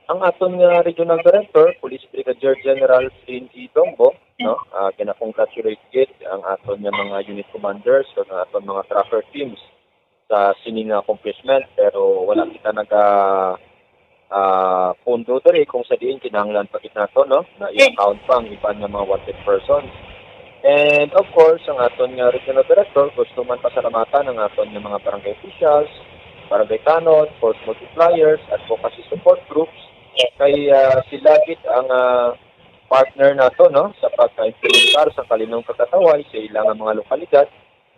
Ang aton nga Regional Director, Police Brigadier General Flynn E. Dongbo, no, ah, gina-congratulate gid ang aton nga mga unit commanders ug ang aton mga tracker teams sa sini nga accomplishment, pero wala kita naga, ah, pondo diri kung sa diin kinahanglan pa gid nato, no, na i-account pa ang iban nga mga wanted persons. And of course, ang aton nga regional director, gusto man pasalamatan ang aton nga mga barangay officials, barangay tanod, force multipliers, advocacy support groups, Yes. kay, ah, sila gid ang, ah, partner nato, no, sa pagka-implementar sa Kalinong Kagataway sa ilang mga lokalidad.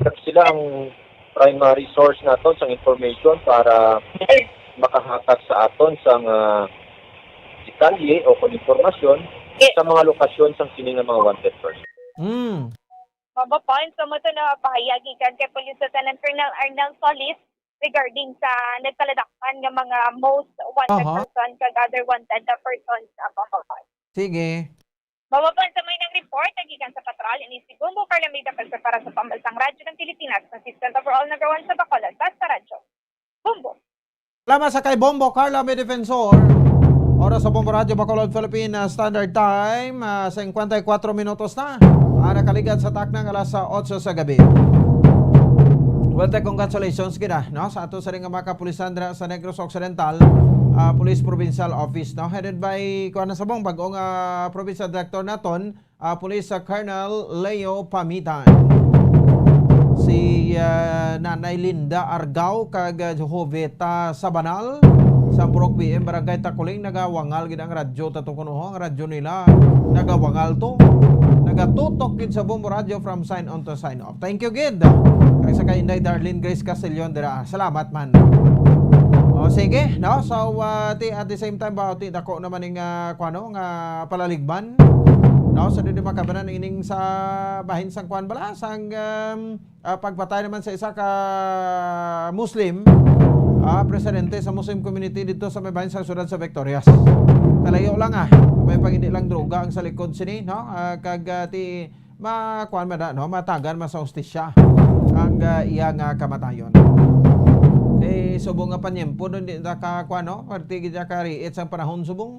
Kag sila ang primary source naton sang information para makahatag sa aton sang, ah, detalye o kon impormasyon Yes. sa mga lokasyon sang sini nga mga wanted person. Mm. Mabapal sa mo to na pahayag gikan kay Police Lieutenant Colonel Arnel Solis regarding sa nagkaladakpan nga mga most wanted Aha. person kag other wanted na persons sa Pampanga. Sige. Mabapal sa may nang report, nagikan sa patrol, ini si Bombo Carla May Defensor para sa Pambansang Radyo ng Pilipinas, consistent overall number one sa Bacolod, Basta Radyo. Bombo. Salamat sa kay Bombo Carla May Defensor. Oras sa Bombo Radyo Bacolod, Philippine, ah, Standard Time, ah, singkwenta y kuwatro minutos na. Ah, nakaligad sa taknang alas otso sa gabi. Well, te, congratulations gid, ah, no, sa ato sa ring mga kapulisan dira sa Negros Occidental, ah, Police Provincial Office, no, headed by, kuwan na sa bong, bag-ong, ah, provincial director naton, ah, Police, ah, Colonel Leo Pamitan. Si, ah, Nanay Linda Argao kag, ah, Joveta Sabanal sa Purok B M, Barangay Takuling, nagawangal gid ang radyo tato kuno, ho, ang radyo nila nagawangal to. Nagatutok gid sa Bombo Radyo from sign on to sign off. Thank you gid. Kag sa kay Inday Darlene Grace Castillon dira. Salamat man. O, sige, no? So, ah, ti-, at the same time ba, ti, dako naman ning, ah, kuwano, nga palaligban. No? So, di, di makabanan ining sa bahin sang kuwan bala, sang, um, ah, pagpatay naman sa isa ka Muslim, ah, presidente sa Muslim community dito sa may bahin sang siyudad sa Victorias. Palayo lang, ah. May pag hindi lang droga ang sa likod sini, no? Ah, kag, ah, ti, ma-, kuwan man na, no? Matagan man sa hustisya ang, ah, iya nga kamatayon. Eh, subong nga panyempo, no? Di na ka, kuwan, no? Parte gid ka riit sang panahon subong.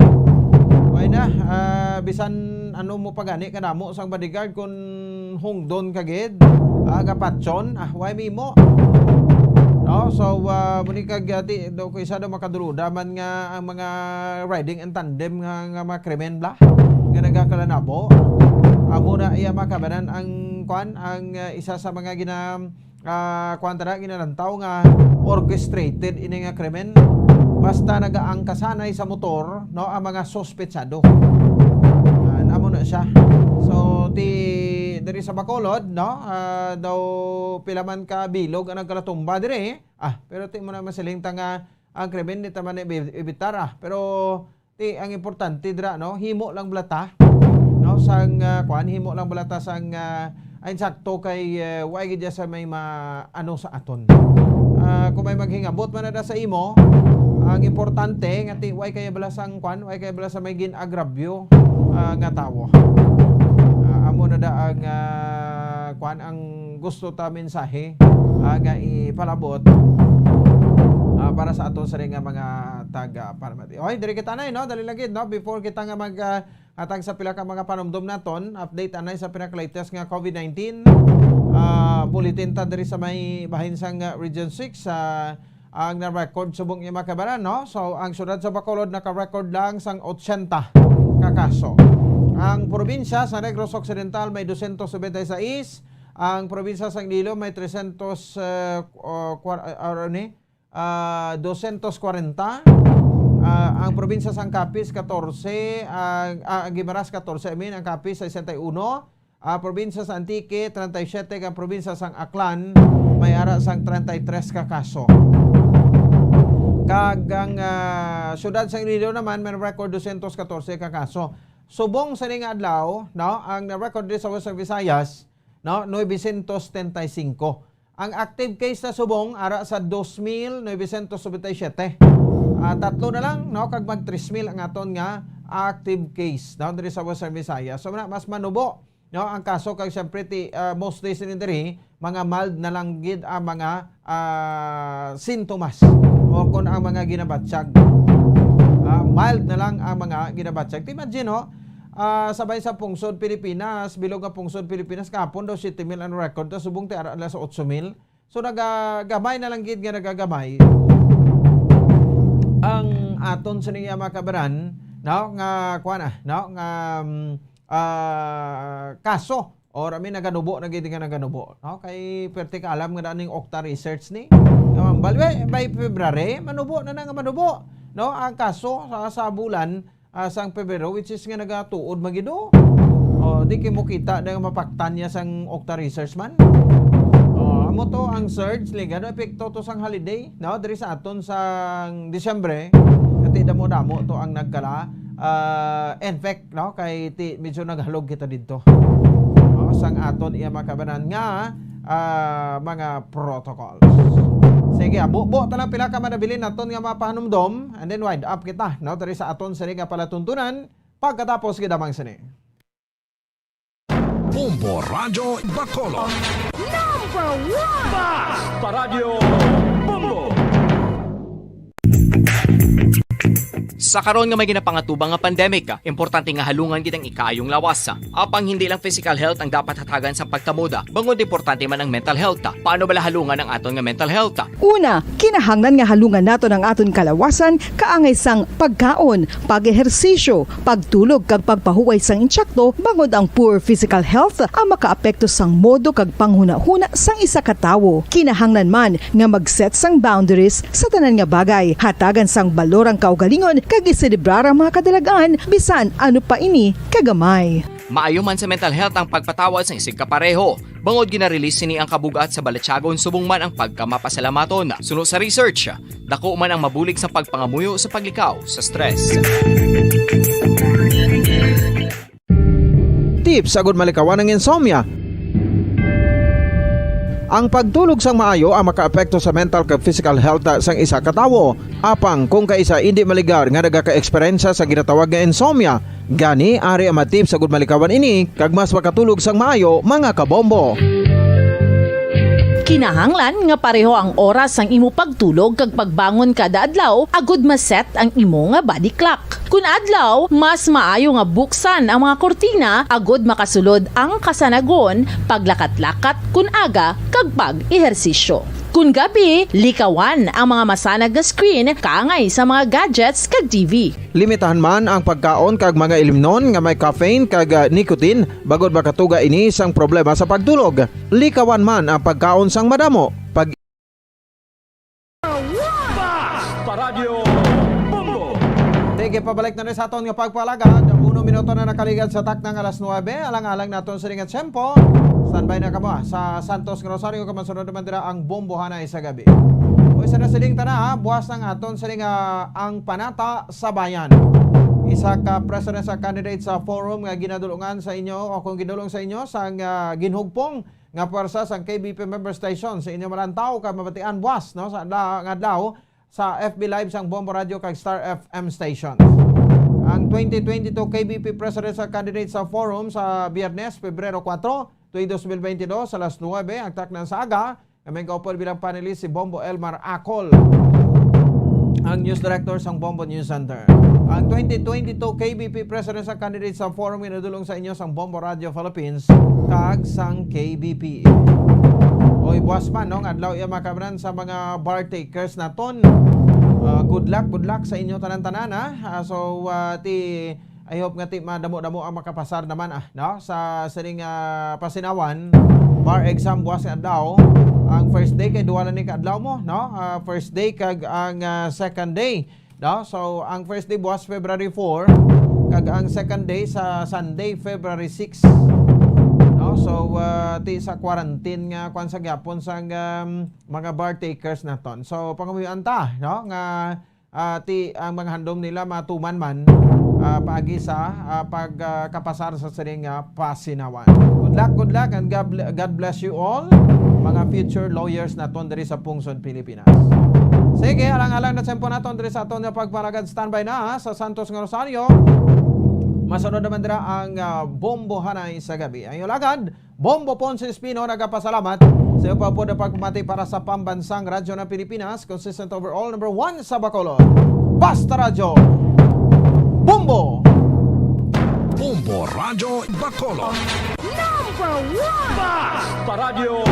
Way na, ah, bisan ano mo pa gani kanamo sang bodyguard, kun hungdon ka gid, ah, gapatyon, ah, way mimo. No? So, ah, muni kag, ah, ti, do, kung isa daw makaduluda man nga ang mga riding in tandem nga, nga mga krimen bala, nga nagakalanabo. Amo na iya makabanan ang, kwan, ang, ah, isa sa mga gina-, ah, kuwan ta na, ginalantaw nga orchestrated ini nga krimen. Basta nagaangkasanay sa motor, no, ang mga suspetsado. Ah, amo na siya. So, ti, diri sa Bacolod, no, ah, daw pila man ka bilog ang nagkalatumba diri. Ah, pero ti mo na masiling ta nga ang krimen di ta man ibi-, ibitar, ah. Pero ti, ang importante dira, no, himo lang balata, no, sang, ah, kuan, himo lang balata sang, ah, ay, sakto kay, eh, wa gid sa may ma-, ano sa aton. Ah, kung may maghingabot man na sa imo, ang importante nga ti, way kaya bala sang kuan, way kaya bala sa may gin-agrabyo, ah, nga tawo. Ah, amo na da ang, ah, kuan, ang gusto ta mensahe, ah, nga ipalabot, ah, para sa aton sini nga mga taga-paramati. Okay, diri kita na, no? Dali lang gid, no? Before kita nga mag, ah, hatag sa pila ka mga panumdom naton, update anay sa pinaka-latest nga COVID nineteen. Ah, bulletin ta diri sa may bahin sang, ah, Region six, ah, ang na-record subong iya makabaran, no? So, ang siyudad sa Bacolod naka-record lang sang ochenta ka kaso. Ang probinsya sa Negros Occidental may dosyentos noventa y seis, ang probinsya sang Iloilo may tresyentos, eh, uh, kwar-, uh, ano ni? Ah, dosyentos kwarenta. Ah, ang probinsya sang Capiz, katorse, ang, ah, ang Guimaras, katorse, I mean, ang Capiz, sesenta y uno. Ah, probinsya sa Antique, treinta y siete, ang probinsya sang Aklan, may ara sang treinta y tres ka kaso. Kag ang, ah, siyudad sang Iloilo naman, may record dosyentos katorse ka kaso. Subong sa nga adlaw, no, ang na-record diri sa Western Visayas, no, novecientos setenta y cinco. Ang active case sa subong ara sa dos mil novecientos noventa y siete. Ah, tatlo na lang, no, kag mag tres mil ang aton nga active case, no, diri sa Western Visayas. So, na, mas manubo, no, ang kaso kag siyempre ti, ah, mostly sini diri mga mild na lang gid ang mga, ah, sintomas o kon ang mga ginabatyag. Ah, mild na lang ang mga ginabatyag. Imagine, no, ah, sabay sa pungsod Pilipinas, bilog nga pungsod Pilipinas, kahapon daw siyete mil ang record, tas subong ti ara lang sa otso mil. So, nagagamay na lang gid nga nagagamay ang aton sini nga mga kabaran, no, nga kuan na, no, nga, um, ah, kaso or, I mean, naganubo na gid nga naganubo, no? Kay perti ka alam nga daning Octa Research ni. Nga mambal, by, by February, manubo na na nga manubo, no? Ang kaso sa, sa bulan, ah, sang Pebrero, which is nga nagatuod magido. Oh, di kay mo kita na nga mapaktan niya sang Octa Research man. Oh, amo to ang surge, ligado epekto to sang holiday, no? Diri sa aton sang Disyembre, kati damo-damo to ang nagkala, ah, infect, no? Kay ti, medyo naghalog kita didto. No? Sang aton iya makabanan nga, ah, mga protocols. Sige, ah, bubo ta lang pila ka manabilin naton nga mapahanumdom, and then wind up kita, no? Diri sa aton sini nga palatuntunan, pagkatapos gid lamang sini. Bombo Radyo Bacolod. Number one! Bas! Paradyo Bombo! Sa karon nga may ginapangatubang nga pandemic, importante nga halungan gid ang ikaayong lawas. Apang hindi lang physical health ang dapat hatagan sa pagkamoda, bangod importante man ang mental health. Paano bala halungan ang aton nga mental health? Una, kinahanglan nga halungan naton ang aton kalawasan kaangay sang pagkaon, pag-ehersisyo, pagtulog kag pagpahuway sang insakto, bangod ang poor physical health ang makaapekto sang modo kag panghunahuna sang isa ka tawo. Kinahanglan man nga mag-set sang boundaries sa tanan nga bagay, hatagan sang balor ang kaugalingon kag iselebrar ang mga kadalagan, bisan ano pa ini kagamay. Maayo man sa mental health ang pagpatawad sang isigkapareho, bangod gina-release sini ang kabug-at sa balatyagon subong man ang pagkamapasalamaton. Suno sa research, dako man ang mabulig sa pagpangamuyo sa paglikaw sa stress. Tips agud malikawan ang insomnia. Ang pagtulog sang maayo ang makaapekto sa mental kag physical health sang isa ka tawo. Apang kung kaisa indi maligar nga nagaka-eksperyensya sa ginatawag nga insomnia, gani ari ang mga tips agud malikawan ini kag mas makatulog sang maayo, mga kabombo. Kinahanglan nga pareho ang oras sang imo pagtulog kag pagbangon kada adlaw agud ma-set ang imo nga body clock. Kun adlaw, mas maayo nga buksan ang mga kurtina agud makasulod ang kasanagon, paglakat-lakat kun aga, kag pag-ehersisyo. Kun gabi, likawan ang mga masanag nga screen kaangay sa mga gadgets kag T V. Limitahan man ang pagkaon kag mga ilimnon nga may caffeine kag, ah, nicotine, bangod makatuga ini sang problema sa pagtulog. Likawan man ang pagkaon sang madamo. Pag Paradyo Bombo. Sige, pabalik na ni sa aton nga pagpalagad. Uno minuto na nakaligad sa takna nga alas nuebe. Alang-alang naton sa nga tiyempo. Standby na kamo, ah, sa Santos nga Rosario, kag masunod naman dira ang Bombohanay sa Gabi. O, isa na siling tana, ha? Buwas ang aton siling, ah, ang Panata sa Bayan. Isa ka presidential candidate sa forum nga ginadulungan sa inyo, o kung gidulong sa inyo, sang, ah, ginhugpong nga pwersa sang K B P member station sa inyo malantaw kag mabatian buwas, no, sa adla-, nga adlaw sa F B Live sang Bombo Radio kag Star F M station. Ang twenty twenty-two K B P Presidential Candidate sa Forum sa Biyernes, Pebrero kuwatro, tuig dos mil benti dos, alas nuebe ang takna sa aga, nga may kaupod bilang panelist si Bombo Elmar Acol, ang news director sang Bombo News Center. Ang twenty twenty-two K B P Presidential Candidate sa Forum ginadulong sa inyo sang Bombo Radio Philippines kag sang K B P. Oy, buwas man, no, nga adlaw iya makabanan sa mga bar takers naton. Ah, good luck, good luck sa inyo tanan-tanan, ha. Ah, so, ah, ti, I hope nga ti madamo-damo ang makapasar naman, ah, no, sa sining, ah, Pasinawan bar exam buwas nga adlaw. Ang first day kay duha lang ni ka adlaw mo, no? Ah, first day kag ang, ah, second day, no? So, ang first day buwas February four, kag ang second day sa Sunday, February six. No? So, ah, ti sa quarantine nga kwan sa gyapon sang, um, mga bar takers naton. So, pangamuyoan ta, no? Nga, ah, ti ang mga handom nila matuman man, ah, paagi sa, ah, pag, ah, kapasar sa sining, ah, Pasinawan. Good luck, good luck, and God, bl- God bless you all, mga future lawyers naton diri sa pungsod Pilipinas. Sige, alang-alang na tempo naton diri sa aton nga pagpalagad. Standby na, ha, sa Santos nga Rosario. Masunod naman dira ang, ah, Bombohanay sa Gabi. Ang iyong lagad, Bombo Ponce Espino, nagapasalamat sa iyo pa po na pagpamati para sa Pambansang Radyo ng Pilipinas, consistent overall, number one sa Bacolod. Basta Radyo, Bombo! Bombo Radyo Bacolod. Number one! Basta Radyo